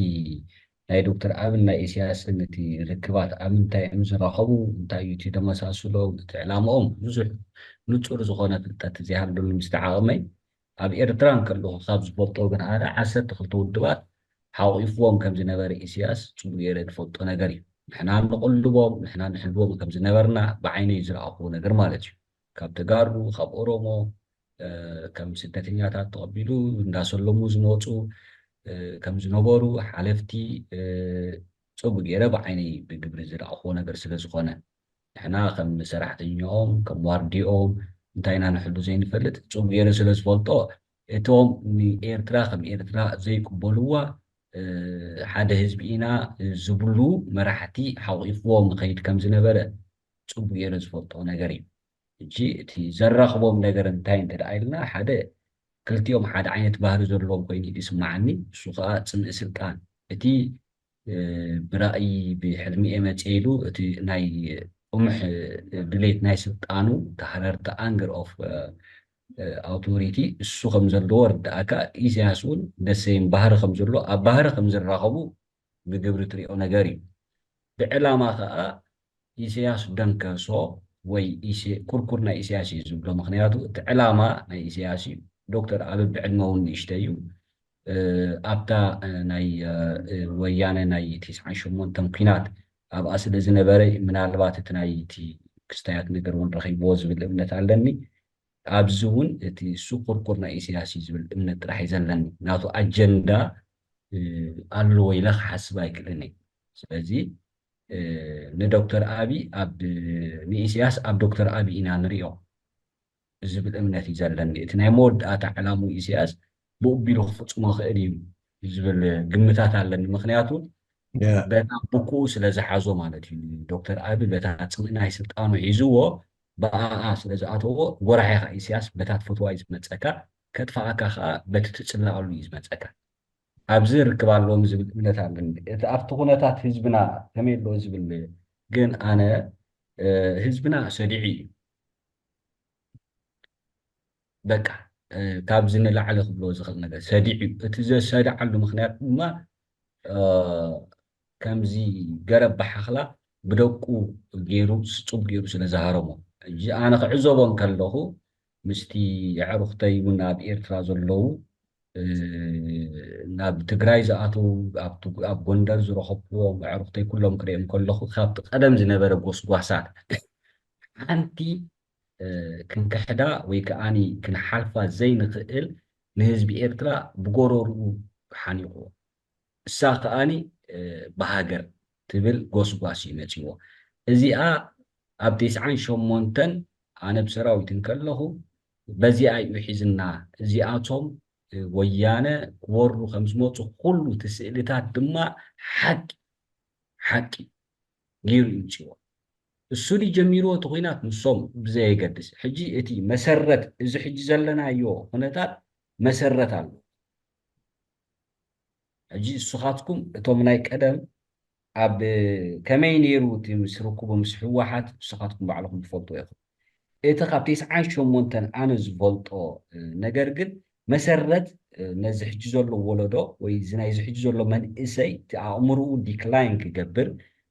ናይ ዶክተር ኣብን ናይ ኢሳያስን እቲ ርክባት ኣብ ምንታይ እዮም ዝራኸቡ፣ እንታይ እዩ እቲ ተመሳስሎም፣ እቲ ዕላምኦም ብዙሕ ንጹር ዝኾነ ፍልጠት ዘይሃልወኒ ምስቲ ዓቕመይ ኣብ ኤርትራ እንከለኹ ካብ ዝፈልጦ ግን ኣነ ዓሰርተ ክልተ ውድባት ሓቑፍዎም ከም ዝነበረ ኢሳያስ ጽቡቕ ገይረ ዝፈልጦ ነገር እዩ። ንሕና ንቕልቦም፣ ንሕና ንሕልዎም ከም ዝነበርና ብዓይነይ ዝረኣኽዎ ነገር ማለት እዩ። ካብ ተጋሩ፣ ካብ ኦሮሞ ከም ስደተኛታት ተቐቢሉ እንዳሰለሙ ዝመፁ ከም ዝነበሩ ሓለፍቲ ፅቡቅ ገይረ ብዓይነይ ብግብሪ ዝረኣኽዎ ነገር ስለ ዝኾነ ንሕና ከም ሰራሕተኛኦም ከም ዋርዲኦም እንታይ ኢና ንሕሉ ዘይንፈልጥ ፅቡቅ ገይረ ስለ ዝፈልጦ እቶም ንኤርትራ ከም ኤርትራ ዘይቅበልዋ ሓደ ህዝቢ ኢና ዝብሉ መራሕቲ ሓቂፍዎም ይኸይድ ከም ዝነበረ ፅቡቅ ገይረ ዝፈልጦ ነገር እዩ። ሕጂ እቲ ዘራኽቦም ነገር እንታይ እንተ ደኣ ኢልና ሓደ ክልቲኦም ሓደ ዓይነት ባህሪ ዘለዎም ኮይኑ ይስምዓኒ። እሱ ከዓ ፅምኢ ስልጣን እቲ ብራእይ ብሕልሚ እየ መፅየ ኢሉ እቲ ናይ ጥሙሕ ድሌት ናይ ስልጣኑ ተሃረርቲ ኣንግር ኦፍ ኣውቶሪቲ እሱ ከም ዘለዎ ርዳእካ ኢሳያስ እውን ደሰይም ባህሪ ከም ዘሎ ኣብ ባህሪ ከም ዝራኸቡ ብግብሪ ትሪኦ ነገር እዩ። ብዕላማ ከዓ ኢሳያስ ደንከሶ ወይ ኩርኩር ናይ ኢሳያስ እዩ ዝብሎ። ምክንያቱ እቲ ዕላማ ናይ ኢሳያስ እዩ። ዶክተር ኣበብ ብዕድመ እውን ንእሽተ እዩ። ኣብታ ናይ ወያነ ናይ ትስዓን ሸሞንተን ኲናት ኣብኣ ስለ ዝነበረ ምናልባት እቲ ናይ እቲ ክስታያት ነገር እውን ረኺብዎ ዝብል እምነት ኣለኒ። ኣብዚ እውን እቲ እሱ ኩርኩር ናይ ኢሳያስ እዩ ዝብል እምነት ጥራሕ እዩ ዘለኒ። ናቱ ኣጀንዳ ኣለዎ ኢለ ክሓስብ ኣይክእልን እየ። ስለዚ ንዶክተር ኣቢ ኣብ ንኢሳያስ ኣብ ዶክተር ኣቢ ኢና ንሪኦ ዝብል እምነት እዩ ዘለኒ። እቲ ናይ መወዳእታ ዕላሙ ኢሳያስ ብኡ ቢሉ ክፍፅሞ ክእል እዩ ዝብል ግምታት ኣለኒ። ምክንያቱ በታ ብኩኡ ስለ ዝሓዞ ማለት እዩ። ዶክተር ኣቢ በታ ፅምኢ ናይ ስልጣኑ ሒዝዎ ብኣኣ ስለ ዝኣተዎ ጎራሒኻ ኢሳያስ በታ ትፈትዋ እዩ ዝመፀካ፣ ከጥፋኣካ ከዓ በቲ ትፅላኣሉ እዩ ዝመፀካ። ኣብዚ ርክብ ኣለዎም ዝብል እምነት ኣለኒ። እቲ ኣብቲ ኩነታት ህዝብና ከመይ ኣሎ ዝብል ግን ኣነ ህዝብና ሰዲዑ እዩ። በቃ ካብዚ ንላዕሊ ክብሎ ዝኽእል ነገር ሰዲዑ እዩ። እቲ ዘሰድዓሉ ምክንያት ድማ ከምዚ ገረብ ብሓኽላ ብደቁ ገይሩ ስጹብ ገይሩ ስለ ዝሃረሞ። ሕጂ ኣነ ክዕዘቦ እንከለኹ ምስቲ ኣዕሩኽተይ እውን ኣብ ኤርትራ ዘለዉ ናብ ትግራይ ዝኣተዉ ኣብ ጎንደር ዝረኸብኩዎም ኣዕሩኽተይ ኩሎም ክርእዮም ከለኹ ካብቲ ቀደም ዝነበረ ጎስጓሳት ሓንቲ ክንክሕዳ ወይ ከዓኒ ክንሓልፋ ዘይንኽእል ህዝቢ ኤርትራ ብጎረርኡ ሓኒቑዎ። እሳ ከኣኒ ብሃገር ትብል ጎስጓስ እዩ መፂዎ። እዚኣ ኣብ ተስዓን ሸሞንተን ኣነ ብሰራዊት እንከለኹ በዚኣ እዩ ሒዝና። እዚኣቶም ወያነ ክወሩ ከም ዝመፁ ኩሉ እቲ ስእልታት ድማ ሓቂ ሓቂ ገይሩ ይምፅዎ። እሱ ድዩ ጀሚርዎ እቲ ኹናት ንሶም ብዘየገድስ። ሕጂ እቲ መሰረት እዚ ሕጂ ዘለናዮ ኩነታት መሰረት ኣሎ። ሕጂ ንስኻትኩም እቶም ናይ ቀደም ኣብ ከመይ ነይሩ እቲ ምስ ርክቡ ምስ ህወሓት ንስኻትኩም ባዕልኹም ትፈልጡ ኢኹም። እቲ ካብ ተስዓን ሸሞንተን ኣነ ዝፈልጦ ነገር ግን መሰረት ነዚ ሕጂ ዘሎ ወለዶ ወይ እዚ ናይዚ ሕጂ ዘሎ መንእሰይ እቲ ኣእምርኡ ዲክላይን ክገብር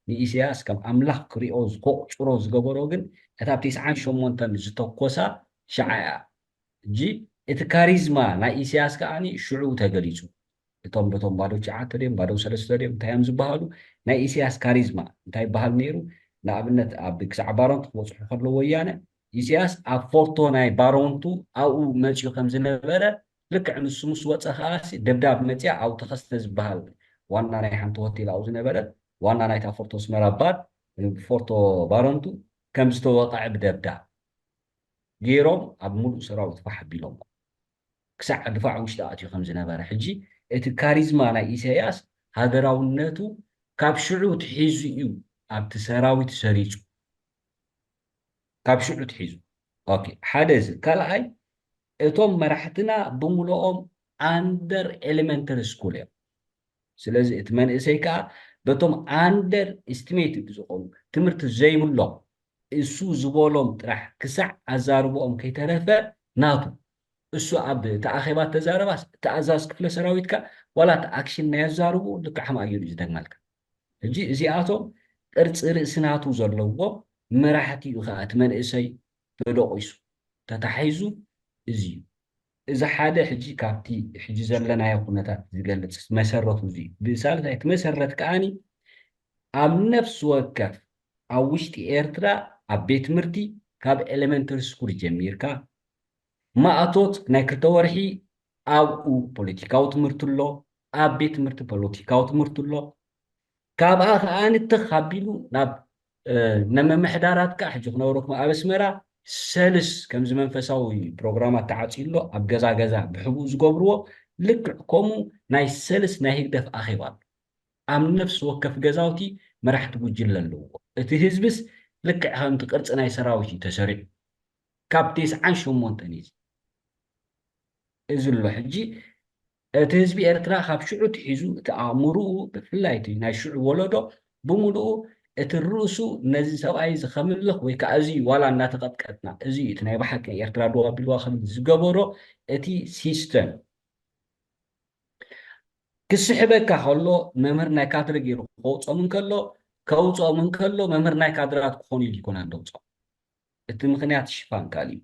ንኢሳያስ ከም ኣምላኽ ክሪኦ ዝቆቕጭሮ ዝገበሮ ግን እታ ኣብ ተስዓን ሸሞንተን ዝተኮሳ ሻዓ እያ። ሕጂ እቲ ካሪዝማ ናይ ኢሳያስ ከኣ ሽዑ ተገሊጹ። እቶም በቶም ባዶ ትሽዓተ ድዮም ባዶ ሰለስተ ድዮም እንታይ እዮም ዝበሃሉ ናይ ኢሳያስ ካሪዝማ እንታይ ይበሃል ነይሩ? ንኣብነት ኣብ ክሳዕ ባሮንት ክበፅሑ ከሎ ወያነ ኢሳያስ ኣብ ፎርቶ ናይ ባሮንቱ ኣብኡ መፅኡ ከም ዝነበረ ልክዕ ንሱ ምስ ወፀ ከኣ ደብዳብ መፅያ ኣብ ተኸስተ ዝበሃል ዋና ናይ ሓንቲ ሆቴል ኣብኡ ዝነበረት ዋና ናይታ ፎርቶ ኣስመራ ባር ፎርቶ ባሮንቱ ከም ዝተወቕዐ ብደብዳብ ገይሮም ኣብ ሙሉእ ሰራዊት ፋሕ ኣቢሎሞ። ክሳዕ ድፋዕ ውሽጢ ኣትዩ ከም ዝነበረ። ሕጂ እቲ ካሪዝማ ናይ ኢሳያስ ሃገራውነቱ ካብ ሽዑ ትሒዙ እዩ ኣብቲ ሰራዊት ሰሪጹ። ካብ ሽዑ ትሒዙ። ኦኬ፣ ሓደ እዚ። ካልኣይ፣ እቶም መራሕትና ብምልኦም ኣንደር ኤሌመንተሪ ስኩል እዮም። ስለዚ እቲ መንእሰይ ከዓ በቶም ኣንደር ኤስቲሜትድ ዝኾኑ ትምህርቲ ዘይብሎም እሱ ዝበሎም ጥራሕ ክሳዕ ኣዛርብኦም ከይተረፈ ናቱ እሱ ኣብ እቲ ኣኼባ ተዛረባስ እቲ ኣዛዝ ክፍለ ሰራዊትካ ዋላ እቲ ኣክሽን ናይ ኣዛርቡ ልክዕ ከም ኣየሉ እዩ ዝደግመልካ። ሕጂ እዚኣቶም ቅርፂ ርእሲ ናቱ ዘለዎ መራሕቲ እዩ ከዓ እቲ መንእሰይ ተደቂሱ ተታሒዙ እዚ እዩ። እዚ ሓደ ሕጂ ካብቲ ሕጂ ዘለናዮ ኩነታት ዝገልፅ መሰረቱ እዚ እዩ። ብሳልሳይ እቲ መሰረት ከዓኒ ኣብ ነፍሲ ወከፍ ኣብ ውሽጢ ኤርትራ ኣብ ቤት ትምህርቲ ካብ ኤሌመንተሪ ስኩል ጀሚርካ ማእቶት ናይ ክልተ ወርሒ ኣብኡ ፖለቲካዊ ትምህርቲ ኣሎ፣ ኣብ ቤት ትምህርቲ ፖለቲካዊ ትምህርቲ ኣሎ። ካብኣ ከኣ ንትኽ ኣቢሉ ናብ ነመምሕዳራት ከኣ ሕጂ ክነብረኩም ኣብ ኣስመራ ሰልስ ከምዚ መንፈሳዊ ፕሮግራማት ተዓፅዩ ኣሎ ኣብ ገዛ ገዛ ብሕቡእ ዝገብርዎ ልክዕ ከምኡ ናይ ሰልስ ናይ ህግደፍ ኣኼባ ኣሎ ኣብ ነፍሲ ወከፍ ገዛውቲ መራሕቲ ጉጅለ ኣለዎ እቲ ህዝብስ ልክዕ ከምቲ ቅርፂ ናይ ሰራዊት እዩ ተሰሪዑ ካብ ቴስዓን ሸሞንተን እዩ እዚ ኣሎ ሕጂ እቲ ህዝቢ ኤርትራ ካብ ሽዑ ትሒዙ እቲ ኣእምርኡ ብፍላይ እቲ ናይ ሽዑ ወለዶ ብምልኡ እቲ ርእሱ ነዚ ሰብኣይ እዚ ከምልኽ ወይ ከዓ እዚ ዋላ እናተቐጥቀጥና እዚ እቲ ናይ ብሓቂ ኤርትራ ደው ኣቢልዋ ክብል ዝገበሮ እቲ ሲስተም ክስሕበካ ከሎ መምህር ናይ ካድረ ገይሩ ከውፅኦም እንከሎ ከውፅኦም እንከሎ መምህር ናይ ካድራት ክኾኑ ኢሉ ይኮነ ደውፅኦም እቲ ምኽንያት ሽፋን ካልእ እዩ።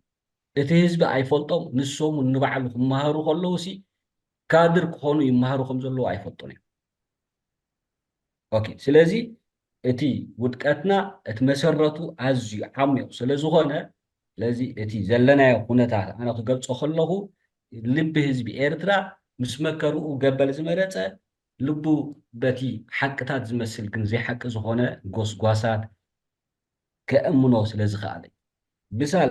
እቲ ህዝቢ ኣይፈልጦም፣ ንሶም እውን ንባዕሉ ክመሃሩ ከለዉ ሲ ካድር ክኾኑ ይመሃሩ ከም ዘለዉ ኣይፈልጡን እዮም። ኦኬ፣ ስለዚ እቲ ውድቀትና እቲ መሰረቱ ኣዝዩ ዓሚቕ ስለ ዝኾነ፣ ስለዚ እቲ ዘለናዮ ኩነታት ኣነ ክገልጾ ከለኹ ልቢ ህዝቢ ኤርትራ ምስ መከርኡ ገበል ዝመረጸ ልቡ በቲ ሓቅታት ዝመስል ግን ዘይሓቂ ዝኾነ ጎስጓሳት ከእምኖ ስለ ዝኸኣለ ብሳል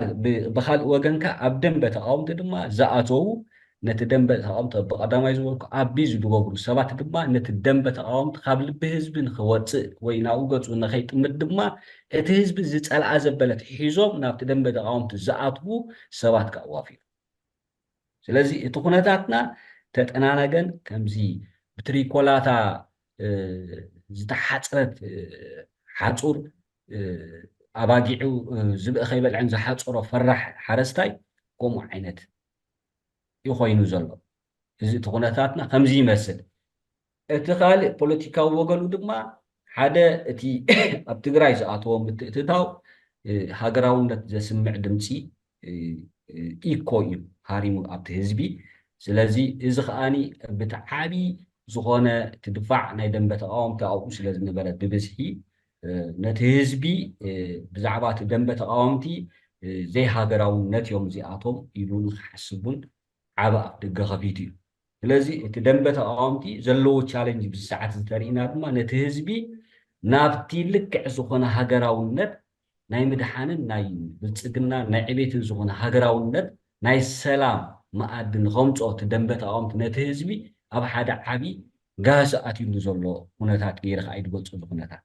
ብኻልእ ወገንካ ኣብ ደንበ ተቃወምቲ ድማ ዝኣተዉ ነቲ ደንበ ተቃወምቲ ብቀዳማይ ዝበልኩ ኣቢዝ ዝገብሩ ሰባት ድማ ነቲ ደንበ ተቃወምቲ ካብ ልቢ ህዝቢ ንክወፅእ ወይ ናብኡ ገፁ ንከይጥምት ድማ እቲ ህዝቢ ዝፀልኣ ዘበለት ሒዞም ናብቲ ደንበ ተቃወምቲ ዝኣትዉ ሰባት ከኣዋፊሩ ስለዚ እቲ ኩነታትና ተጠናነገን ከምዚ ብትሪኮላታ ዝተሓፅረት ሓፁር ኣባጊዑ ዝብኢ ከይበልዐን ዝሓፀሮ ፈራሕ ሓረስታይ ከምኡ ዓይነት እዩ ኮይኑ ዘሎ። እዚ እቲ ኩነታትና ከምዚ ይመስል። እቲ ካልእ ፖለቲካዊ ወገኑ ድማ ሓደ እቲ ኣብ ትግራይ ዝኣተዎ ምትእትታው ሃገራውነት ዘስምዕ ድምፂ ኢኮ እዩ ሃሪሙ ኣብቲ ህዝቢ። ስለዚ እዚ ከዓኒ ብቲ ዓብዪ ዝኾነ እቲ ድፋዕ ናይ ደንበ ተቃወምቲ ኣብኡ ስለ ዝነበረ ብብዝሒ ነቲ ህዝቢ ብዛዕባ እቲ ደንበ ተቃወምቲ ዘይሃገራውነት እዮም እዚኣቶም ኢሉ ንክሓስቡን ዓቢ ኣፍ ደገ ከፊቱ እዩ። ስለዚ እቲ ደንበ ተቃወምቲ ዘለዎ ቻለንጅ ብዚ ሰዓት እዚ ተሪእና ድማ ነቲ ህዝቢ ናብቲ ልክዕ ዝኾነ ሃገራውነት ናይ ምድሓንን ናይ ብልጽግና ናይ ዕቤትን ዝኾነ ሃገራውነት ናይ ሰላም መኣዲ ንኸምፅኦ እቲ ደንበ ተቃወምቲ ነቲ ህዝቢ ኣብ ሓደ ዓቢ ጋህሲ ኣትዩሉ ዘሎ ኩነታት ገይረ ከኣ ይድገልፀሉ ኩነታት።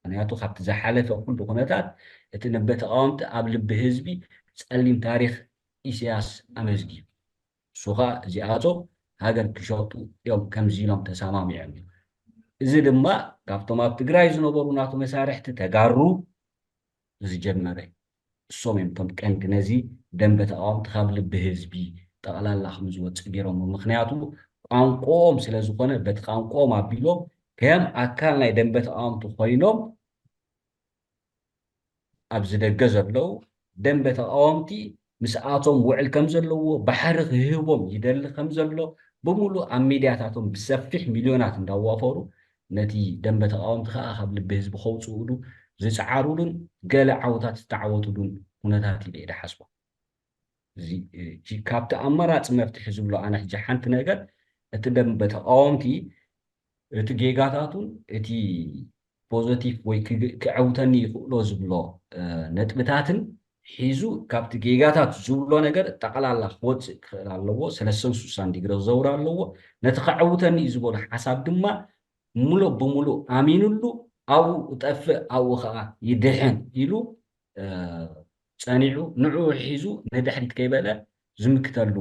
ምክንያቱ ካብቲ ዝሓለፈ ኩሉ ኩነታት እቲ ደንበ ተቃወምቲ ኣብ ልቢ ህዝቢ ፀሊም ታሪክ ኢሳያስ ኣመዝጊቡ። እሱ ከዓ እዚኣቶም ሃገር ክሸጡ እዮም ከምዚ ኢሎም ተሰማሚዖም እዮም። እዚ ድማ ካብቶም ኣብ ትግራይ ዝነበሩ ናቱ መሳርሕቲ ተጋሩ ዝጀመረ እዩ። እሶም እዮም እቶም ቀንዲ ነዚ ደንበ ተቃወምቲ ካብ ልቢ ህዝቢ ጠቕላላ ከም ዝወፅእ ገይሮም። ምክንያቱ ቋንቋኦም ስለ ዝኾነ በቲ ቋንቋኦም ኣቢሎም ከም ኣካል ናይ ደንበ ተቃወምቲ ኮይኖም ኣብዚ ደገ ዘለዉ ደንበ ተቃወምቲ ምስኣቶም ውዕል ከም ዘለዎ ባሕሪ ክህቦም ይደሊ ከም ዘሎ ብምሉእ ኣብ ሚድያታቶም ብሰፊሕ ሚልዮናት እንዳዋፈሩ ነቲ ደንበ ተቃወምቲ ከዓ ካብ ልቢ ህዝቢ ከውፅኡሉ ዝፀዓሩሉን ገለ ዓወታት ዝተዓወቱሉን ኩነታት ኢለ እየ ዝሓስቦ። ካብቲ ኣማራፂ መፍትሒ ዝብሎ ኣነ ሕጂ ሓንቲ ነገር እቲ ደንበ ተቃወምቲ እቲ ጌጋታቱን እቲ ፖዘቲቭ ወይ ክዕውተኒ ይኽእሎ ዝብሎ ነጥብታትን ሒዙ ካብቲ ጌጋታት ዝብሎ ነገር ጠቕላላ ክወፅእ ክኽእል ኣለዎ። ሰለስተን ስሳን ዲግሪ ክዘውር ኣለዎ። ነቲ ከዕውተኒ እዩ ዝበሎ ሓሳብ ድማ ሙሉእ ብሙሉእ ኣሚኑሉ ኣብኡ እጠፍእ ኣብኡ ከዓ ይድሕን ኢሉ ፀኒዑ ንዕኡ ሒዙ ንድሕሪት ከይበለ ዝምክተሉ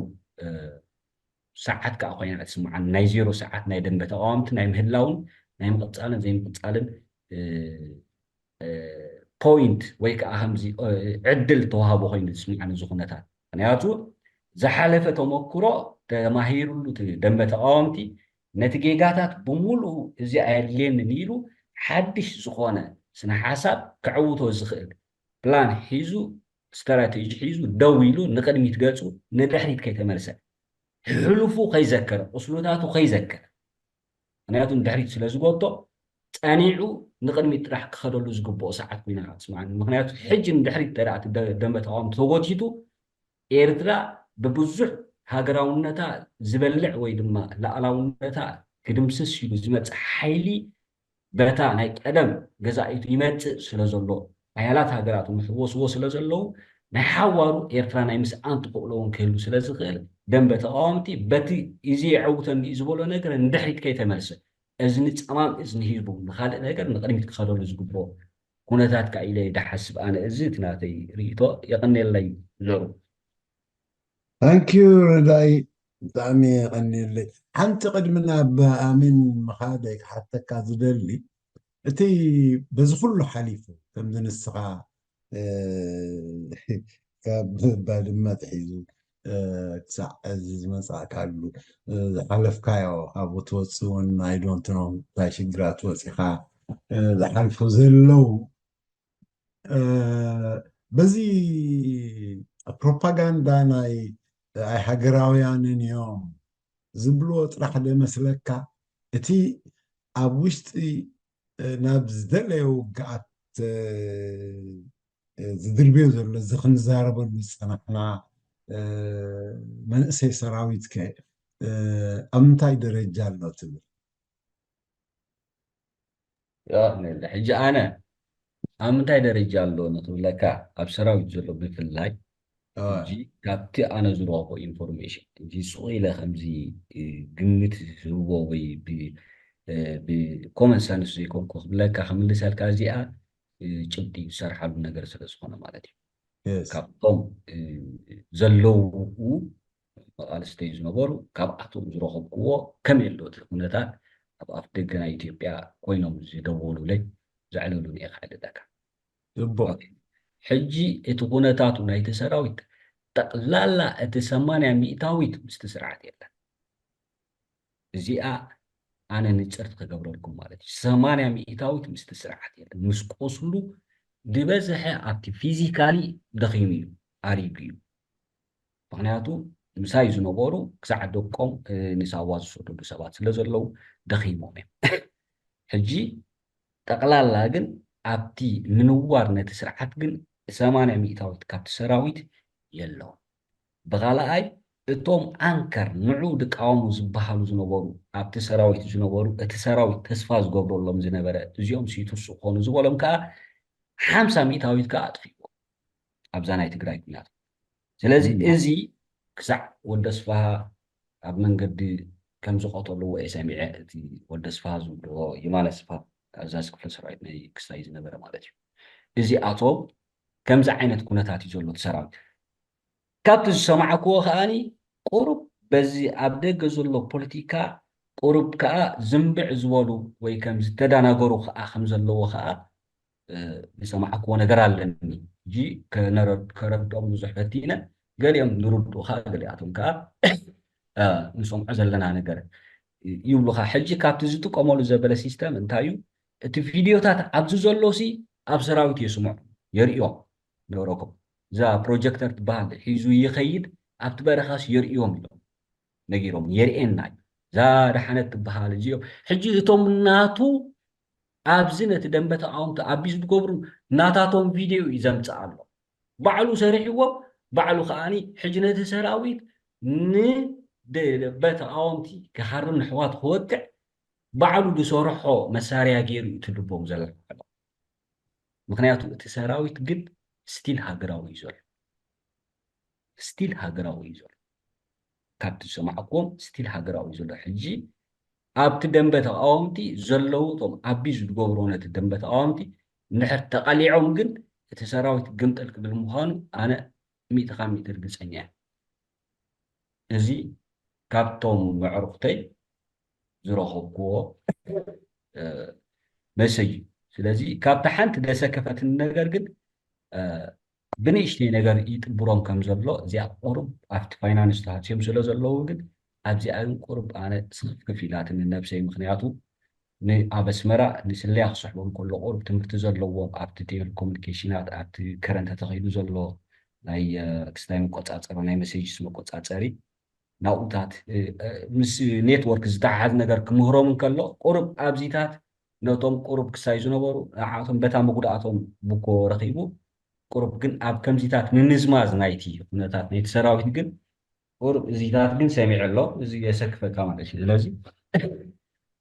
ሰዓት ከዓ ኮይና እትስምዓኒ ናይ ዜሮ ሰዓት ናይ ደንበ ተቃወምቲ ናይ ምህላውን ናይ ምቕፃልን ዘይምቕፃልን ፖይንት ወይ ከዓ ከምዚ ዕድል ተዋህቦ ኮይኑ ዝስምዓኒ እዚ ኩነታት። ምክንያቱ ዝሓለፈ ተመክሮ ተማሂሩሉ እቲ ደንበ ተቃወምቲ ነቲ ጌጋታት ብምሉኡ እዚ ኣየድልየንን ኢሉ ሓድሽ ዝኾነ ስነ ሓሳብ ክዕውቶ ዝኽእል ፕላን ሒዙ ስትራቴጂ ሒዙ ደው ኢሉ ንቅድሚት ገፁ ንድሕሪት ከይተመልሰ ሕሉፉ ከይዘከረ ቁስሉታቱ ከይዘከረ ምክንያቱ ንድሕሪት ስለ ዝጎቶ ፀኒዑ ንቅድሚት ጥራሕ ክኸደሉ ዝግብኦ ሰዓት ኮይና ትስምዓኒ። ምክንያቱ ሕጂ ንድሕሪት ተደኣ ደንበ ተቃወምቲ ተጎቲቱ ኤርትራ ብብዙሕ ሃገራውነታ ዝበልዕ ወይ ድማ ላእላውነታ ክድምስስ ኢሉ ዝመፅእ ሓይሊ በታ ናይ ቀደም ገዛኢቱ ይመፅእ ስለ ዘሎ ሓያላት ሃገራት ምሕወስዎ ስለ ዘለዉ ናይ ሓዋሩ ኤርትራ ናይ ምስኣን ተኽእሎ እውን ክህሉ ስለ ዝኽእል ደንበ ተቃወምቲ በቲ እዚ የዐውተኒ እዩ ዝበሎ ነገር ንድሕሪት ከይተመልሰ እዝኒ ጸማም እዝኒ ሂቡ ንኻልእ ነገር ንቕድሚት ክኸደሉ ዝግብኦ ኩነታት ከኣ ኢለ እየ ዝሓስብ ኣነ። እዚ እቲ ናተይ ርእይቶ። የቐንየለይ ዘሩ። ታንኪዩ ረዳይ፣ ብጣዕሚ የቐንየለይ። ሓንቲ ቅድሚ ናብ ኣሚን ምኻደይ ክሓተካ ዝደሊ እቲ በዚ ኩሉ ሓሊፉ ከምዚ ንስኻ ካብ ባድመ ኣትሒዙ ክሳዕ እዚ ዝመፃእካሉ ዝሓለፍካዮ ካብኡ ትወፅእ እውን ኣይዶንት ኖ እንታይ ሽግራት ወፂኻ ዝሓልፉ ዘለዉ በዚ ፕሮፓጋንዳ ናይ ኣይ ሃገራውያንን እዮም ዝብልዎ ጥራሕ ዶ መስለካ እቲ ኣብ ውሽጢ ናብ ዝደለየ ውግኣት ዝድርብዮ ዘሎ እዚ ክንዛረበሉ ዝፀናሕና መንእሰይ ሰራዊት ከ ኣብ ምንታይ ደረጃ ኣሎ ትብል? ሕጂ ኣነ ኣብ ምንታይ ደረጃ ኣሎ ንክብለካ ኣብ ሰራዊት ዘሎ ብፍላይ ሕጂ ካብቲ ኣነ ዝረኽቦ ኢንፎርሜሽን ሕጂ ሱቕ ኢለ ከምዚ ግምት ዝህቦ ወይ ብኮመን ሰንስ ዘይኮንኩ ክብለካ ክምልሰልካ እዚኣ ጭብጢ ዝሰርሓሉ ነገር ስለ ዝኾነ ማለት እዩ። ካብቶም ዘለዉ መቓልስተይ ዝነበሩ ካብኣቶም ዝረኸብክዎ ከመይ ኣሎ እቲ ኩነታት ኣብ ኣፍ ደገ ናይ ኢትዮጵያ ኮይኖም ዝደወሉለይ ዘዕለሉኒ እየ ክሕልለካ። ሕጂ እቲ ኩነታቱ ናይቲ ሰራዊት ጠቕላላ እቲ ሰማንያ ሚእታዊት ምስቲ ስርዓት የለን። እዚኣ ኣነ ንፅርቲ ክገብረልኩም ማለት እዩ። ሰማንያ ሚእታዊት ምስቲ ስርዓት የለን። ምስ ቁስሉ ዝበዝሐ ኣብቲ ፊዚካሊ ደኺሙ እዩ፣ ኣሪጉ እዩ። ምክንያቱ ምሳይ ዝነበሩ ክሳዕ ደቆም ንሳዋ ዝሰደዱ ሰባት ስለ ዘለዉ ደኺሞም እዮም። ሕጂ ጠቕላላ ግን ኣብቲ ምንዋር ነቲ ስርዓት ግን ሰማንያ ሚእታዊት ካብቲ ሰራዊት የለውን። ብኻልኣይ እቶም ኣንከር ንዑ ድቃወሙ ዝበሃሉ ዝነበሩ ኣብቲ ሰራዊት ዝነበሩ እቲ ሰራዊት ተስፋ ዝገብረሎም ዝነበረ እዚኦም ሲትሱ ክኾኑ ዝበሎም ከዓ ሓምሳ ሚእታዊት ከዓ ኣጥፊዎ ኣብዛ ናይ ትግራይ ኩናት። ስለዚ እዚ ክሳዕ ወደ ስፋሃ ኣብ መንገዲ ከም ዝቐተልዎ እየ ሰሚዐ። እቲ ወደ ስፋሃ ዝብልዎ የማነ ስፋሃ ኣዛዚ ክፍለ ሰራዊት ናይ ክስታይ ዝነበረ ማለት እዩ። እዚኣቶም ከምዚ ዓይነት ኩነታት እዩ ዘሎ እቲ ሰራዊት። ካብቲ ዝሰማዕክዎ ከዓኒ ቁሩብ በዚ ኣብ ደገ ዘሎ ፖለቲካ ቁሩብ ከዓ ዝንብዕ ዝበሉ ወይ ከም ዝተዳናገሩ ከዓ ከም ዘለዎ ከዓ ዝሰማዕክዎ ነገር ኣለኒ። ሕጂ ከረድኦም ብዙሕ ፈቲነ፣ ገሊኦም ዝርድኡ ከዓ ገሊኣቶም ከዓ ንሰምዖ ዘለና ነገር ይብሉካ። ሕጂ ካብቲ ዝጥቀመሉ ዘበለ ሲስተም እንታይ እዩ? እቲ ቪድዮታት ኣብዚ ዘሎ ሲ ኣብ ሰራዊት የስምዖ የርእዮም ነበረኩም። እዛ ፕሮጀክተር ትበሃል ሒዙ ይኸይድ ኣብቲ በረኻስ የርእዮም ኢሎም ነጊሮም የርእየና እዩ። እዛ ደሓነት ትበሃል እዚኦም ሕጂ እቶም ናቱ ኣብዚ ነቲ ደንበ ተቃወምቲ ኣቢዝ ዝገብሩ ናታቶም ቪድዮ እዩ ዘምፅእ ኣሎ። ባዕሉ ሰሪሕዎም ባዕሉ ከዓኒ ሕጂ ነቲ ሰራዊት ንደንበ ተቃወምቲ ክሃርም ንሕዋት ክወቅዕ ባዕሉ ዝሰርሖ መሳርያ ገይሩ እዩ ትልቦም ዘሎ። ምክንያቱ እቲ ሰራዊት ግን ስቲል ሃገራዊ እዩ ዘሎ። ስቲል ሃገራዊ እዩ ዘሎ። ካብቲ ዝሰማዕክዎም ስቲል ሃገራዊ እዩ ዘሎ። ሕጂ ኣብቲ ደንበ ተቃወምቲ ዘለዉ እቶም ኣቢዝ ዝገብርዎ ነቲ ደንበ ተቃወምቲ እንድሕር ተቃሊዖም ግን እቲ ሰራዊት ግምጥል ክብል ምዃኑ ኣነ ሚእቲ ካብ ሚእቲ ርግፀኛ እየ። እዚ ካብቶም መዕርኩተይ ዝረኸብክዎ መሰጅ እዩ። ስለዚ ካብታ ሓንቲ ደሰከፈትኒ ነገር ግን ብንእሽተይ ነገር ይጥብሮም ከም ዘሎ እዚኣ ቁሩብ ኣብቲ ፋይናንስ ተሃስዮም ስለ ዘለዉ ግን ኣብዚኣ ግን ቁሩብ ኣነ ስኽፍክፍ ኢላትኒ ነብሰይ። ምክንያቱ ኣብ ኣስመራ ንስለያ ክስሕቦም ከሎ ቁሩብ ትምህርቲ ዘለዎም ኣብቲ ቴሌኮሙኒኬሽናት ኣብቲ ከረንት ተተኺሉ ዘሎ ናይ ክስታይ መቆፃፀሪ ናይ መሴጅስ መቆፃፀሪ ናብኡታት ምስ ኔትወርክ ዝተሓሓዝ ነገር ክምህሮም እንከሎ ቁሩብ ኣብዚታት ነቶም ቁሩብ ክሳይ ዝነበሩ ንዓቶም በታ መጉዳእቶም ብኮ ረኺቡ ቁሩብ ግን ኣብ ከምዚታት ምምዝማዝ ናይቲ ኩነታት ናይቲ ሰራዊት ግን ቁሩብ እዚታት ግን ሰሚዐ ኣሎ። እዚ የሰክፈካ ማለት እዩ። ስለዚ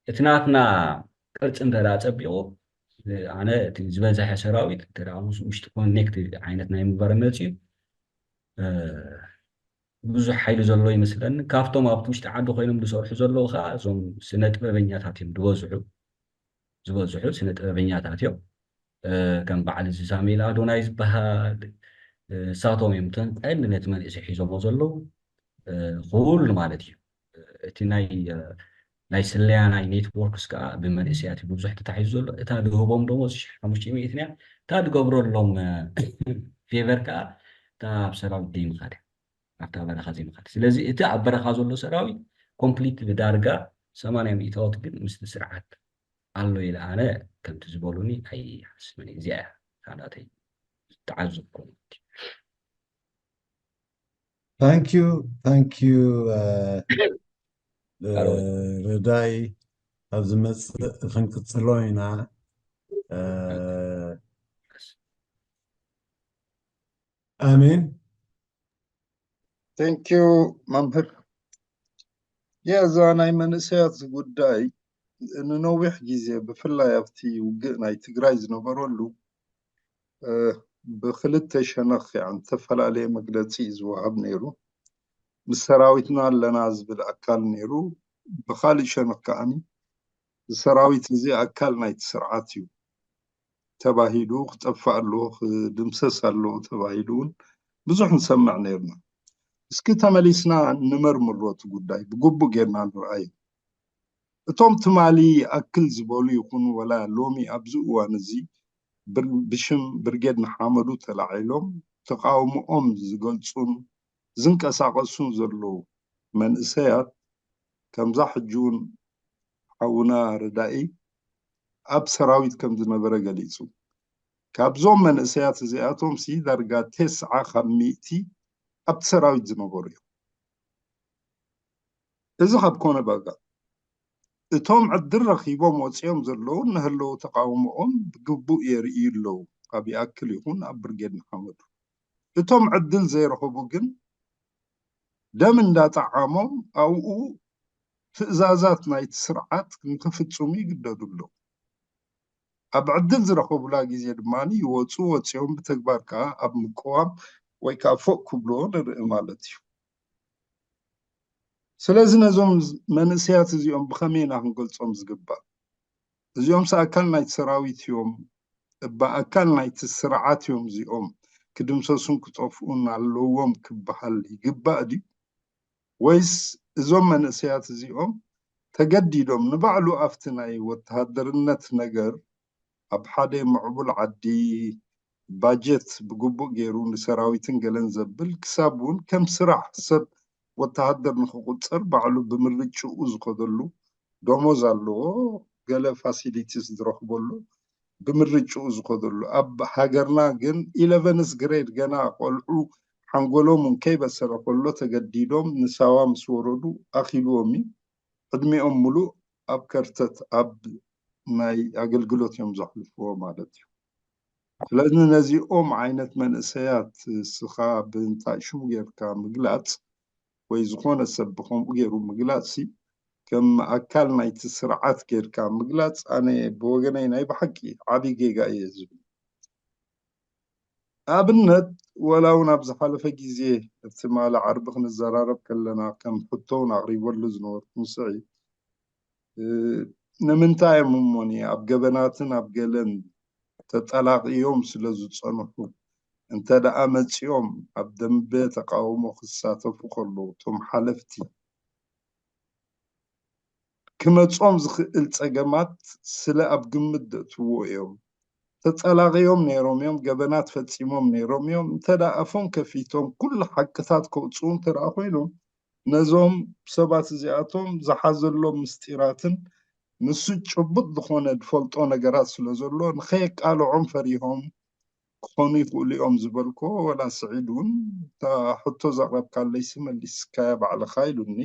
እቲ ናትና ቅርፂ እንተ ጸቢቑ ኣነ እቲ ዝበዝሐ ሰራዊት እንተ ምስ ውሽጢ ኮኔክት ዓይነት ናይ ምግባር መፅዩ ብዙሕ ሓይሊ ዘሎ ይመስለኒ። ካብቶም ኣብቲ ውሽጢ ዓዲ ኮይኖም ዝሰርሑ ዘለዉ ከዓ እዞም ስነ ጥበበኛታት እዮም ዝበዝሑ ዝበዝሑ ስነ ጥበበኛታት እዮም። ከም በዓል እዚ ሳሙኤል ኣዶናይ ዝበሃል እሳቶም እዮም እተን ቀንዲ ነቲ መንእሰይ ሒዞሞ ዘለዉ። ኩሉ ማለት እዩ እቲ ናይ ናይ ስለያ ናይ ኔትወርክስ ከዓ ብመንእሰያት እዩ ብዙሕ ተታሒዙ ዘሎ። እታ ዝህቦም ደሞዝ ሺሕ ሓሙሽተ ሚእቲ እያ። እታ ዝገብረሎም ፌቨር ከዓ እታ ኣብ ሰራዊት ዘይምኻድ ኣብታ በረኻ ዘይምኻድ። ስለዚ እቲ ኣብ በረኻ ዘሎ ሰራዊት ኮምፕሊት ብዳርጋ ሰማንያ ሚእታዎት ግን ምስቲ ስርዓት ኣሎ ኢለ ኣነ ከምቲ ዝበሉኒ ኣይሓስብን እየ። እዚኣ እያ እታ ናተይ ዝተዓዘብኩ ማለት እዩ። Thank you, thank you ረዳይ። ኣብ ዝመፅእ ክንቅፅሎ ኢና። ኣሜን። Thank you መምህር። ያ እዛ ናይ መንእሰያት ጉዳይ ንነዊሕ ግዜ ብፍላይ ኣብቲ ውግእ ናይ ትግራይ ዝነበረሉ ብክልተ ሸነኽ ያን ዝተፈላለየ መግለፂ እዩ ዝወሃብ ነይሩ። ምስ ሰራዊትና ኣለና ዝብል ኣካል ነይሩ። ብካሊእ ሸነኽ ከዓኒ እዚ ሰራዊት እዚ ኣካል ናይቲ ስርዓት እዩ ተባሂሉ ክጠፍእ ኣለዎ ክድምሰስ ኣለዎ ተባሂሉ እውን ብዙሕ ንሰምዕ ነይርና። እስኪ ተመሊስና ንመርምሮ እቲ ጉዳይ ብግቡእ ጌርና ንርኣዮ። እቶም ትማሊ ይኣክል ዝበሉ ይኹኑ ወላ ሎሚ ኣብዚ እዋን እዚ ብሽም ብርጌድ ንሓመዱ ተላዒሎም ተቃውሞኦም ዝገልፁን ዝንቀሳቐሱን ዘለዉ መንእሰያት ከምዛ ሕጂ እውን ሓውና ረዳኢ ኣብ ሰራዊት ከም ዝነበረ ገሊፁ። ካብዞም መንእሰያት እዚኣቶም ሲ ዳርጋ ቴስዓ ካብ ሚእቲ ኣብቲ ሰራዊት ዝነበሩ እዮም። እዚ ካብ ኮነ በቃ እቶም ዕድል ረኺቦም ወፂኦም ዘለዉ እናሃለዉ ተቃውሞኦም ብግቡእ የርእዩ ኣለዉ። ካብ ይኣክል ይኹን ኣብ ብርጌድ ንሓመዱ እቶም ዕድል ዘይረኸቡ ግን ደም እንዳጠዓሞም ኣብኡ ትእዛዛት ናይቲ ስርዓት ንክፍፅሙ ይግደዱ ኣለዉ። ኣብ ዕድል ዝረኸቡላ ግዜ ድማ ይወፁ፣ ወፂኦም ብተግባር ከዓ ኣብ ምቅዋም ወይ ከዓ ፎቅ ክብልዎ ንርኢ ማለት እዩ። ስለዚ ነዞም መንእሰያት እዚኦም ብኸመይ ኢና ክንገልፆም ዝግባእ? እዚኦምስ ኣካል ናይቲ ሰራዊት እዮም፣ እባ ኣካል ናይቲ ስርዓት እዮም። እዚኦም ክድምሰሱን ክጠፍኡን ኣለዎም ክበሃል ይግባእ ድዩ? ወይስ እዞም መንእሰያት እዚኦም ተገዲዶም ንባዕሉ ኣብቲ ናይ ወተሃደርነት ነገር ኣብ ሓደ ምዕቡል ዓዲ ባጀት ብግቡእ ገይሩ ንሰራዊትን ገለን ዘብል ክሳብ እውን ከም ስራሕ ሰብ ወተሃደር ንክቁፀር ባዕሉ ብምርጭኡ ዝኸደሉ ደሞዝ ኣለዎ፣ ገለ ፋሲሊቲስ ዝረኽበሉ ብምርጭኡ ዝኸደሉ። ኣብ ሃገርና ግን ኢለቨንስ ግሬድ ገና ቆልዑ ሓንጎሎም እውን ከይበሰለ ከሎ ተገዲዶም ንሳዋ ምስ ወረዱ ኣኺልዎም እዩ። ዕድሚኦም ሙሉእ ኣብ ከርተት ኣብ ናይ ኣገልግሎት እዮም ዘሕልፍዎ ማለት እዩ። ስለዚ ነዚኦም ዓይነት መንእሰያት እስኻ ብእንታይ ሽሙ ጌርካ ምግላፅ ወይ ዝኾነ ሰብ ብኸምኡ ገይሩ ምግላፅሲ ከም ኣካል ናይቲ ስርዓት ጌርካ ምግላፅ ኣነ ብወገነይ ናይ ብሓቂ ዓብዪ ጌጋ እየ ዝብል። ኣብነት ወላ እውን ኣብ ዝሓለፈ ግዜ እቲ ማለ ዓርቢ ክንዘራረብ ከለና ከም ሕቶ እውን ኣቕሪበሉ ዝነበርኩ ንስዒ ንምንታይ እዮም እሞኒ ኣብ ገበናትን ኣብ ገለን ተጠላቕዮም ስለ ዝፀንሑ እንተ ደኣ መፂኦም ኣብ ደንበ ተቃውሞ ክሳተፉ ከለዉ እቶም ሓለፍቲ ክመጾም ዝኽእል ጸገማት ስለ ኣብ ግምት ዘእትውዎ እዮም። ተጸላቒዮም ነይሮም እዮም፣ ገበናት ፈጺሞም ነይሮም እዮም። እንተ ደኣ ኣፎም ከፊቶም ኩሉ ሓቅታት ከውጽኡ እንተ ደኣ ኮይኖም፣ ነዞም ሰባት እዚኣቶም ዝሓዘሎም ምስጢራትን ንሱ ጭቡጥ ዝኾነ ዝፈልጦ ነገራት ስለ ዘሎ ንኸየቃልዖም ፈሪሆም ክኾኑ ይኽእሉ እዮም ዝበልኮ፣ ወላ ስዒድ እውን እታ ሕቶ ዘቕረብካለይሲ መሊስካያ ባዕልኻ ኢሉኒ።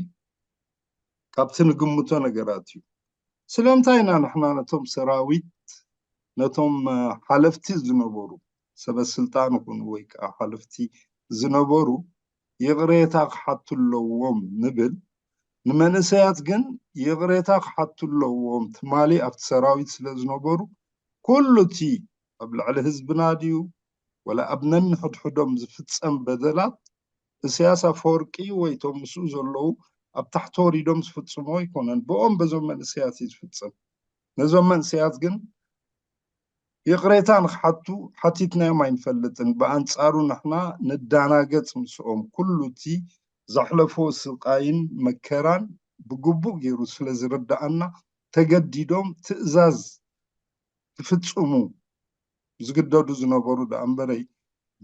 ካብቲ ንግምቶ ነገራት እዩ። ስለምንታይ ኢና ንሕና ነቶም ሰራዊት ነቶም ሓለፍቲ ዝነበሩ ሰበ ስልጣን ይኹኑ ወይ ከዓ ሓለፍቲ ዝነበሩ ይቕሬታ ክሓቱ ኣለዎም ንብል? ንመንእሰያት ግን ይቕሬታ ክሓቱ ኣለዎም። ትማሊ ኣብቲ ሰራዊት ስለ ዝነበሩ ኩሉ እቲ ኣብ ልዕሊ ህዝብና ድዩ ወላ ኣብ ነንሕድሕዶም ዝፍጸም በደላት ኢሳያስ ኣፈወርቂ ወይ እቶም ምስኡ ዘለዉ ኣብ ታሕቲ ወሪዶም ዝፍጽሞ ኣይኮነን። ብኦም በዞም መንእሰያት እዩ ዝፍጸም። ነዞም መንእሰያት ግን ይቕሬታ ንክሓቱ ሓቲትናዮም ኣይንፈልጥን። ብኣንጻሩ ንሕና ንዳናገጽ ምስኦም። ኩሉ እቲ ዘሕለፎ ስቓይን መከራን ብግቡእ ገይሩ ስለ ዝርድኣና ተገዲዶም ትእዛዝ ክፍጽሙ ዝግደዱ ዝነበሩ ደኣ እምበረይ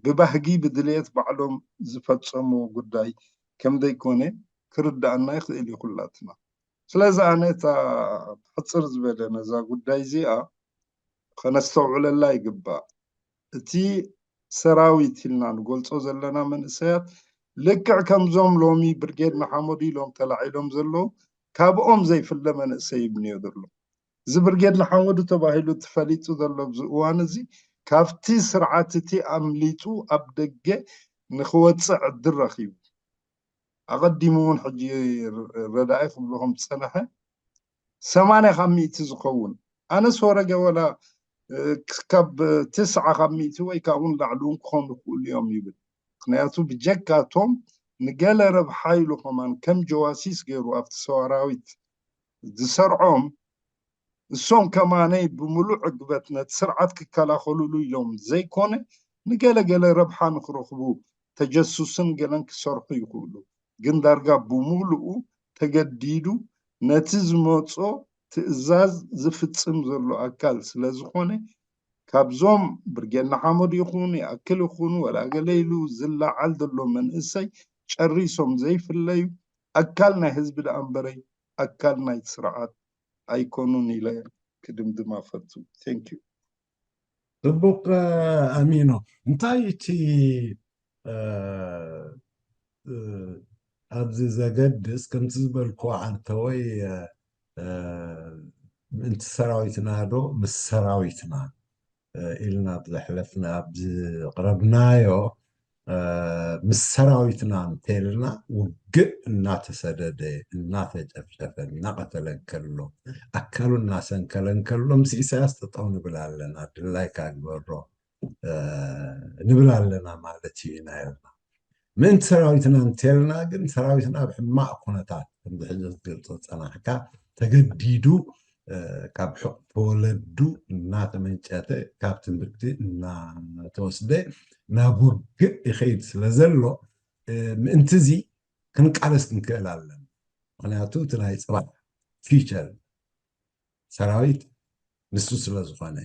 ብባህጊ ብድልየት ባዕሎም ዝፈጸምዎ ጉዳይ ከም ዘይኮነ ክርድኣና ይኽእል እዩ ኩላትና። ስለዚ ኣነ እታ ሕጽር ዝበለ ነዛ ጉዳይ እዚኣ ከነስተውዕለላ ይግባእ። እቲ ሰራዊት ኢልና ንገልጾ ዘለና መንእሰያት ልክዕ ከምዞም ሎሚ ብርጌድ ንሓመዱ ኢሎም ተላዒሎም ዘለዉ ካብኦም ዘይፍለ መንእሰይ እዩ እኒኦ ዘሎ። እዚ ብርጌድ ንሓመዱ ተባሂሉ ተፈሊጡ ዘሎ ኣብዚ እዋን እዚ ካብቲ ስርዓት እቲ ኣምሊጡ ኣብ ደገ ንክወፅእ ዕድል ረኺቡ። ኣቐዲሙ እውን ሕጂ ረዳኢ ክብሎ ከም ዝፀንሐ ሰማንያ ካብ ሚእቲ ዝኸውን ኣነስ ወረገ ወላ ካብ ትስዓ ካብ ሚእቲ ወይ ካብኡ ንላዕሊ እውን ክኾኑ ይኽእሉ እዮም ይብል። ምክንያቱ ብጀካቶም ንገለ ረብሓ ኢሉ ከማን ከም ጀዋሲስ ገይሩ ኣብቲ ሰራዊት ዝሰርዖም እሶም ከማነይ ብምሉእ ዕግበት ነቲ ስርዓት ክከላኸሉሉ ኢሎም ዘይኮነ ንገለ ገለ ረብሓ ንክረኽቡ ተጀሱስን ገለን ክሰርሑ ይኽእሉ። ግን ዳርጋ ብምሉኡ ተገዲዱ ነቲ ዝመጾ ትእዛዝ ዝፍጽም ዘሎ ኣካል ስለ ዝኾነ ካብዞም ብርጌድ ንሓመዱ ይኹን ይኣክል ይኹን ወላ ገለ ኢሉ ዝለዓል ዘሎ መንእሰይ ጨሪሶም ዘይፍለዩ ኣካል ናይ ህዝቢ ደኣ እምበረይ ኣካል ናይቲ ስርዓት ኣይኮኑን ኢለ ክድምድም ኣፈቱ። Thank you። ጽቡቕ ኣሚኖ፣ እንታይ እቲ ኣብዚ ዘገድስ ከምቲ ዝበልክዎ ዓርተወይ ምእንቲ ሰራዊትና ዶ ምስ ሰራዊትና ኢልና ኣብ ዘሕለፍና ኣብ ዝቕረብናዮ ምስ ሰራዊትና እንተልና ውግእ እናተሰደደ እናተጨፍጨፈ እናቐተለ እንከሎ ኣካሉ እናሰንከለ እንከሎ ምስ ኢሳያስ ጠጠው ንብል ኣለና፣ ድላይካ ግበሮ ንብል ኣለና ማለት እዩ ኢና ኢልና። ምእንቲ ሰራዊትና እንተልና ግን ሰራዊትና ኣብ ሕማቕ ኩነታት ከምዚ ሕዚ ክትገልፆ ዝፀናሕካ ተገዲዱ ካብ ሕቑፊ ወለዱ እናተመንጨተ ካብ ትምህርቲ እናተወስደ ናብ ውግእ ይኸይድ ስለ ዘሎ ምእንቲ እዚ ክንቃለስ ክንክእል ኣለና። ምክንያቱ እቲ ናይ ፅባሕ ፊቸር ሰራዊት ንሱ ስለ ዝኾነ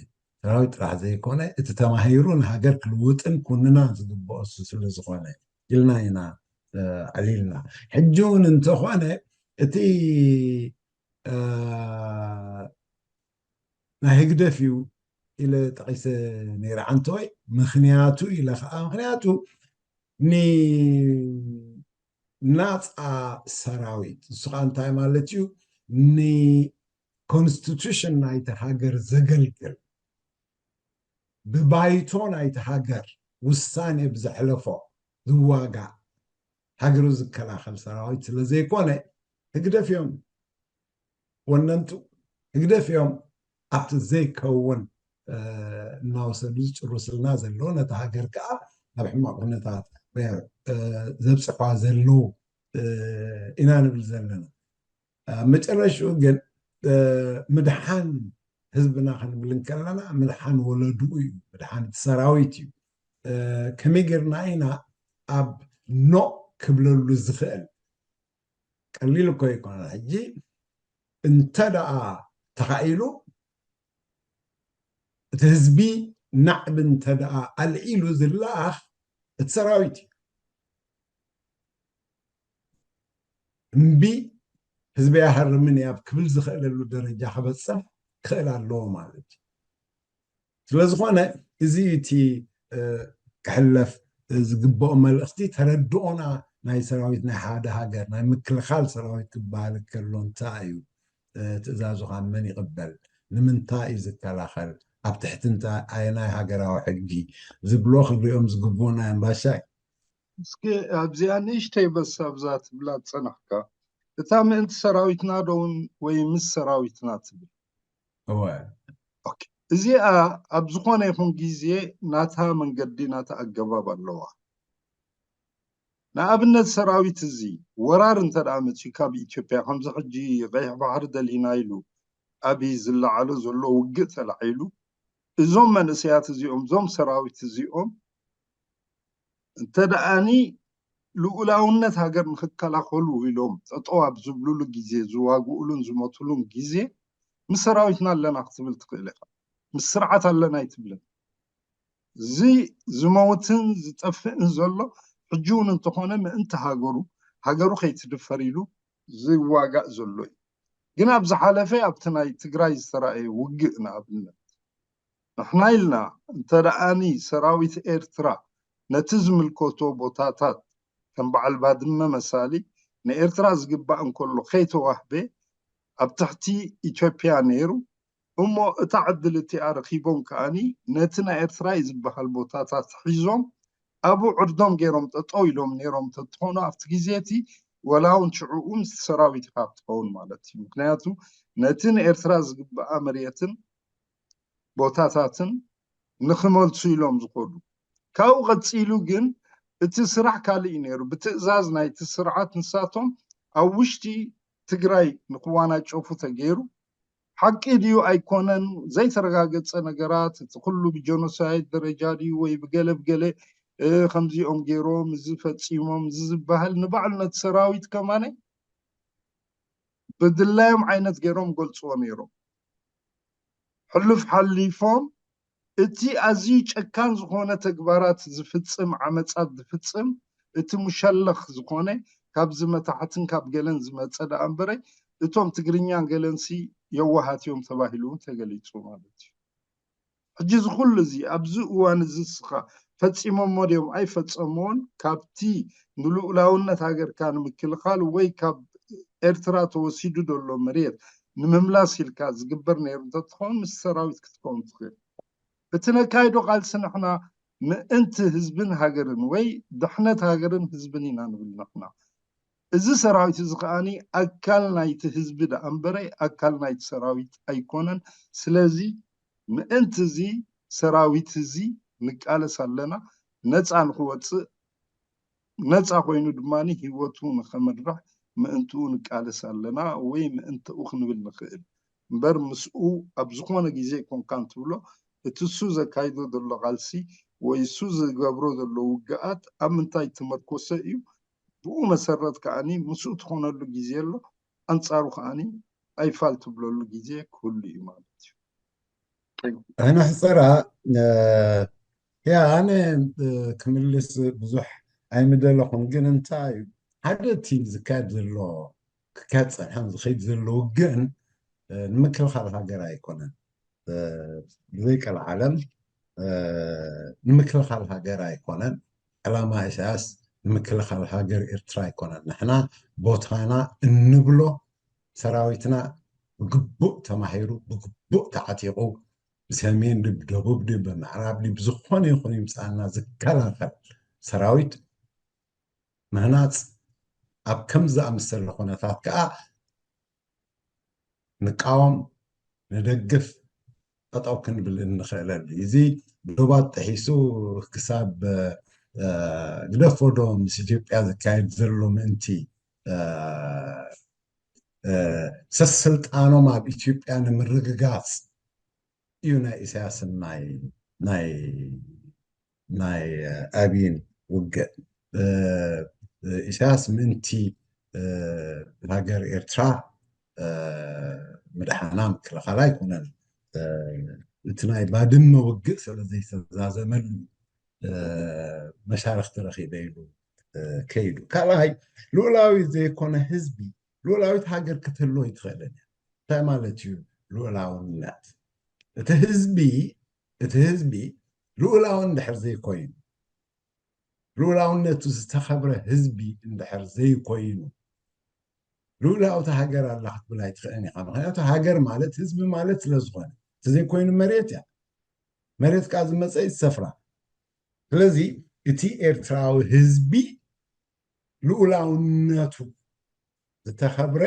ሰራዊት ጥራሕ ዘይኮነ እቲ ተማሂሩ ንሃገር ክልውጥን ኩንና ዝግብኦ እሱ ስለ ዝኾነ ኢልና ኢና ኣዕሊልና። ሕጂ እውን እንተኾነ እቲ ናይ ህግደፍ እዩ ኢለ ጠቂሰ ነይረ ዓንተወይ። ምክንያቱ ኢለ ከዓ ምክንያቱ ንናፃ ሰራዊት እሱ ከዓ እንታይ ማለት እዩ? ንኮንስቲቱሽን ናይቲ ሃገር ዘገልግል ብባይቶ ናይቲ ሃገር ውሳኔ ብዘሕለፎ ዝዋጋእ ሃገሩ ዝከላኸል ሰራዊት ስለ ዘይኮነ ህግደፍ እዮም ወነንቱ ህግደፍ እዮም ኣብቲ ዘይከውን እናወሰዱ ዝጭርስልና ዘለዉ ነቲ ሃገር ከዓ ኣብ ሕማቕ ኩነታት ዘብፅሖ ዘለዉ ኢና ንብል ዘለና። ኣብ መጨረሽኡ ግን ምድሓን ህዝብና ክንብል እንከለና ምድሓን ወለድኡ እዩ፣ ምድሓን እቲ ሰራዊት እዩ። ከመይ ጌርና ኢና ኣብ ኖእ ክብለሉ ዝኽእል? ቀሊል እኮ ኣይኮነን። ሕጂ እንተ ደኣ ተኻኢሉ እቲ ህዝቢ ናዕቢ እንተ ደኣ ኣልዒሉ ዝለኣኽ እቲ ሰራዊት እዩ። እምቢ ህዝቢ ኣይሃርምን እየ ኣብ ክብል ዝኽእለሉ ደረጃ ክበፅሕ ክኽእል ኣለዎ ማለት እዩ። ስለ ዝኾነ እዚ እቲ ክሕለፍ ዝግብኦ መልእኽቲ ተረድኦና ናይ ሰራዊት ናይ ሓደ ሃገር ናይ ምክልኻል ሰራዊት ክበሃል ከሎ እንታይ እዩ ትእዛዙ ካብ መን ይቕበል ንምንታይ እዩ ዝከላኸል ኣብ ትሕቲ እንታይ ኣየናይ ሃገራዊ ሕጊ ዝብሎ ክንሪኦም ዝግብኡና እዮም ባሻይ። እስኪ ኣብዚኣ ንእሽተይ በስ ኣብዛ ትብላ ዝፀናሕካ እታ ምእንቲ ሰራዊትና ዶ እውን ወይ ምስ ሰራዊትና ትብል እወ እዚኣ ኣብ ዝኾነ ይኹን ግዜ ናታ መንገዲ ናታ ኣገባብ ኣለዋ። ንኣብነት ሰራዊት እዚ ወራር እንተ ደኣ መፅዩ ካብ ኢትዮጵያ ከምዚ ሕጂ ቀይሕ ባሕሪ ደሊና ኢሉ ኣብይ ዝለዓሎ ዘሎ ውግእ ተላዒሉ እዞም መንእሰያት እዚኦም እዞም ሰራዊት እዚኦም እንተ ደኣኒ ልኡላውነት ሃገር ንክከላኸሉ ኢሎም ጠጠው ኣብ ዝብሉሉ ግዜ ዝዋግኡሉን ዝሞትሉን ግዜ ምስ ሰራዊትና ኣለና ክትብል ትኽእል ኢኻ። ምስ ስርዓት ኣለና ኣይትብልን። እዚ ዝመውትን ዝጠፍእን ዘሎ ሕጂ እውን እንተኾነ ምእንቲ ሃገሩ ሃገሩ ከይትድፈር ኢሉ ዝዋጋእ ዘሎ እዩ። ግን ኣብ ዝሓለፈ ኣብቲ ናይ ትግራይ ዝተራእየ ውግእ ንኣብነት ንሕና ኢልና እንተ ደኣኒ ሰራዊት ኤርትራ ነቲ ዝምልከቶ ቦታታት ከም በዓል ባድመ መሳሊ ንኤርትራ ዝግባእ እንከሎ ከይተዋህበ ኣብ ትሕቲ ኢትዮጵያ ነይሩ እሞ እታ ዕድል እቲኣ ረኺቦም ከኣኒ ነቲ ናይ ኤርትራ እዩ ዝበሃል ቦታታት ሒዞም ኣብኡ ዕርዶም ገይሮም ጠጠው ኢሎም ነይሮም እንተትኾኑ ኣብቲ ግዜ እቲ ወላ እውን ሽዑኡ ምስቲ ሰራዊት ኢኻ ክትኸውን ማለት እዩ። ምክንያቱ ነቲ ንኤርትራ ዝግብኣ መሬትን ቦታታትን ንክመልሱ ኢሎም ዝኸዱ ካብኡ ቀፂሉ ግን እቲ ስራሕ ካልእ እዩ ነይሩ። ብትእዛዝ ናይቲ ስርዓት ንሳቶም ኣብ ውሽጢ ትግራይ ንክዋናጨፉ ተገይሩ ሓቂ ድዩ ኣይኮነን ዘይተረጋገፀ ነገራት እቲ ኩሉ ብጀኖሳይድ ደረጃ ድዩ ወይ ብገለ ብገለ ከምዚኦም ገይሮም እዚ ፈፂሞም እዚ ዝበሃል ንባዕሉ ነቲ ሰራዊት ከማነ ብድላዮም ዓይነት ገይሮም ገልፅዎ ነይሮም። ሕሉፍ ሓሊፎም እቲ ኣዝዩ ጨካን ዝኾነ ተግባራት ዝፍፅም ዓመፃት ዝፍፅም እቲ ሙሸለኽ ዝኾነ ካብዚ መታሕትን ካብ ገለን ዝመፀ ደኣ እምበረ እቶም ትግርኛን ገለንሲ የዋሃት እዮም ተባሂሉ እውን ተገሊፁ ማለት እዩ። ሕጂ እዚ ኩሉ እዚ ኣብዚ እዋን እዚ እስኻ ፈፂሞሞ ድዮም ኣይፈፀምዎን ካብቲ ንልኡላውነት ሃገርካ ንምክልኻል ወይ ካብ ኤርትራ ተወሲዱ ዘሎ መሬት ንምምላስ ኢልካ ዝግበር ነይሩ እንተትኸውን ምስ ሰራዊት ክትከውን ትኽእል። እቲ ነካይዶ ቃልሲ ንሕና ምእንቲ ህዝብን ሃገርን ወይ ድሕነት ሃገርን ህዝብን ኢና ንብል ንሕና። እዚ ሰራዊት እዚ ከዓኒ ኣካል ናይቲ ህዝቢ ደኣ እምበረ ኣካል ናይቲ ሰራዊት ኣይኮነን። ስለዚ ምእንቲ እዚ ሰራዊት እዚ ንቃለስ ኣለና፣ ነፃ ንክወፅእ፣ ነፃ ኮይኑ ድማ ህይወቱ ንከምርሕ ምእንትኡ ንቃለስ ኣለና ወይ ምእንትኡ ክንብል ንኽእል እምበር ምስኡ ኣብ ዝኾነ ግዜ ኮንካን ትብሎ እቲ እሱ ዘካይዶ ዘሎ ቃልሲ ወይ እሱ ዝገብሮ ዘሎ ውግኣት ኣብ ምንታይ ተመርኮሰ እዩ? ብኡ መሰረት ከዓኒ ምስኡ ትኾነሉ ግዜ ኣሎ፣ ኣንጻሩ ከዓኒ ኣይፋል ትብለሉ ግዜ ክህሉ እዩ ማለት እዩ። ሕነ ሕፀራ ያ ኣነ ክምልስ ብዙሕ ኣይምደለኹን፣ ግን እንታይ እዩ ሓደ እቲ ዝካየድ ዘሎ ክካየድ ፀንሐን ዝኸይድ ዘሎ ውግእን ንምክልኻል ሃገር ኣይኮነን። ብዘይ ቀልዓለም ንምክልኻል ሃገር ኣይኮነን። ዕላማ ኢሳያስ ንምክልኻል ሃገር ኤርትራ ኣይኮነን። ንሕና ቦታና እንብሎ ሰራዊትና ብግቡእ ተማሂሩ ብግቡእ ተዓጢቑ ብሰሜን ድዩ ብደቡብ ድዩ ብምዕራብ ድዩ ብዝኾነ ይኹን ይምፃና ዝከላኸል ሰራዊት ምህናፅ ኣብ ከም ዝኣመሰለ ኩነታት ከዓ ንቃወም ንደግፍ ጠጠው ክንብል እንኽእለሉ እዚ ዶባት ጥሒሱ ክሳብ ግደፎ ዶ ምስ ኢትዮጵያ ዝካየድ ዘሎ ምእንቲ ሰስልጣኖም ኣብ ኢትዮጵያ ንምርግጋፅ እዩ ናይ ኢሳያስን ናይ ናይ ናይ ኣብይን ውግእ ኢሳያስ ምእንቲ ሃገር ኤርትራ ምድሓና ምክልኻላ ኣይኮነን። እቲ ናይ ባድመ ውግእ ስለ ዘይተዛዘመሉ መሻርክቲ ረኺበ ኢሉ ከይዱ። ካልኣይ ልኡላዊ ዘይኮነ ህዝቢ ልኡላዊት ሃገር ክትህልዎ ይትኽእልን እያ። እንታይ ማለት እዩ ልኡላውነት? እቲ ህዝቢ እቲ ህዝቢ ልኡላዊ እንድሕር ዘይኮይኑ ልኡላውነቱ ዝተኸብረ ህዝቢ እንድሕር ዘይኮይኑ ልኡላዊት ሃገር ኣላ ክትብል ኣይትኽእልን ኢኻ። ምክንያቱ ሃገር ማለት ህዝቢ ማለት ስለ ዝኾነ እቲ ዘይኮይኑ መሬት እያ። መሬት ከዓ ዝመፀ ይሰፍራ። ስለዚ እቲ ኤርትራዊ ህዝቢ ልኡላውነቱ ዝተኸብረ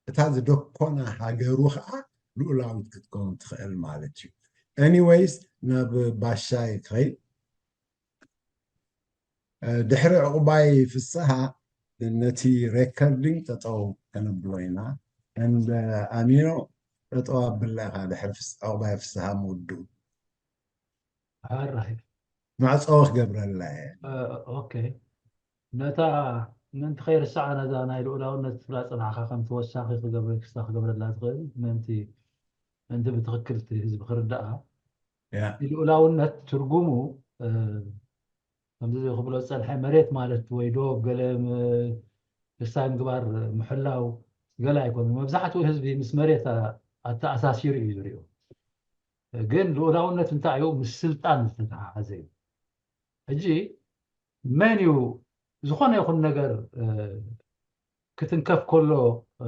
እታ ዝደኮና ሃገሩ ከዓ ልኡላዊት ክትከውን ትኽእል ማለት እዩ። ኤኒወይስ ናብ ባሻይ ክኸይድ ድሕሪ ዕቑባይ ፍስሃ ነቲ ሬከርዲንግ ጠጠው ከነብሎ ኢና። እንደ ኣሚኖ ጠጠው ኣብላ ኢኻ ድሕሪ ዕቑባይ ፍስሃ ምውድኡ ኣራይ ማዕፀወ ክገብረላ እየ። ኦኬ ነታ ምእንቲ ከይርስዓ ነዛ ናይ ልኡላውነት ትብላ ፅናዕካ ከም ተወሳኺ ክገብረ ክስታ ክገብረላ ዝኽእል ምእንቲ ምእንቲ ብትኽክል እቲ ህዝቢ ክርዳኣ ያ እቲ ልኡላውነት ትርጉሙ ከምዚ ክብሎ ዝፀንሐ መሬት ማለት ወይ ዶብ ገለ ክስታይ ምግባር ምሕላው ገለ ኣይኮነ መብዛሕትኡ ህዝቢ ምስ መሬት ኣተኣሳሲሩ እዩ ዝሪኦ ግን ልኡላውነት እንታይ እዩ ምስ ስልጣን ዝተተሓሓዘ እዩ ሕጂ መን እዩ ዝኾነ ይኹን ነገር ክትንከፍ ከሎ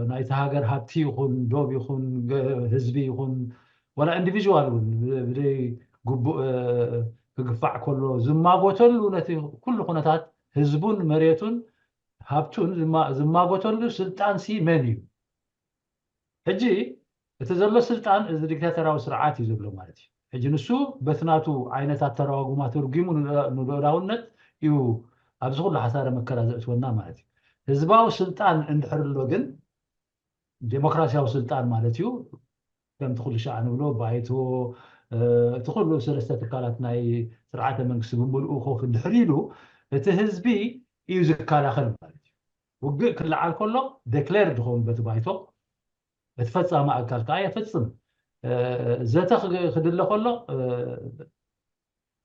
ናይቲ ሃገር ሃብቲ ይኹን ዶብ ይኹን ህዝቢ ይኹን ዋላ ኢንዲቪዥዋል እውን ብደይ ግቡእ ክግፋዕ ከሎ ዝማጎተሉ ነቲ ኩሉ ኩነታት ህዝቡን መሬቱን ሃብቱን ዝማጎተሉ ስልጣን ሲ መን እዩ ሕጂ እቲ ዘሎ ስልጣን እዚ ዲክታተራዊ ስርዓት እዩ ዘሎ ማለት እዩ ሕጂ ንሱ በቲ ናቱ ዓይነት ኣተረጓጉማ ተርጒሙ ንልኡላውነት እዩ ኣብዚ ኩሉ ሓሳረ መከራ ዘእትወና ማለት እዩ ህዝባዊ ስልጣን እንድሕር ኣሎ ግን ዴሞክራሲያዊ ስልጣን ማለት እዩ ከምቲ ኩሉ ሻዕ ንብሎ ባይቶ እቲ ኩሉ ሰለስተ ትካላት ናይ ስርዓተ መንግስቲ ብምልኡ ኮፍ እንድሕር ኢሉ እቲ ህዝቢ እዩ ዝከላኸል ማለት እዩ ውግእ ክለዓል ከሎ ዴክሌር ድኸውን በቲ ባይቶ እቲ ፈፃሚ ኣካል ከዓ የፈፅም ዘተ ክድለ ከሎ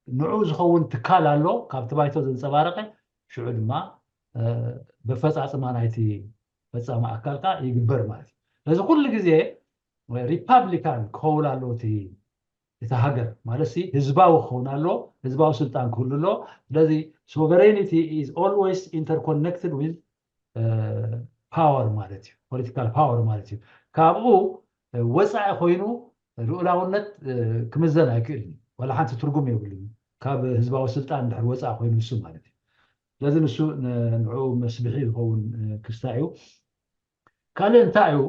ንዑ ዝኸውን ትካል ኣሎ ካብቲ ባይቶ ዘንፀባረቀ ሽዑ ድማ በፈፃፅማ ናይቲ ፈፃሚ ኣካል ከዓ ይግበር ማለት እዩ ስለዚ ኩሉ ግዜ ሪፓብሊካን ክኸውን ኣለዎ እቲ እቲ ሃገር ማለት ሲ ህዝባዊ ክኸውን ኣለዎ ህዝባዊ ስልጣን ክህሉ ኣለዎ ስለዚ sovereignty is always interconnected with power ማለት እዩ political power ማለት እዩ ካብኡ ወፃኢ ኮይኑ ልኡላውነት ክምዘን ኣይክእልን እዩ ዋላ ሓንቲ ትርጉም የብሉን ካብ ህዝባዊ ስልጣን ድሕር ወፃእ ኮይኑ ንሱ ማለት እዩ። ስለዚ ንሱ ንዕኡ መስብሒ ዝኸውን ክስታ እዩ። ካልእ እንታይ እዩ?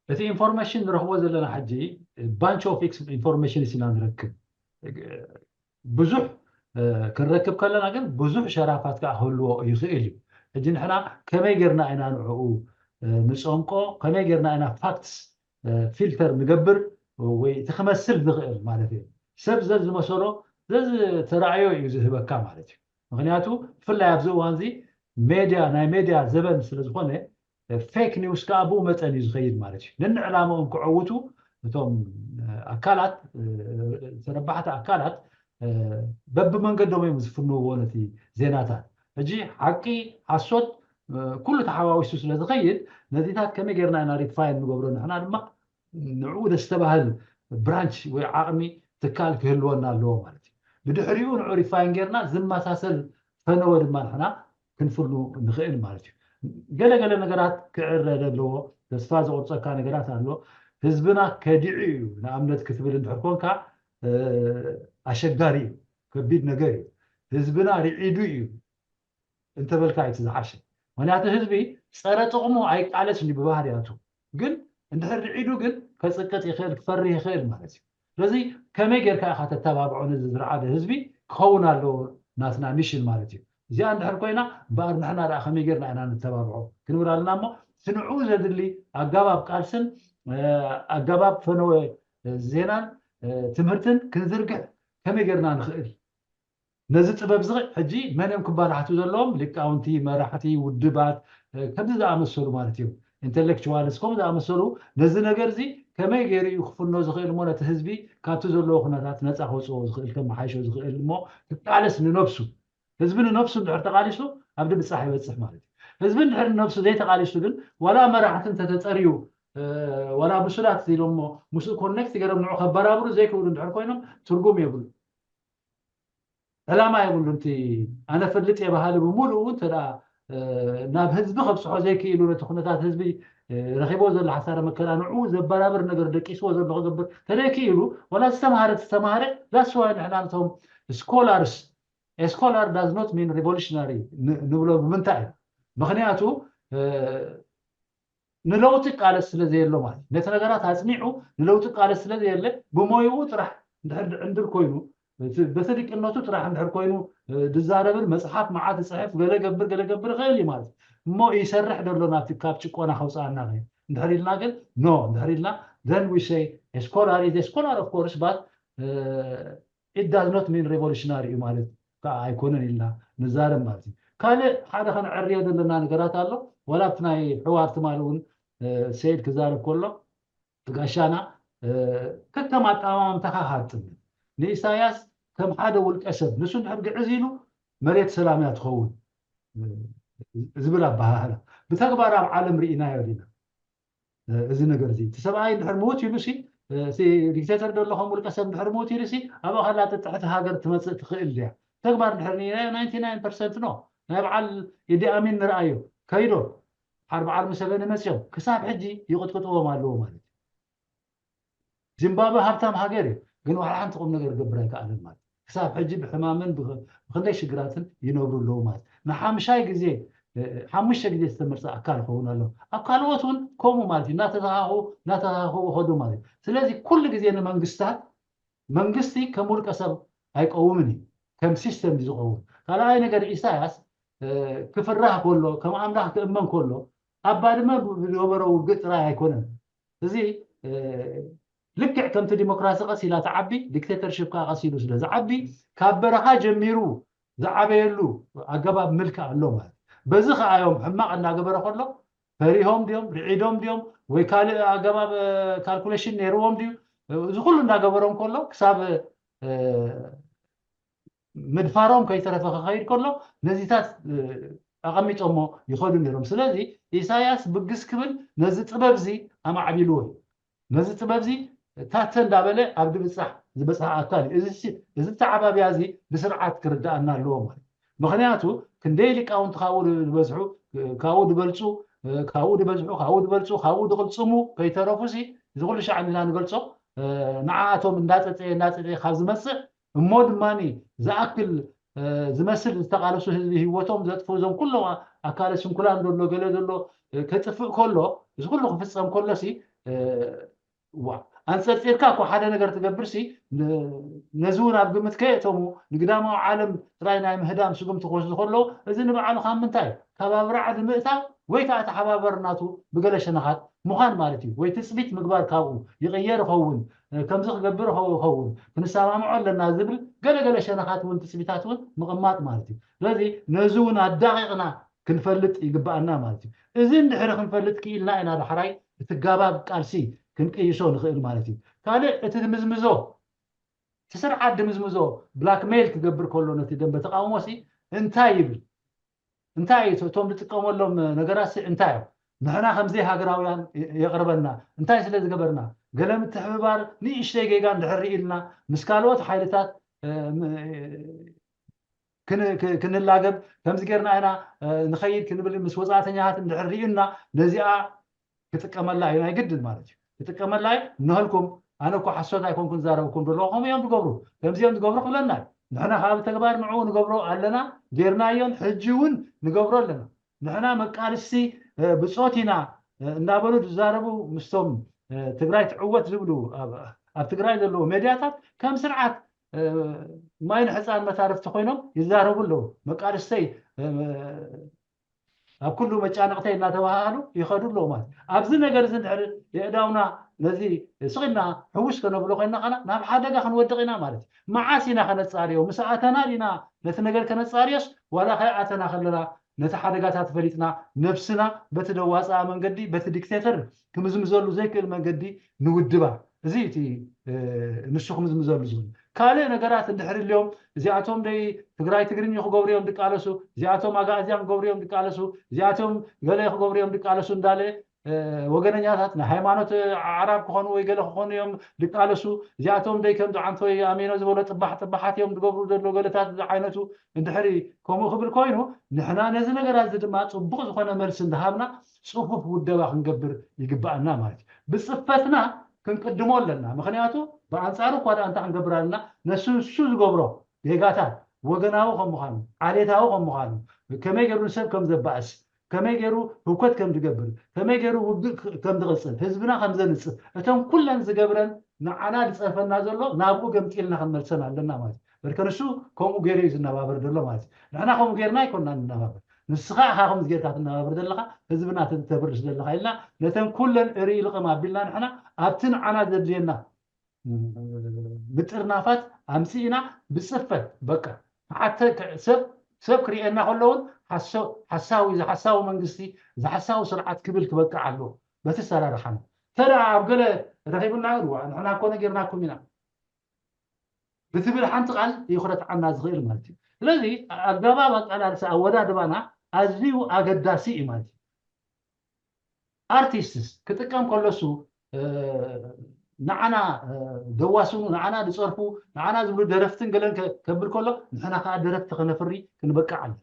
እቲ ኢንፎርሜሽን ንረኽቦ ዘለና ሕጂ ባንች ኦፍ ኢንፎርሜሽን ኢና ንረክብ። ብዙሕ ክንረክብ ከለና ግን ብዙሕ ሸራፋት ከዓ ክህልዎ ይኽእል እዩ። ሕጂ ንሕና ከመይ ጌርና ኢና ንዕኡ ንፀንቆ፣ ከመይ ጌርና ኢና ፋክትስ ፊልተር ንገብር ወይ እቲ ክመስል ዝኽእል ማለት እዩ። ሰብ ዘዝመሰሎ ዘዝተራእዮ እዩ ዝህበካ ማለት እዩ። ምክንያቱ ብፍላይ ኣብዚ እዋን እዚ ሜድያ ናይ ሜድያ ዘበን ስለ ዝኾነ ፌክ ኒውስ ከዓ ብኡ መጠን እዩ ዝኸይድ ማለት እዩ። ነንዕላምኦም ክዕውቱ እቶም ኣካላት ተረባሕቲ ኣካላት በብመንገዶም እዮም ዝፍንውዎ ነቲ ዜናታት። ሕጂ ሓቂ ሓሶት ኩሉ ተሓዋዊሱ ስለ ዝኸይድ ነዚታት ከመይ ጌርና ኢና ሪድፋይን ንገብሮ ንሕና ድማ ንዕኡ ደስተባህል ብራንች ወይ ዓቕሚ ትካል ክህልወና ኣለዎ ማለት እዩ። ብድሕሪኡ ንዑ ሪፋይን ጌርና ዝመሳሰል ፈነወ ድማ ንሕና ክንፍሉ ንኽእል ማለት እዩ። ገለገለ ነገራት ክዕረ ዘለዎ ተስፋ ዘቑርፀካ ነገራት ኣሎ። ህዝብና ከዲዑ እዩ ንኣብነት ክትብል እንድሕር ኮንካ ኣሸጋሪ እዩ፣ ከቢድ ነገር እዩ። ህዝብና ርዒዱ እዩ እንተበልካ እቲ ዝሓሸ። ምክንያቱ ህዝቢ ፀረ ጥቕሙ ኣይቃለስ እንዲ ብባህርያቱ፣ ግን እንድሕር ርዒዱ ግን ከፅቅጥ ይኽእል ክፈርህ ይኽእል ማለት እዩ። ስለዚ ከመይ ጌርካ ኢኻ ተተባብዖ ነዚ ዝረዓደ ህዝቢ ክኸውን ኣለዎ ናትና ሚሽን ማለት እዩ። እዚኣ እንድሕር ኮይና እምበኣር ንሕና ደኣ ከመይ ጌርና ኢና ንተባብዖ ክንብል ኣለና እሞ እቲ ንዕኡ ዘድሊ ኣገባብ ቃልስን ኣገባብ ፈነወ ዜናን ትምህርትን ክንዝርግሕ ከመይ ጌርና ንኽእል ነዚ ጥበብ እዚ ሕጂ መን እዮም ክባላሕቱ ዘለዎም? ሊቃውንቲ፣ መራሕቲ፣ ውድባት ከምዚ ዝኣመሰሉ ማለት እዮም። ኢንተሌክቹዋልስ ከምኡ ዝኣመሰሉ ነዚ ነገር እዚ ከመይ ገይሩ እዩ ክፍኖ ዝኽእል እሞ ነቲ ህዝቢ ካብቲ ዘለዎ ኩነታት ነፃ ከውፅኦ ዝኽእል ከመሓይሾ ዝኽእል እሞ ክቃለስ ንነብሱ ህዝቢ ንነብሱ እንድሕር ተቃሊሱ ኣብ ድብፃሕ ይበፅሕ ማለት እዩ። ህዝቢ እንድሕር ንነብሱ ዘይተቃሊሱ ግን ዋላ መራሕቲ እንተተፀርዩ ዋላ ብሱላት ኢሎም ምስኡ ኮኔክት ገይሮም ንዑ ከበራብሩ ዘይክእሉ እንድሕር ኮይኖም ትርጉም የብሉ። ዕላማ የብሉን። እቲ ኣነ ፈልጥ እየ በሃሊ ብምሉኡ እንተ ደኣ ናብ ህዝቢ ከብፅሖ ዘይክኢሉ ነቲ ኩነታት ህዝቢ ረኺቦ ዘሎ ሓሳረ መከራ ንዕኡ ዘበራብር ነገር ደቂስዎ ዘሎ ክገብር ተደይክኢሉ ዋላ ዝተምሃረ ዝተማሃረ that's why ንሕና ነቶም scholars a scholar does not mean revolutionary ንብሎ ብምንታይ እዩ? ምክንያቱ ንለውጢ ቃለስ ስለ ዘየሎ ማለት ነቲ ነገራት ኣፅኒዑ ንለውጢ ቃለስ ስለ ዘየለ ብሞይኡ ጥራሕ እንድሕር ድዕንድር ኮይኑ በቲ ሊቅነቱ ጥራሕ እንድሕር ኮይኑ ድዛረብን መፅሓፍ መዓት ዝፅሕፍ ገለ ገብር ገለ ገብር ይኽእል እዩ ማለት እሞ ይሰርሕ ደሎ ናብቲ ካብ ጭቆና ከውፅኣና እንድሕር ኢልና ግን no እንድሕር ኢልና then we say scholar is a scholar of course but it does not mean revolutionary እዩ ማለት ከዓ ኣይኮነን ኢልና ንዛረብ ማለት እዩ። ካልእ ሓደ ከነዕርዮ ዘለና ነገራት ኣሎ። ዋላ ኣብቲ ናይ ሕዋር ትማሊ እውን ሰይድ ክዛረብ ከሎ ጋሻና ከከም ኣጠማምታኻ ሃጥም ንኢሳያስ ከም ሓደ ውልቀ ሰብ ንሱ እንድሕር ግዕዝ ኢሉ መሬት ሰላም እያ ትኸውን ዝብል ኣበሃህላ ብተግባር ኣብ ዓለም ርኢናዮ ዲና? እዚ ነገር እዚ እቲ ሰብኣይ እንድሕር ምውት ኢሉ ሲ እቲ ዲክቴተር ደሎ ከም ውልቀ ሰብ እንድሕር ምውት ኢሉ ሲ ኣብ ኣኸላ ጥጥሕቲ ሃገር ትመፅእ ትኽእል ድያ? ተግባር እንድሕር ርኢናዮ ናይንቲ ናይን ፐርሰንት no ናይ በዓል ኢዲ ኣሚን ንርኣዮ ከይዶ ሓር በዓል ሙሰቨኒ መፅዮም ክሳብ ሕጂ ይቕጥቅጥዎም ኣለዎ ማለት እዩ። ዚምባብወ ሃብታም ሃገር እዩ ግን ዋላ ሓንቲ ቁም ነገር ክገብር ኣይከኣለን ማለት ክሳብ ሕጂ ብሕማምን ብክንደይ ሽግራትን ይነብሩ ኣለዉ ማለት ንሓምሻይ ግዜ ሓሙሽተ ግዜ ዝተመርፀ ኣካል ይኸውን ኣሎ ኣብ ካልኦት እውን ከምኡ ማለት እዩ እናተተኻኹ እናተተኻኹ ይኸዱ ማለት እዩ ስለዚ ኩሉ ግዜ ንመንግስታት መንግስቲ ከም ውልቀ ሰብ ኣይቀውምን እዩ ከም ሲስተም እዩ ዝኸውን ካልኣይ ነገር ኢሳያስ ክፍራህ ከሎ ከም ኣምላኽ ክእመን ከሎ ኣብ ባድመ ዝገበሮ ውግእ ጥራይ ኣይኮነን እዚ ልክዕ ከምቲ ዲሞክራሲ ቀስ ኢላ ትዓቢ ዲክቴተርሽፕ ከዓ ቀስ ኢሉ ስለ ዝዓቢ ካብ በረኻ ጀሚሩ ዝዓበየሉ ኣገባብ ምልክ ኣሎ ማለት በዚ ከዓ እዮም ሕማቕ እናገበረ ከሎ ፈሪሆም ድዮም ርዒዶም ድዮም ወይ ካልእ ኣገባብ ካልኩሌሽን ነይርዎም ድዩ እዚ ኩሉ እናገበሮም ከሎ ክሳብ ምድፋሮም ከይተረፈ ክኸይድ ከሎ ነዚታት ኣቐሚጦሞ ይኸዱ ነይሮም ስለዚ ኢሳያስ ብግስ ክብል ነዚ ጥበብ እዚ ኣማዕቢልዎ እዩ ነዚ ጥበብ እዚ ታተ እንዳበለ ኣብ ድብፃሕ ዝበፅሐ ኣካል እዩ እዚ ተዓባብያ እዚ ብስርዓት ክርዳኣና ኣለዎ ማለት ምክንያቱ ክንደይ ሊቃውንቲ ካብኡ ዝበዝሑ ካብኡ ድበልፁ ካብኡ ድበዝሑ ካብኡ ድበልፁ ካብኡ ድቅልፅሙ ከይተረፉ እዚ ኩሉ ሻዕ ኢና ንገልፆ ንዓኣቶም እንዳፀፀየ እንዳፀፀየ ካብ ዝመፅእ እሞ ድማ ዝኣክል ዝመስል ዝተቃለሱ ህዝቢ ህይወቶም ዘጥፉ እዞም ኩሎም ኣካለ ስንኩላን ዘሎ ገለ ዘሎ ከጥፍእ ከሎ፣ እዚ ኩሉ ክፍፀም ከሎሲ፣ ዋ፣ ኣንፀርፂርካ እኮ ሓደ ነገር ትገብርሲ፣ ነዚ እውን ኣብ ግምት ከየእተሙ ንግዳማዊ ዓለም ጥራይ ናይ ምህዳም ስጉምቲ ክወስዱ ከለዉ፣ እዚ ንባዕሉ ካብ ምንታይ? ካብ ኣብራዕ ንምእታው ወይ ከዓ ተሓባበር ናቱ ብገለ ሸነኻት ምዃን ማለት እዩ። ወይ ትፅቢት ምግባር ካብኡ ይቕየር ይኸውን፣ ከምዚ ክገብር ይኸውን፣ ክንሰማምዖ ኣለና ዝብል ገለገለ ሸነኻት እውን ትፅቢታት እውን ምቕማጥ ማለት እዩ። ስለዚ ነዚ እውን ኣዳቂቕና ክንፈልጥ ይግባኣና ማለት እዩ። እዚ እንድሕሪ ክንፈልጥ ክኢልና ኢና ዳሕራይ እቲ ጋባብ ቃልሲ ክንቅይሶ ንኽእል ማለት እዩ። ካልእ እቲ ድምዝምዞ እቲ ስርዓት ድምዝምዞ ብላክሜይል ክገብር ከሎ ነቲ ደንበ ተቃውሞ ሲ እንታይ ይብል? እንታይ እዩ እቶም ዝጥቀመሎም ነገራት ሲ እንታይ እዮም? ንሕና ከምዘይ ሃገራውያን የቕርበና እንታይ ስለ ዝገበርና? ገለ ምትሕብባር ንእሽተይ ጌጋ እንድሕር ኢልና ምስ ካልኦት ሓይልታት ክንላገብ ከምዚ ጌርና ኢና ንኸይድ ክንብል ምስ ወፃእተኛታት እንድሕር ሪኡና ነዚኣ ክጥቀመላ እዩ ናይ ግድን ማለት እዩ። ክጥቀመላ እዩ። ንህልኩም ኣነ እኮ ሓሶት ኣይኮንኩን ዛረብኩም ዘለኹ ከምኡ እዮም ዝገብሩ ከምዚ እዮም ዝገብሩ ክብለና እዩ። ንሕና ከዓ ብተግባር ንዕኡ ንገብሮ ኣለና ጌርናዮን ሕጂ እውን ንገብሮ ኣለና። ንሕና መቃልስቲ ብፆት ኢና እናበሉ ዝዛረቡ ምስቶም ትግራይ ትዕወት ዝብሉ ኣብ ትግራይ ዘለዉ ሜድያታት ከም ስርዓት ማይ ንሕፃን መታርፍቲ ኮይኖም ይዛረቡ ኣለዉ። መቃልስተይ ኣብ ኩሉ መጫነቕተይ እናተባሃሉ ይኸዱ ኣለዉ ማለት ኣብዚ ነገር እዚ እንድሕር የእዳውና ነዚ ስቕ ኢልና ሕውስ ከነብሎ ኮይና ከና ናብ ሓደጋ ክንወድቕ ኢና ማለት እዩ። መዓስ ኢና ከነፃርዮ? ምስ ኣተና ዲና ነቲ ነገር ከነፃርዮስ ዋላ ከይኣተና ከለና ነቲ ሓደጋታት ፈሊጥና ነብስና በቲ ደዋፅኣ መንገዲ በቲ ዲክቴተር ክምዝምዘሉ ዘይክእል መንገዲ ንውድባ። እዚ እቲ ንሱ ክምዝምዘሉ ዝብል ካልእ ነገራት እንድሕር ኢልዮም እዚኣቶም ደይ ትግራይ ትግርኝ ክገብሩ እዮም ድቃለሱ፣ እዚኣቶም ኣጋእዝያን ክገብሩ እዮም ድቃለሱ፣ እዚኣቶም ገለ ክገብሩ እዮም ድቃለሱ እንዳለ ወገነኛታት ናይ ሃይማኖት ኣዕራብ ክኾኑ ወይ ገለ ክኾኑ እዮም ድቃለሱ። እዚኣቶም ደይ ከም ዓንቶ ኣሜኖ ዝበሎ ጥባሕ ጥባሓት እዮም ዝገብሩ ዘሎ ገለታት ዝዓይነቱ እንድሕሪ ከምኡ ክብል ኮይኑ ንሕና ነዚ ነገራት እዚ ድማ ፅቡቕ ዝኾነ መልሲ እንዳሃብና ፅፉፍ ውደባ ክንገብር ይግባኣና ማለት እዩ። ብፅፈትና ክንቅድሞ ኣለና። ምክንያቱ ብኣንፃሩ እኳ ደኣ እንታይ ክንገብር ኣለና? ነሱ ንሱ ዝገብሮ ጌጋታት ወገናዊ ከም ምዃኑ ዓሌታዊ ከም ምዃኑ ከመይ ገይሩ ንሰብ ከም ዘባእስ ከመይ ገይሩ ህውከት ከም ዝገብር ከመይ ገይሩ ውግእ ከም ዝቕፅል ህዝብና ከም ዘንፅፍ እተን ኩለን ዝገብረን ንዓና ዝፀርፈና ዘሎ ናብኡ ገምጢልና ክንመልሰን ኣለና ማለት እዩ። በርከ ንሱ ከምኡ ገይሩ እዩ ዝነባበር ዘሎ ማለት እዩ። ንሕና ከምኡ ገይርና ኣይኮንና ንነባበር። ንስኻ ኢኻ ከምዚ ጌርካ ትነባበር ዘለኻ ህዝብና ተብርስ ዘለኻ ኢልና ነተን ኩለን እርኢ ልቕም ኣቢልና ንሕና ኣብቲ ንዓና ዘድልየና ምጥርናፋት ኣምፅእና ብፅፈት በቃ ሓተ ሰብ ሰብ ክርእየና ከለውን ሓሳዊ ዝሓሳዊ መንግስቲ ዝሓሳዊ ስርዓት ክብል ክበቅዕ ኣለዎ። በቲ ሰራርሓና ተዳ ኣብ ገለ ረኺቡና ንዋ ንሕና እኮ ነጌርናኩም ኢና ብትብል ሓንቲ ቃል እዩ ክረትዓና ዝኽእል ማለት እዩ። ስለዚ ኣገባብ ኣቃላልሳ ኣወዳድባና ኣዝዩ ኣገዳሲ እዩ ማለት እዩ። ኣርቲስትስ ክጥቀም ከሎሱ ንዓና ደዋስኑ ንዓና ዝፀርፉ ንዓና ዝብሉ ደረፍትን ገለን ከብል ከሎ ንሕና ከዓ ደረፍቲ ከነፍሪ ክንበቅዕ ኣለና።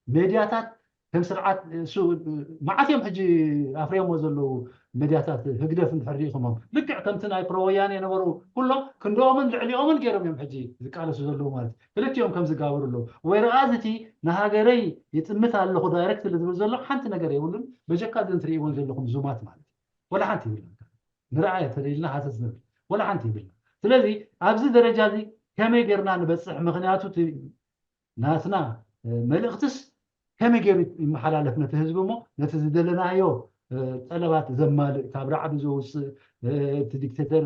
ሜድያታት ከም ስርዓት እሱ መዓት እዮም ሕጂ ኣፍርዮሞ ዘለዉ ሜድያታት ህግደፍ እንድሕር ሪኢኹሞም ልክዕ ከምቲ ናይ ፕሮወያኔ የነበሩ ኩሎም ክንድኦምን ልዕሊኦምን ገይሮም እዮም ሕጂ ዝቃለሱ ዘለዉ ማለት ክልቲኦም ከም ዝጋበሩ ኣለዉ ወይ ረኣዝ እቲ ንሃገረይ ይጥምት ኣለኹ ዳይረክት ዝብል ዘሎ ሓንቲ ነገር የብሉን በጀካ እዚ እንትርእይዎን ዘለኹም ዙማት ማለት ወላ ሓንቲ ይብልና ንርኣየ ተደልና ሃሰስ ንብል ወላ ሓንቲ ይብልና ስለዚ ኣብዚ ደረጃ እዚ ከመይ ጌርና ንበፅሕ ምክንያቱ ናትና መልእክትስ ከመይ ገይሩ ይመሓላለፍ ነቲ ህዝቢ እሞ ነቲ ዝደለናዮ ጠለባት ዘማልእ ካብ ራዕዲ ዘውፅእ እቲ ዲክቴተር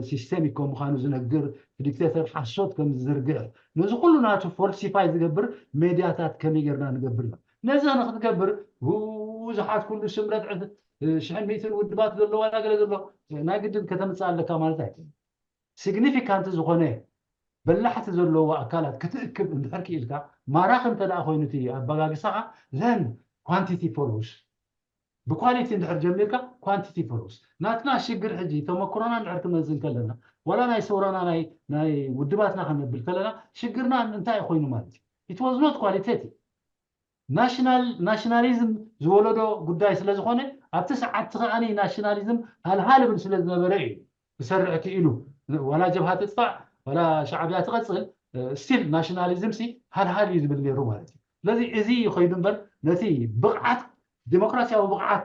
ሲስተሚክ ከም ምዃኑ ዝነግር እቲ ዲክቴተር ሓሶት ከም ዝዝርግሕ ነዚ ኩሉ ናቱ ፎልሲፋይ ዝገብር ሜድያታት ከመይ ጌርና ንገብር ነዚ ንክትገብር ብዙሓት ኩሉ ስምረት ሽሕን ሚእትን ውድባት ዘለዋ ገለ ዘሎ ናይ ግድን ከተምፅእ ኣለካ ማለት ኣይኮነ ሲግኒፊካንት ዝኾነ በላሕቲ ዘለዎ ኣካላት ክትእክብ እንድሕር ክኢልካ ማራኺ እንተ ደኣ ኮይኑ እቲ ኣበጋግሳኻ then quantity follows ብኳሊቲ እንድሕር ጀሚርካ quantity follows ናትና ሽግር ሕጂ ተመክሮና እንድሕር ክመዝን ከለና ዋላ ናይ ሰውራና ናይ ውድባትና ክንብል ከለና ሽግርና እንታይ ኮይኑ ማለት እዩ it was not qualitative ናሽናል ናሽናሊዝም ዝወለዶ ጉዳይ ስለ ዝኾነ ኣብቲ ሰዓት እቲ ከኣ ናሽናሊዝም ሃልሃል ብል ስለ ዝነበረ እዩ ክሰርሕ ክኢሉ ዋላ ጀብሃ ትጥፋእ ዋላ ሻዕብያ ትቐፅል ስቲል ናሽናሊዝም ሲ ሃልሃል እዩ ዝብል ነይሩ ማለት እዩ። ስለዚ እዚ እዩ ከይዱ እምበር ነቲ ብቕዓት ዲሞክራሲያዊ ብቕዓት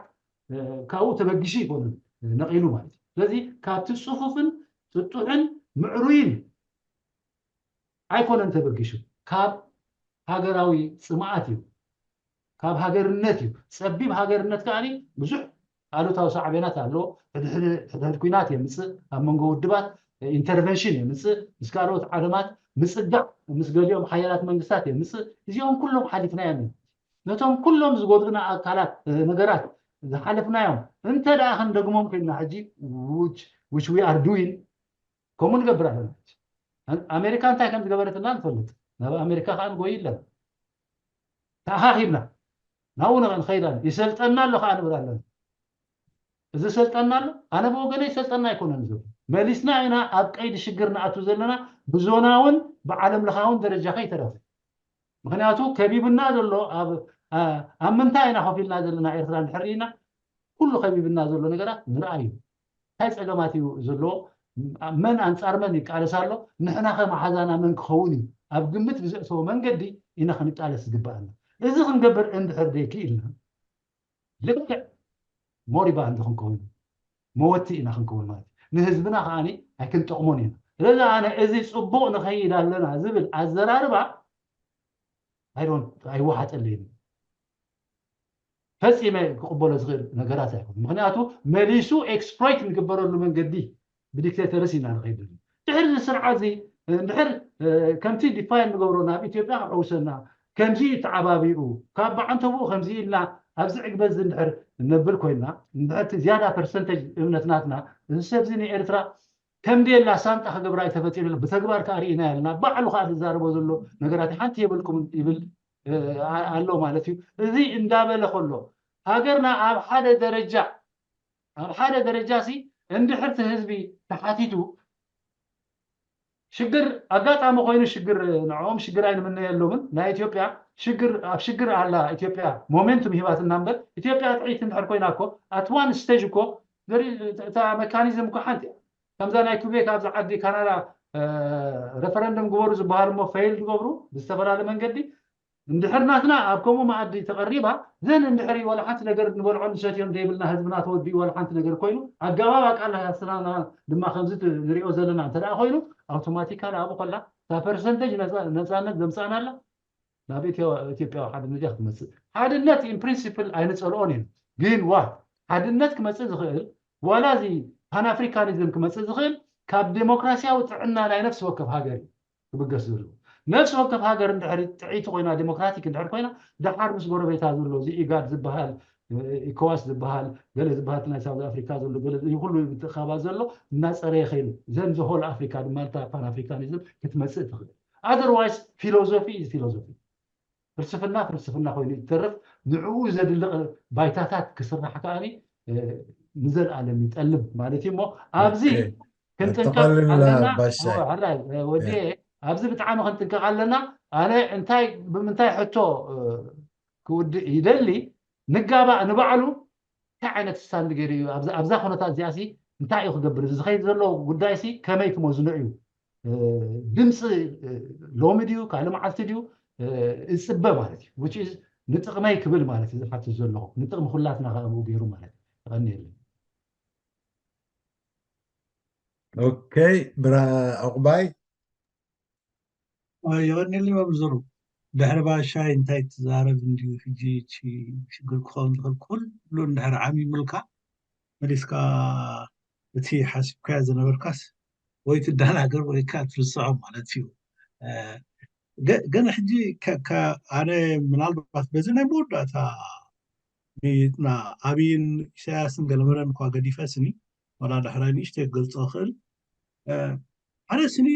ካብኡ ተበጊሱ ይኮኑ ነቒሉ ማለት እዩ። ስለዚ ካብቲ ፅፉፍን ጥጡሕን ምዕሩይን ኣይኮነን ተበጊሱ፣ ካብ ሃገራዊ ፅምኣት እዩ፣ ካብ ሃገርነት እዩ። ፀቢብ ሃገርነት ከዓኒ ብዙሕ ኣሉታዊ ሳዕቤናት ኣለዎ። ሕድሕድ ኩናት የምፅእ፣ ኣብ መንጎ ውድባት ኢንተርቨንሽን የምፅእ፣ ምስ ካልኦት ዓለማት ምፅጋዕ ምስ ገሊኦም ሓያላት መንግስታት የምፅእ። እዚኦም ኩሎም ሓሊፍናዮም እዮም። ነቶም ኩሎም ዝጎድኡና ኣካላት ነገራት ዝሓለፍናዮም እንተ ደኣ ክንደግሞም ኮይንና ሕጂ which we are doing ከምኡ ንገብር ኣለና። ኣሜሪካ እንታይ ከም ዝገበረትና ንፈልጥ፣ ናብ ኣሜሪካ ከዓ ንጎይ ኣለና። ተኣኻኺብና ናብኡ ንኸይድ ኣለና። ይሰልጠና ኣሎ ከዓ ንብል ኣለና። እዚ ሰልጠና ኣሎ፣ ኣነ ብወገነ ይሰልጠና ኣይኮነን ዝብል መሊስና ኢና ኣብ ቀይዲ ሽግር ንኣቱ ዘለና ብዞናውን ብዓለም ለኻውን ደረጃ ከይተረፈ። ምክንያቱ ከቢብና ዘሎ ኣብ ምንታይ ኢና ኮፍ ኢልና ዘለና ኤርትራ እንድሕር ኢና ኩሉ ከቢብና ዘሎ ነገራት ንርኣዩ። እንታይ ፀገማት እዩ ዘለዎ? መን ኣንፃር መን ይቃለስ ኣሎ? ንሕና ከ መሓዛና መን ክኸውን እዩ? ኣብ ግምት ብዘእተወ መንገዲ ኢና ክንቃለስ ዝግበኣና። እዚ ክንገብር እንድሕር ዘይክኢልና ልክዕ ሞሪባንድ ክንከውን መወቲ ኢና ክንከውን ማለት እዩ። ንህዝብና ከዓኒ ኣይክንጠቕሞን ኢና። ስለዚ ኣነ እዚ ፅቡቕ ንኸይድ ኣለና ዝብል ኣዘራርባ ኣይወሓጠለይን። ፈፂመ ክቕበሎ ዝኽእል ነገራት ኣይኮን። ምክንያቱ መሊሱ ኤክስፕሎይት ንግበረሉ መንገዲ ብዲክቴተርስ ኢና ንኸይድ ዘለና። ድሕር እዚ ስርዓት እዚ እንድሕር ከምቲ ዲፋይን ንገብሮ ናብ ኢትዮጵያ ክዕውሰና ከምዚ ተዓባቢኡ ካብ ብዓንተብኡ ከምዚ ኢልና ኣብዚ ዕግበት እዚ እንድሕር ነብል ኮይና እንድሕር ዝያዳ ፐርሰንተጅ እምነት ናትና እዚ ሰብ እዚ ንኤርትራ ከም ደላ ሳንጣ ክገብራ ኣይተፈጢሩ ብተግባር ከዓ ርኢና ያልና ባዕሉ ከዓ ዝዛረቦ ዘሎ ነገራት ሓንቲ የበልኩም ይብል ኣሎ ማለት እዩ። እዚ እንዳበለ ከሎ ሃገርና ኣብ ሓደ ደረጃ ኣብ ሓደ ደረጃ ሲ እንድሕርቲ ህዝቢ ተሓቲቱ ሽግር ኣጋጣሚ ኮይኑ ሽግር ንዕኦም ሽግር ኣይንምነየሎምን ናይ ኢትዮጵያ ሽግር ኣብ ሽግር ኣላ ኢትዮጵያ ሞሜንቱም ሂባትና እምበር ኢትዮጵያ ጥዒት እንድሕር ኮይና እኮ ኣት ዋን ስቴጅ እኮ እታ መካኒዝም እኮ ሓንቲ እያ። ከምዛ ናይ ኩቤክ ኣብዚ ዓዲ ካናዳ ረፈረንደም ግበሩ ዝበሃል እሞ ፈይል ዝገብሩ ብዝተፈላለየ መንገዲ እንድሕር ናትና ኣብ ከምኡ መኣዲ ተቐሪባ ዘን እንድሕሪ ዋላ ሓንቲ ነገር ንበልዖ ንሰትዮ ዘይብልና ህዝብና ተወዲኡ ዋላ ሓንቲ ነገር ኮይኑ ኣገባብ ኣቃላስናና ድማ ከምዚ ንሪኦ ዘለና እንተ ደኣ ኮይኑ ኣውቶማቲካሊ ኣብኡ ከላ እታ ፐርሰንተጅ ነፃነት ዘምፃእናላ ናብ ኢትዮጵያዊ ሓድነት እያ ክትመፅእ። ሓድነት ኢን ፕሪንሲፕል ኣይንፀልኦን እዩ ግን ዋ ሓድነት ክመፅእ ዝኽእል ዋላ እዚ ፓንኣፍሪካኒዝም ክመፅእ ዝኽእል ካብ ዴሞክራሲያዊ ጥዕና ናይ ነፍሲ ወከፍ ሃገር እዩ ክብገስ ዘለዎ። ነፍሲ ወከፍ ሃገር እንድሕር ጥዕይቲ ኮይና ዴሞክራቲክ እንድሕር ኮይና ደሓር ምስ ጎረቤታ ዘሎ እዚ ኢጋድ ዝበሃል ኢኮዋስ ዝበሃል ገለ ዝበሃል ናይ ሳውዝ ኣፍሪካ ዘሎ ገለ ኩሉ ምትእኻባት ዘሎ እናፀረየ ከይኑ ዘን ዘሆል ኣፍሪካ ድማ ፓን ኣፍሪካኒዝም ክትመፅእ ትኽእል። ኣዘርዋይስ ፊሎዞፊ ኢዝ ፊሎዞፊ ፍልስፍና ፍልስፍና ኮይኑ ይተርፍ ንዕኡ ዘድልቕ ባይታታት ክስራሕ ከዓኒ ንዘለኣለም ይጠልብ ማለት እዩ እሞ ኣብዚ ክንጥንቀቕ ኣለና። ሕራይ ወዲ ኣብዚ ብጣዕሚ ክንጥንቀቕ ኣለና። ኣነ እንታይ ብምንታይ ሕቶ ክውድእ ይደሊ ንጋባእ ንባዕሉ እንታይ ዓይነት ስታንድ ገይሩ እዩ ኣብዛ ኩነታት እዚኣ ሲ እንታይ እዩ ክገብር እዚ ዝኸይድ ዘሎ ጉዳይ ሲ ከመይ ክመዝኖ እዩ ድምፂ ሎሚ ድዩ ካልእ መዓልቲ ድዩ እፅበ ማለት እዩ which is ንጥቕመይ ክብል ማለት እዩ ዝሓትት ዘለኹ ንጥቕሚ ኩላትና ከ ኣብኡ ገይሩ ማለት እዩ የቐንየለይ ኦኬ ብራ ዕቑባይ የቐንየለይ መምህር ድሕሪ ባሻይ እንታይ ትዛረብ እንድዩ ሕጂ እቲ ሽግር ክኸውን ዝኽእል ኩሉ እንድሕር ዓሚሙልካ መሊስካ እቲ ሓሲብካዮ ዝነበርካስ ወይ ትደናገር ወይ ከዓ ትርስዖ ማለት እዩ። ግን ሕጂ ኣነ ምናልባት በዚ ናይ መወዳእታ ኣብይን ኢሳያስን ገለመለን እኳ ገዲፈ ስኒ ዋላ ዳሕራይ ንእሽተይ ክገልፆ ክእል ሓደ ስኒ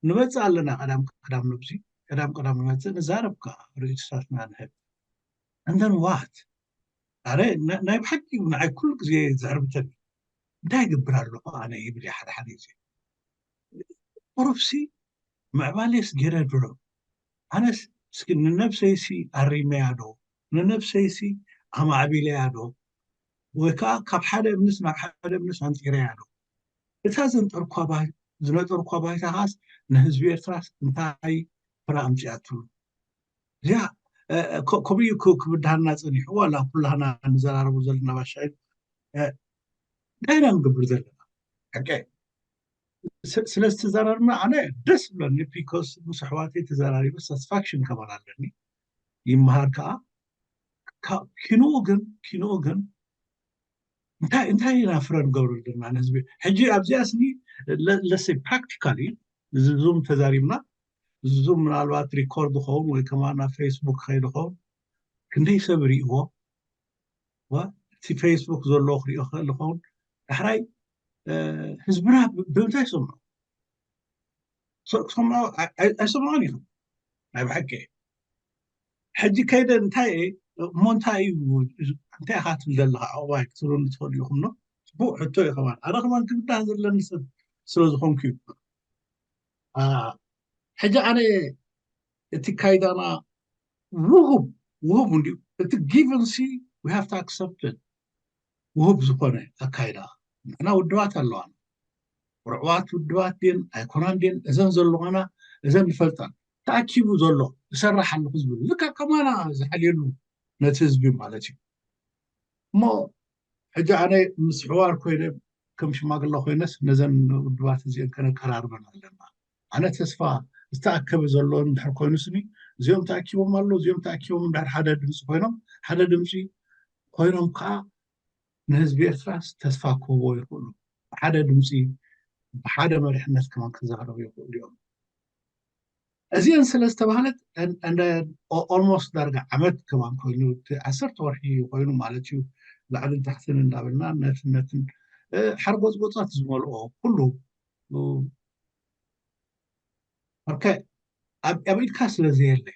ንመፅእ ኣለና ቀዳም ቀዳም ነብዚ ቀዳም ቀዳም ንመፅእ ንዛረብ ከዓ ርእይቶታትና ንህብ and then what ኣረ ናይ ብሓቂ ንዓይ ኩሉ ግዜ ዘሕርብተኒ እንታይ ይገብር ኣለኹ ኣነ ይብል ሓደ ሓደ ግዜ ቁሩብሲ ምዕባሌስ ገይረ ድሮ ኣነስ እስኪ ንነብሰይሲ ኣሪመያ ዶ ንነብሰይሲ ኣማዕቢለያ ዶ ወይ ከዓ ካብ ሓደ እምንስ ናብ ሓደ እምንስ ኣንፂረያ ዶ እታ ዘንጠርኳ ዝነጠርኳ ባይታ ከዓስ ንህዝቢ ኤርትራስ እንታይ ፍረ ኣምፅኣትሉ? እዚኣ ከምኡ ክብድሃና ፀኒሑ፣ ዋላ ኩላህና ንዘራረቡ ዘለና ባሻይ እንታይ ኢና ንገብር ዘለና? ሓቂ ስለ ዝተዘራርብና ኣነ ደስ ብለኒ። ቢኮስ ምስ ኣሕዋተይ ተዘራሪበ ሳትስፋክሽን ከማን ኣለኒ። ይመሃር ከዓ። ኪንኡ ግን ኪንኡ ግን እንታይ እንታይ ኢና ፍረ ንገብረሉ ዘለና ንህዝቢ? ሕጂ ኣብዚኣ ስኒ ለሰይ ፕራክቲካሊ ዝዙም ተዛሪብና፣ ዝዙም ምናልባት ሪኮርድ ኸውን ወይ ከማ ናብ ፌስቡክ ከይድ ኸውን፣ ክንደይ ሰብ ርእዎ? እቲ ፌስቡክ ዘሎ ክሪኦ ክእል ኸውን። ዳሕራይ ህዝብና ብምንታይ ይሰምዖ? ክሰምዖ ኣይሰምዖን ኢኹም። ናይ ብሓቂ ሕጂ ከይደ እንታይ እሞ እንታይ እዩ እንታይ ኢኻ ትብል ዘለካ? ዕቁባይ ክትብሉኒ ትኽእሉ ኢኹም። ኖ ጽቡቅ ሕቶ እዩ። ከማን ኣነ ከማን ክብዳህ ዘለኒ ሰብ ስለ ዝኾንኩ እዩ። ሕጂ ኣነ እቲ ካይዳና ውሁብ ውሁብ እንዲዩ። እቲ ጊቨን ሲ we have to accept it። ውሁብ ዝኾነ ኣካይዳ። ንሕና ውድባት ኣለዋና። ርዕዋት ውድባት ድን ኣይኮናን ድን እዘን ዘለዋና እዘን ንፈልጣን። ተኣኪቡ ዘሎ ዝሰርሕ ኣለኹ ዝብል ልካ ከማና ዝሓልየሉ ነቲ ህዝቢ ማለት እዩ። እሞ ሕጂ ኣነ ምስ ሕዋር ኮይነ ከም ሽማግለ ኮይነስ ነዘን ውድባት እዚአን ከነቀራርበን ኣለና። ኣነ ተስፋ ዝተኣከበ ዘሎ እንድሕር ኮይኑ ስኒ እዚኦም ተኣኪቦም ኣለዉ። እዚኦም ተኣኪቦም እንድሕር ሓደ ድምፂ ኮይኖም ሓደ ድምፂ ኮይኖም ከዓ ንህዝቢ ኤርትራስ ተስፋ ክህቦ ይኽእሉ። ብሓደ ድምፂ ብሓደ መሪሕነት ከማን ክዛረቡ ይኽእሉ እዮም። እዚአን ስለ ዝተባህለት ኦልሞስት ዳርጋ ዓመት ከማን ኮይኑ ዓሰርተ ወርሒ ኮይኑ ማለት እዩ። ላዕልን ታሕትን እንዳበልና ነትን ነትን ሓርጎፅጎፃት ዝመልኦ ኩሉ ኣከ ኣብ ኢድካ ስለ ዘየለ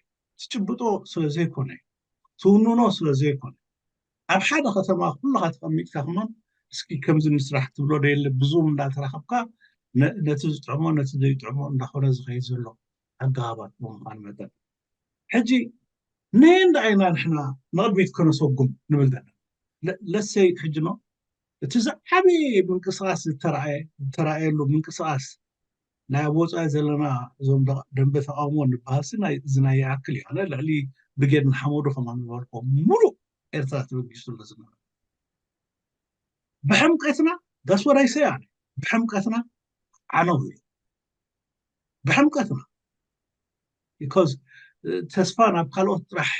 ትጭብጦ ስለ ዘይኮነ ትውንኖ ስለ ዘይኮነ ኣብ ሓደ ከተማ ኩልኻ ተቐሚጥካ ከማን እስኪ ከምዚ ንስራሕ ትብሎ ደየለ ብዙም እንዳተራኸብካ ነቲ ዝጥዕሞ ነቲ ዘይጥዕሞ እንዳኾነ ዝኸይድ ዘሎ ኣገባባት ብምዃን መጠን ሕጂ ነየንዳ ኢና ንሕና ንቕድሚት ከነሰጉም ንብል ዘለና? ለሰይ ሕጂ ኖ እቲ ዝዓበየ ምንቅስቃስ ዝተረኣየሉ ምንቅስቃስ ናይ ኣብ ወፃኢ ዘለና እዞም ደንበ ተቃውሞ ንበሃልሲ እዚ ናይ ይኣክል እዩ። ኣነ ልዕሊ ብርጌድ ንሓመዱ ከማ ዝበልኮ ሙሉእ ኤርትራ ተበጊሱ ኣሎ ዝነበረ ብሕምቀትና that's what I say ኣነ ብሕምቀትና ዓነው ኢሉ ብሕምቀትና because ተስፋ ናብ ካልኦት ጥራሕ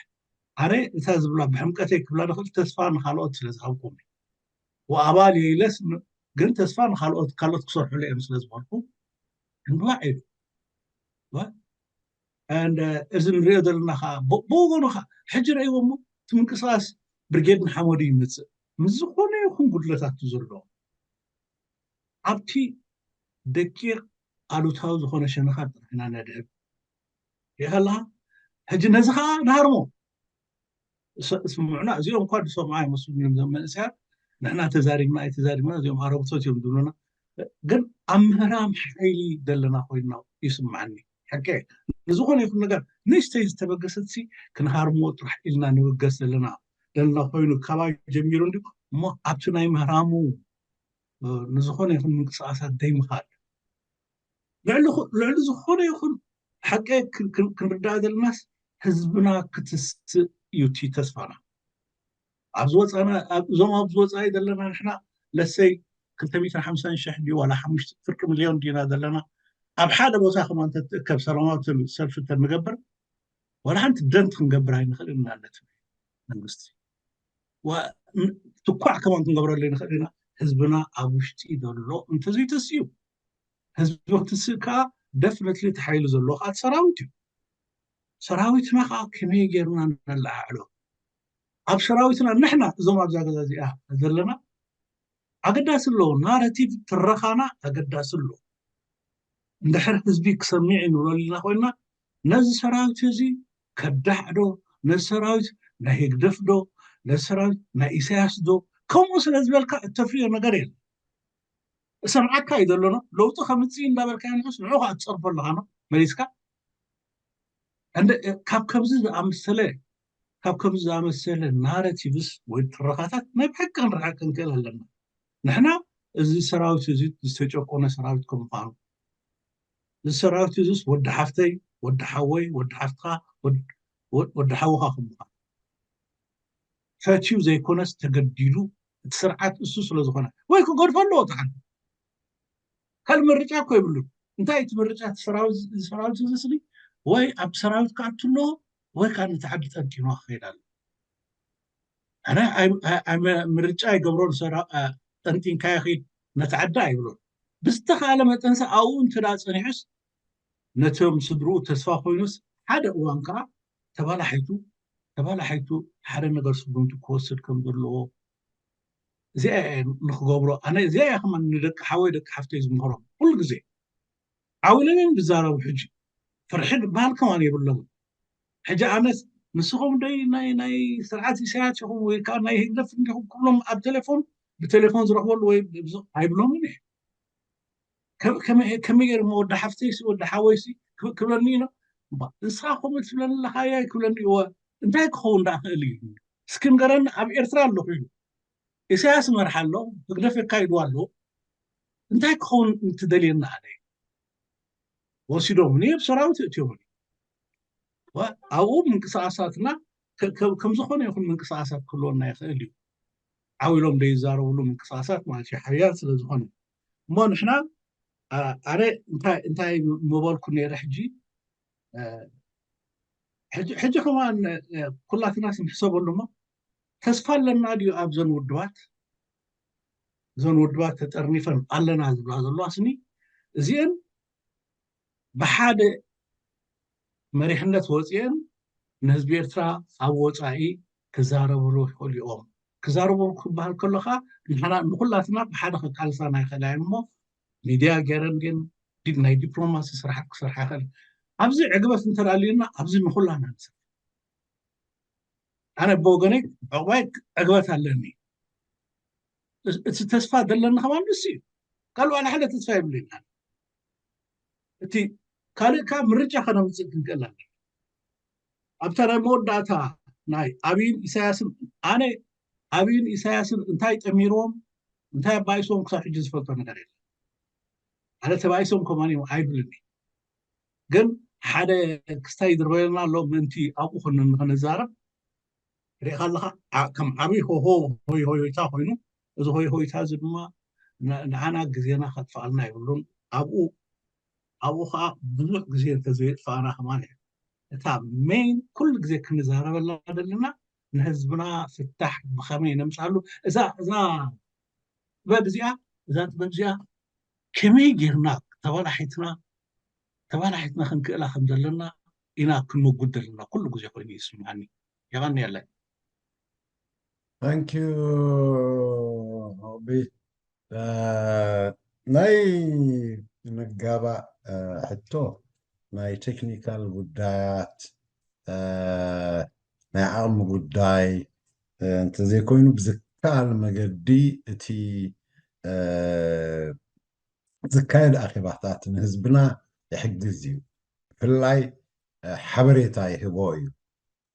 ኣነ እታ ዝብላ ብሕምቀተይ ክብላ ንኽእል ተስፋ ንካልኦት ስለ ዝሃብኩም ወኣባል የይለስ ግን ተስፋ ንካልኦት ካልኦት ክሰርሑሉ እዮም ስለ ዝበልኩ እንዋዕ ኢሉ እዚ ንሪኦ ዘለና ከዓ ብወገኑ ከዓ ሕጂ ረእይዎ ሞ እቲ ምንቅስቃስ ብርጌድ ንሓመዱ ይመፅእ ምስ ዝኾነ ይኹን ጉድለታት ዘለዎ ኣብቲ ደቂቕ ኣሉታዊ ዝኾነ ሸነኻት ጥራሕ ኢና ነድህብ ይኸላ ሕጂ ነዚ ከዓ ንሃርሞ ስምዑና እዚኦም እኳ ዝሰምዑ ኣይመስሉን እዮም እዞም መንእሰያት ንሕና ተዛሪብና ኣይተዛሪብና እዚኦም ኣረግቶት እዮም ዝብሉና ግን ኣብ ምህራም ሓይሊ ዘለና ኮይንና ይስምዓኒ ሓቂ ንዝኾነ ይኹን ነገር ንእሽተይ ዝተበገሰት ሲ ክንሃርሞ ጥራሕ ኢልና ንብገስ ዘለና ዘለና ኮይኑ ካባይ ጀሚሩ እንዲ እሞ ኣብቲ ናይ ምህራሙ ንዝኾነ ይኹን ምንቅስቃሳት ደይምኻድ ልዕሊ ዝኾነ ይኹን ሓቂ ክንርዳእ ዘለናስ ህዝብና ክትስእ እዩ እቲ ተስፋና ኣብዚ ወፃና እዞም ኣብዚ ወፃኢ ዘለና ንሕና ለሰይ ክልተ ሚእትን ሓምሳን ሽሕ ድዩ ዋላ ሓሙሽተ ፍርቂ ሚልዮን ድና ዘለና ኣብ ሓደ ቦታ ከማ እንተትእከብ ሰላማዊ ሰልፊ እንተንገብር ዋላ ሓንቲ ደንት ክንገብር ኣይንኽእል ኢና ነቲ መንግስቲ ትኳዕ ከማን ክንገብረሉ ንኽእል ኢና ህዝብና ኣብ ውሽጢ ዘሎ እንተዘይተስዩ ህዝቢ ክትስእ ከዓ ደፍነትሊ ተሓይሉ ዘለዎ ከዓ ሰራዊት እዩ ሰራዊትና ከዓ ከመይ ጌርና ነለዓዕሎ ኣብ ሰራዊትና ንሕና እዞም ኣብዛ ገዛ እዚኣ ዘለና ኣገዳሲ ኣለዎ ናረቲቭ ትረኻና ኣገዳሲ ኣለዎ እንድሕር ህዝቢ ክሰሚዕ ንብለልና ኮይና ነዚ ሰራዊት እዚ ከዳሕ ዶ ነዚ ሰራዊት ናይ ህግደፍ ዶ ነዚ ሰራዊት ናይ ኢሳያስ ዶ ከምኡ ስለ ዝበልካ እተፍርዮ ነገር የለ እሰምዓካ እዩ ዘሎና ለውጢ ከምፅእ እንዳበልካ ንስ ንዑ ከዓ ትፀርፎ ኣለካ መሊስካ ካብ ከምዚ ዝኣመሰለ ካብ ከምዚ ዝኣመሰለ ናረቲቭስ ወይ ትረኻታት ናይ ብሓቂ ክንርሓቅ ክንክእል ኣለና ንሕና እዚ ሰራዊት እዚ ዝተጨቆነ ሰራዊት ከም ምኳኑ እዚ ሰራዊት እዚስ ወዲ ሓፍተይ፣ ወዲ ሓወይ፣ ወዲ ሓፍትኻ፣ ወድ-፣ ወድ-፣ ወዲ ሓውኻ ከም ምዃን ፈትዩ ዘይኮነስ ተገዲዱ፣ እቲ ስርዓት እሱ ስለ ዝኾነ፣ ወይ ክገድፎ ኣለዎ እቲ ዓዲ። ካልእ ምርጫ እኮ የብሉን። እንታይ እቲ ምርጫ? እቲ ሰራዊት፣ እዚ ሰራዊት እዚ ስሊ ወይ ኣብ ሰራዊት ክኣቱ ኣለዎ ወይ ከዓ ነቲ ዓዲ ጠንጢኑ ክኸይድ ኣለዎ። ኣነ ኣይ-፣ ኣይ-፣ ኣይ-፣ ምርጫ ኣይገብሮን። ሰራ-፣ ኣ-፣ ጠንጢንካዮ ኺድ ነቲ ዓዲ ኣይብሎን። ብዝተኻለ መጠንሰ ኣብኡ እንተ ደኣ ጸኒሑስ ነቶም ስድርኡ ተስፋ ኮይኑስ ሓደ እዋን ከዓ ተባላሒቱ፣ ተባላሒቱ ሓደ ነገር ስጉምቲ ክወስድ ከም ዘለዎ እዚኣ እየ ንክገብሮ። ኣነ እዚኣ እየ ከማን ንደቂ ሓወይ ደቂ ሓፍተይ ዝምህሮም ኩሉ ግዜ። ዓው ኢሎም እዮም ዝዛረቡ ሕጂ። ፍርሒ ዝበሃል ከማን የብሎምን። ሕጂ ኣነስ ንስኹም ደይ ናይ፣ ናይ ስርዓት ኢሳያስ ኢኹም ወይ ከዓ ናይ ህግደፍ እንዲኹም ክብሎም ኣብ ቴሌፎን፣ ብቴሌፎን ዝረኽበሉ ወይ ብብዙ-፣ ኣይብሎምን እየ። ከ-፣ ከመይ፣ ከመይ ገይሩ እሞ ወዲ ሓፍተይሲ ወዲ ሓወይሲ ክብ-፣ ክብለኒ ኢሎ? እባ ንስኻ ከምኡ ትብለኒ ኣለኻ እያ ክብለኒ እወ። እንታይ ክኸውን ደኣ ክእል እዩ? እስኪ ንገረኒ፣ ኣብ ኤርትራ ኣለኹ ኢሉ። ኢሳያስ ይመርሓ ኣሎ፣ ህግደፍ የካይድዋ ኣሎ። እንታይ ክኸውን እንትደልየና ኣነ? ወሲዶምኒ ኣብ ሰራዊት እእትዮምኒ። ወ-፣ ኣብኡ ምንቅስቃሳትና ከ-፣ ከ-፣ ከም ዝኾነ ይኹን ምንቅስቃሳት ክህልወና ይኽእል እዩ። ዓው ኢሎም ዘይዛረብሉ ምንቅስቃሳት ማለት እዩ፣ ሓያል ስለ ዝኾነ። እሞ ንሕና፣ ኣ-፣ ኣነ እንታይ፣ እንታይ ምበልኩ ነይረ ሕጂ፣ እ፣ ሕጂ፣ ሕጂ ከማን፣ እ፣ ኩላትናስ ንሕሰበሉ እሞ፣ ተስፋ ኣለና ድዩ ኣብዘን ውድባት? እዘን ውድባት ተጠርኒፈን ኣለና ዝብላ ዘለዋ ስኒ፣ እዚአን ብሓደ መሪሕነት ወፂአን ንህዝቢ ኤርትራ ኣብ ወፃኢ ክዛረብሉ ይኽእሉ እዮም። ክዛረቡ ክበሃል ከሎ ኸዓ ንሕና ንኹላትና ብሓደ ከቃልሳና ይኽእላ እየን እሞ፣ ሚድያ ገይረን ግን ዲ-፣ ናይ ዲፕሎማሲ ስራሓት ክሰርሓ ይኽእል። ኣብዚ ዕግበት እንተደኣ ኣልዩና፣ ኣብዚ ንኹላና ንሰርሕ። ኣነ ብወገነይ ዕቑባይ ዕግበት ኣለኒ። እ-፣ እቲ ተስፋ ዘለኒ ከማን ንሱ እዩ። ካልእ ዋላ ሓደ ተስፋ የብለይን ኣነ። እቲ ካልእ ከኣ ምርጫ ከነምጽእ ክንክእል ኣለና። ኣብታ ናይ መወዳእታ ናይ ኣብይን ኢሳያስን፣ ኣነ ኣብይን ኢሳያስን እንታይ ጠሚርዎም፣ እንታይ ኣባኢስዎም ክሳብ ሕጂ ዝፈልጦ ነገር የለን። ኣነ ተባኢሶም ከማን እዮም ኣይብልን። ግን ሓደ ክስታይ ይድርበየልና ኣሎ ምእንቲ ኣብኡ ኮነ ንኽንዛረብ። ርኢኻ ኣለኻ፣ ዓ-፣ ከም ዓብዪ ሆሆ ሆይ ሆይታ ኮይኑ፣ እዚ ሆይ ሆይታ እዚ ድማ ን-፣ ንዓና ግዜና ከጥፍኣልና የብሉን። ኣብኡ፣ ኣብኡ ኸዓ ብዙሕ ግዜ እንተዘየጥፍኣና ከማን እያ እታ ሜን ኩሉ ግዜ ክንዛረበላ ዘለና፣ ንህዝብና ፍታሕ ብኸመይ ነምፅኣሉ። እዛ፣ እዛ ጥበብ እዚኣ፣ እዛ ጥበብ እዚኣ ከመይ ጌርና ተባላሒትና፣ ተባላሒትና ክንክእላ ከም ዘለና ኢና ክንምጉት ዘለና ኩሉ ግዜ ኮይኑ ይስምዓኒ። የቐንየለይ። Thank you ሮቢ። እ፣ ናይ ምጋባእ፣ እ፣ ሕቶ ናይ ቴክኒካል ጉዳያት፣ እ፣ ናይ ዓቕሚ ጉዳይ፣ እ፣ እንተዘይኮይኑ ብዝከኣል መገዲ እቲ፣ እ፣ ዝካየድ ኣኼባታት ንህዝብና ይሕግዝ እዩ። ብፍላይ፣ እ፣ ሓበሬታ ይህቦ እዩ።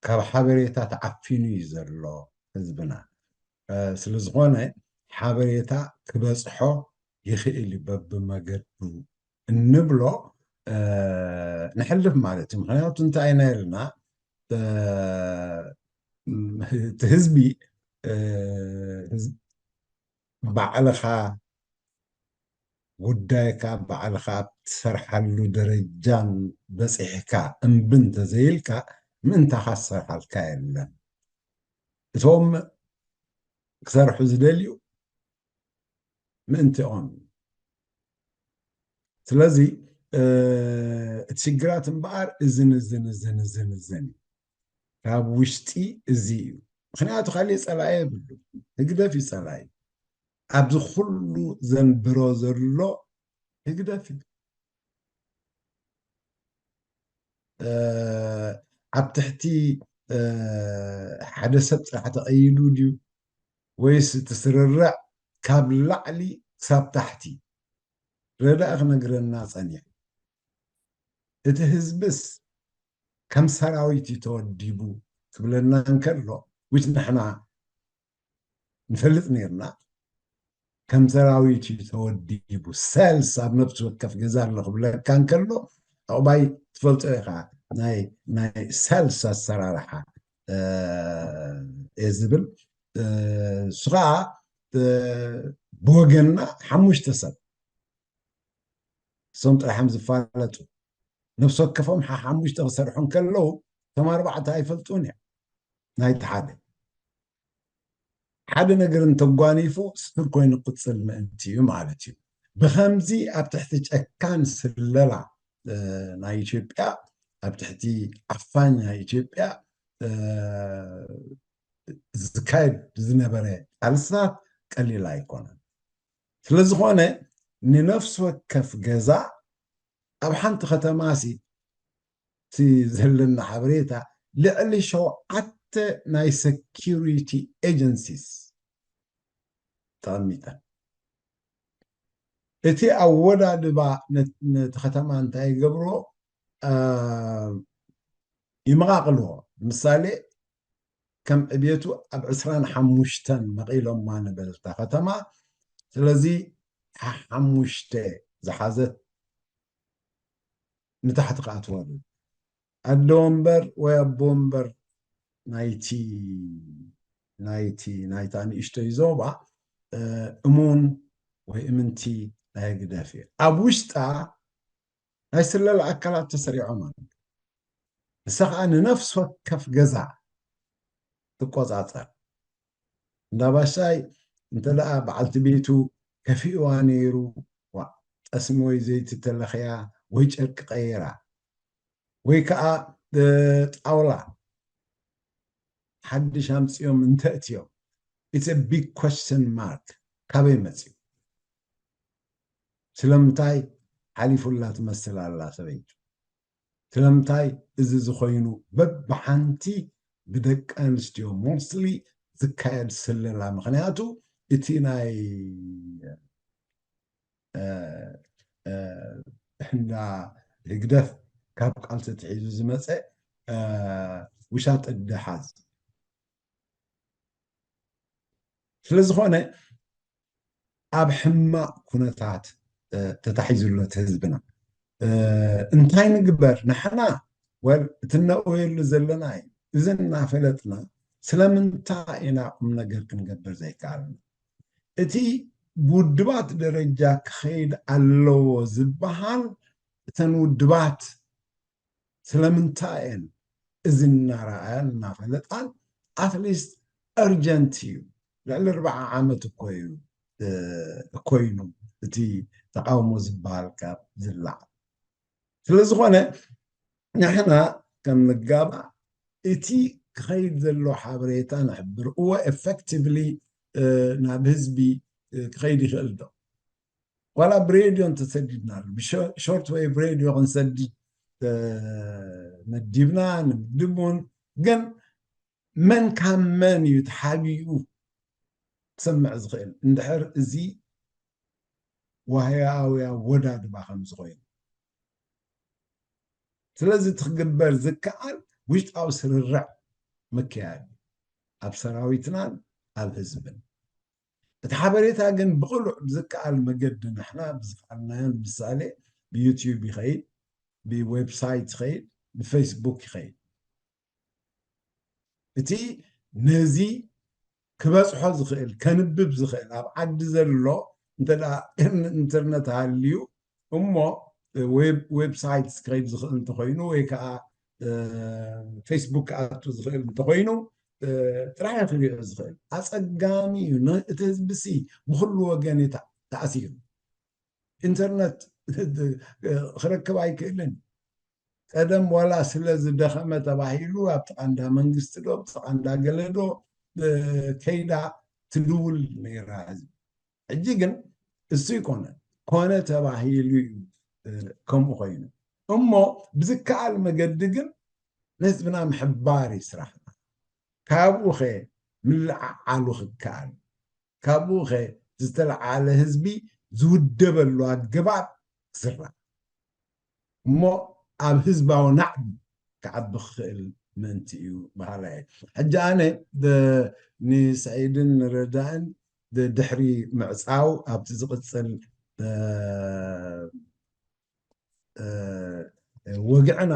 ካብ ሓበሬታ ተዓፊኑ እዩ ዘሎ ህዝብና። እ፣ ስለ ዝኾነ ሓበሬታ ክበጽሖ ይኽእል እዩ በብመገዱ እንብሎ፣ እ፣ ንሕልፍ ማለት እዩ። ምኽንያቱ እንታይ ኢና ኢልና፣ እ፣ እቲ ህዝቢ፣ እ፣ ህዝ-፣ ባዕልኻ ጉዳይካ ባዕልኻ ኣብ ትሰርሓሉ ደረጃን በጺሕካ እምቢ እንተዘይልካ ምእንታኻ ዝሰርሓልካ የለን። እቶም ክሰርሑ ዝደልዩ ምእንቲኦም። ስለዚ፣ እ፣ እቲ ሽግራት እምበኣር እዝን እዝን እዝን እዝን እዝን እዩ። ካብ ውሽጢ እዚ እዩ። ምኽንያቱ ካሊእ ጸላኢ የብሉ። ህግደፍ እዩ ጸላኢ። ኣብዚ ኩሉ ዘንብሮ ዘሎ ህግደፍ እዩ። እ፣ ኣብ ትሕቲ፣ እ፣ ሓደ ሰብ ጥራሕ ተቐይዱ ድዩ? ወይስ እቲ ስርርዕ ካብ ላዕሊ ክሳብ ታሕቲ? ረዳኢ ክነግረና ጸኒሑ። እቲ ህዝብስ ከም ሰራዊት እዩ ተወዲቡ ክብለና እንከሎ፣ which ንሕና ንፈልጥ ነይርና። ከም ሰራዊት እዩ ተወዲቡ። ሰልስ ኣብ ነፍሲ ወከፍ ገዛ ኣሎ ክብለካ እንከሎ፣ ዕቑባይ ትፈልጦ ኢኻ፣ ናይ ናይ ሰልስ ኣሰራርሓ እየ ዝብል። እሱ ከዓ ብወገንና ሓሙሽተ ሰብ እሶም ጥራሕም ዝፋለጡ፣ ነፍሲ ወከፎም ሓሓሙሽተ ክሰርሑ እንከለዉ፣ እቶም ኣርባዕተ ኣይፈልጡን እዮም። ናይቲ ሓደ ሓደ ነገር እንተጓኒፉ ስቱር ኮይኑ ክፅል ምእንቲ እዩ ማለት እዩ። ብከምዚ ኣብ ትሕቲ ጨካን ስለላ ናይ ኢትዮጵያ፣ ኣብ ትሕቲ ዓፋኝ ናይ ኢትዮጵያ ዝካየድ ዝነበረ ቃልስታት ቀሊል ኣይኮነን። ስለዝኾነ ንነፍሲ ወከፍ ገዛ ኣብ ሓንቲ ከተማ ሲ እቲ ዘለና ሓበሬታ ልዕሊ ሸውዓተ ናይ ሰኪሪቲ ኤጀንሲስ ተቐሚጠን። እቲ ኣወዳድባ ነቲ ከተማ እንታይ ይገብሮ? ይመቓቕልዎ። ምሳሌ ከም ዕብየቱ ኣብ ዕስራን ሓሙሽተን መቒሎማ ንበል እታ ከተማ። ስለዚ ሓሙሽተ ዝሓዘት ንታሕቲ ክኣትወሉ ኣደ ወንበር ወይ ኣቦ ወንበር ናይቲ ናይቲ ናይታ ንእሽተይ ዞባ እሙን ወይ እምንቲ ናይ ህግደፍ እዩ። ኣብ ውሽጣ ናይ ስለላ ኣካላት ተሰሪዖም ኣሎ። ንሳ ከዓ ንነፍሲ ወከፍ ገዛ ትቆፃፀር። እንዳ ባሻይ እንተ ደኣ በዓልቲ ቤቱ ከፊእዋ ነይሩ፣ ዋእ፣ ጠስሚ ወይ ዘይቲ ተለኽያ ወይ ጨርቂ ቀይራ ወይ ከዓ ጣውላ ሓድሽ ኣምፅኦም እንተእትዮም፣ it's a big question mark። ካበይ መፅኡ? ስለምንታይ ሓሊፉላ ትመስል ኣላ ሰበይቱ? ስለምንታይ እዚ ዝኾይኑ በብሓንቲ ብደቂ ኣንስትዮ ሞስሊ ዝካየድ ስለላ? ምኽንያቱ እቲ ናይ እንዳ ህግደፍ ካብ ቃልሲ ትሒዙ ዝመፀ ውሻጥ እድሓዝ ስለዝኾነ ኣብ ሕማቕ ኩነታት ተታሒዙ ኣሎ እቲ ህዝብና። እንታይ ንግበር ንሕና? ወል እቲ ነእወየሉ ዘለና እዩ። እዚ እናፈለጥና ስለምንታይ ኢና ቁም ነገር ክንገብር ዘይከኣልና? እቲ ብውድባት ደረጃ ክኸይድ ኣለዎ ዝበሃል እተን ውድባት ስለምንታይ እየን እዚ እናረኣያን እናፈለጣን ኣትሊስት እርጀንት እዩ። ልዕሊ ኣርባዓ ዓመት እኮ እዩ ኮይኑ እቲ ተቃውሞ ዝበሃል ካብ ዝለዓል። ስለዝኾነ ንሕና ከም ንጋባእ እቲ ክኸይድ ዘሎ ሓበሬታ ንሕብር እወ ኤፌክቲቭሊ ናብ ህዝቢ ክኸይድ ይኽእል ዶ? ዋላ ብሬድዮ እንተሰዲድና ብሾርት ዌቭ ሬድዮ ክንሰድድ መዲብና ንምድቡን ግን መን ካብ መን እዩ ተሓቢኡ ክሰምዕ ዝኽእል? እንድሕር እዚ ዋህያዊ ኣወዳድባ ከም ዝኾይኑ ስለዚ ትክግበር ዝከኣል ውሽጣዊ ስርርዕ ምክያድ ኣብ ሰራዊትናን ኣብ ህዝብን እቲ ሓበሬታ ግን ብቕሉዕ ብዝከኣል መገዲ ንሕና ብዝከኣልናዮ ንምሳሌ ብዩትዩብ ይኸይድ ብዌብሳይት ይኸይድ ብፌስቡክ ይኸይድ እቲ ነዚ ክበፅሖ ዝኽእል ከንብብ ዝኽእል ኣብ ዓዲ ዘሎ እንተ ኢንተርነት ሃልዩ እሞ ዌብሳይት ክኸይድ ዝኽእል እንተኮይኑ ወይ ከዓ ፌስቡክ ክኣቱ ዝኽእል እንተኮይኑ ጥራሕ ክሪኦ ዝኽእል ኣፀጋሚ እዩ። እቲ ህዝቢ ሲ ብኩሉ ወገን ተኣሲሩ ኢንተርነት ክረክብ ኣይክእልን። ቀደም ዋላ ስለ ዝደኸመ ተባሂሉ ኣብ ጥቓ እንዳ መንግስቲ ዶ ኣብ ጥቓ እንዳ ገለ ዶ ከይዳ ትድውል ነይራ ህዝቢ። ሕጂ ግን እሱ ይኮነ ኮነ ተባሂሉ እዩ ከምኡ ኮይኑ እሞ ብዝከኣል መገዲ ግን ንህዝብና ምሕባር እዩ ስራሕና። ካብኡ ኸ ምልዓዓሉ ክከኣል ካብኡ ኸ ዝተለዓለ ህዝቢ ዝውደበሉ ኣገባብ ክስራሕ እሞ ኣብ ህዝባዊ ናዕቢ ክዓቢ ክኽእል ምእንቲ እዩ በሃላይ። ሕጂ ኣነ ንስዒድን ንረዳእን ድሕሪ ምዕፃው ኣብቲ ዝቕፅል ወግዕና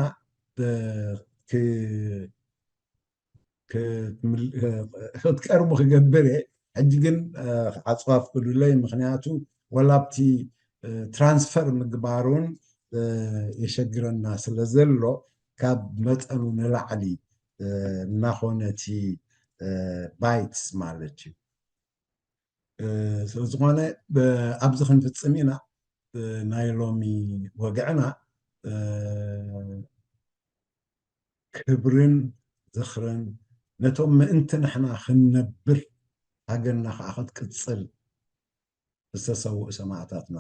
ክትቀርቡ ክገብር እየ። ሕጂ ግን ዓፅዋፍ ክዱለይ፣ ምክንያቱ ወላብቲ ትራንስፈር ምግባሩን የሸግረና ስለ ዘሎ ካብ መጠኑ ንላዕሊ እናኾነቲ ባይትስ ማለት እዩ። ስለዝኾነ ኣብዚ ክንፍፅም ኢና ናይ ሎሚ ወግዕና። ክብርን ዝኽርን ነቶም ምእንቲ ንሕና ክንነብር ሃገርና ከዓ ክትቅፅል ዝተሰውኡ ሰማእታትና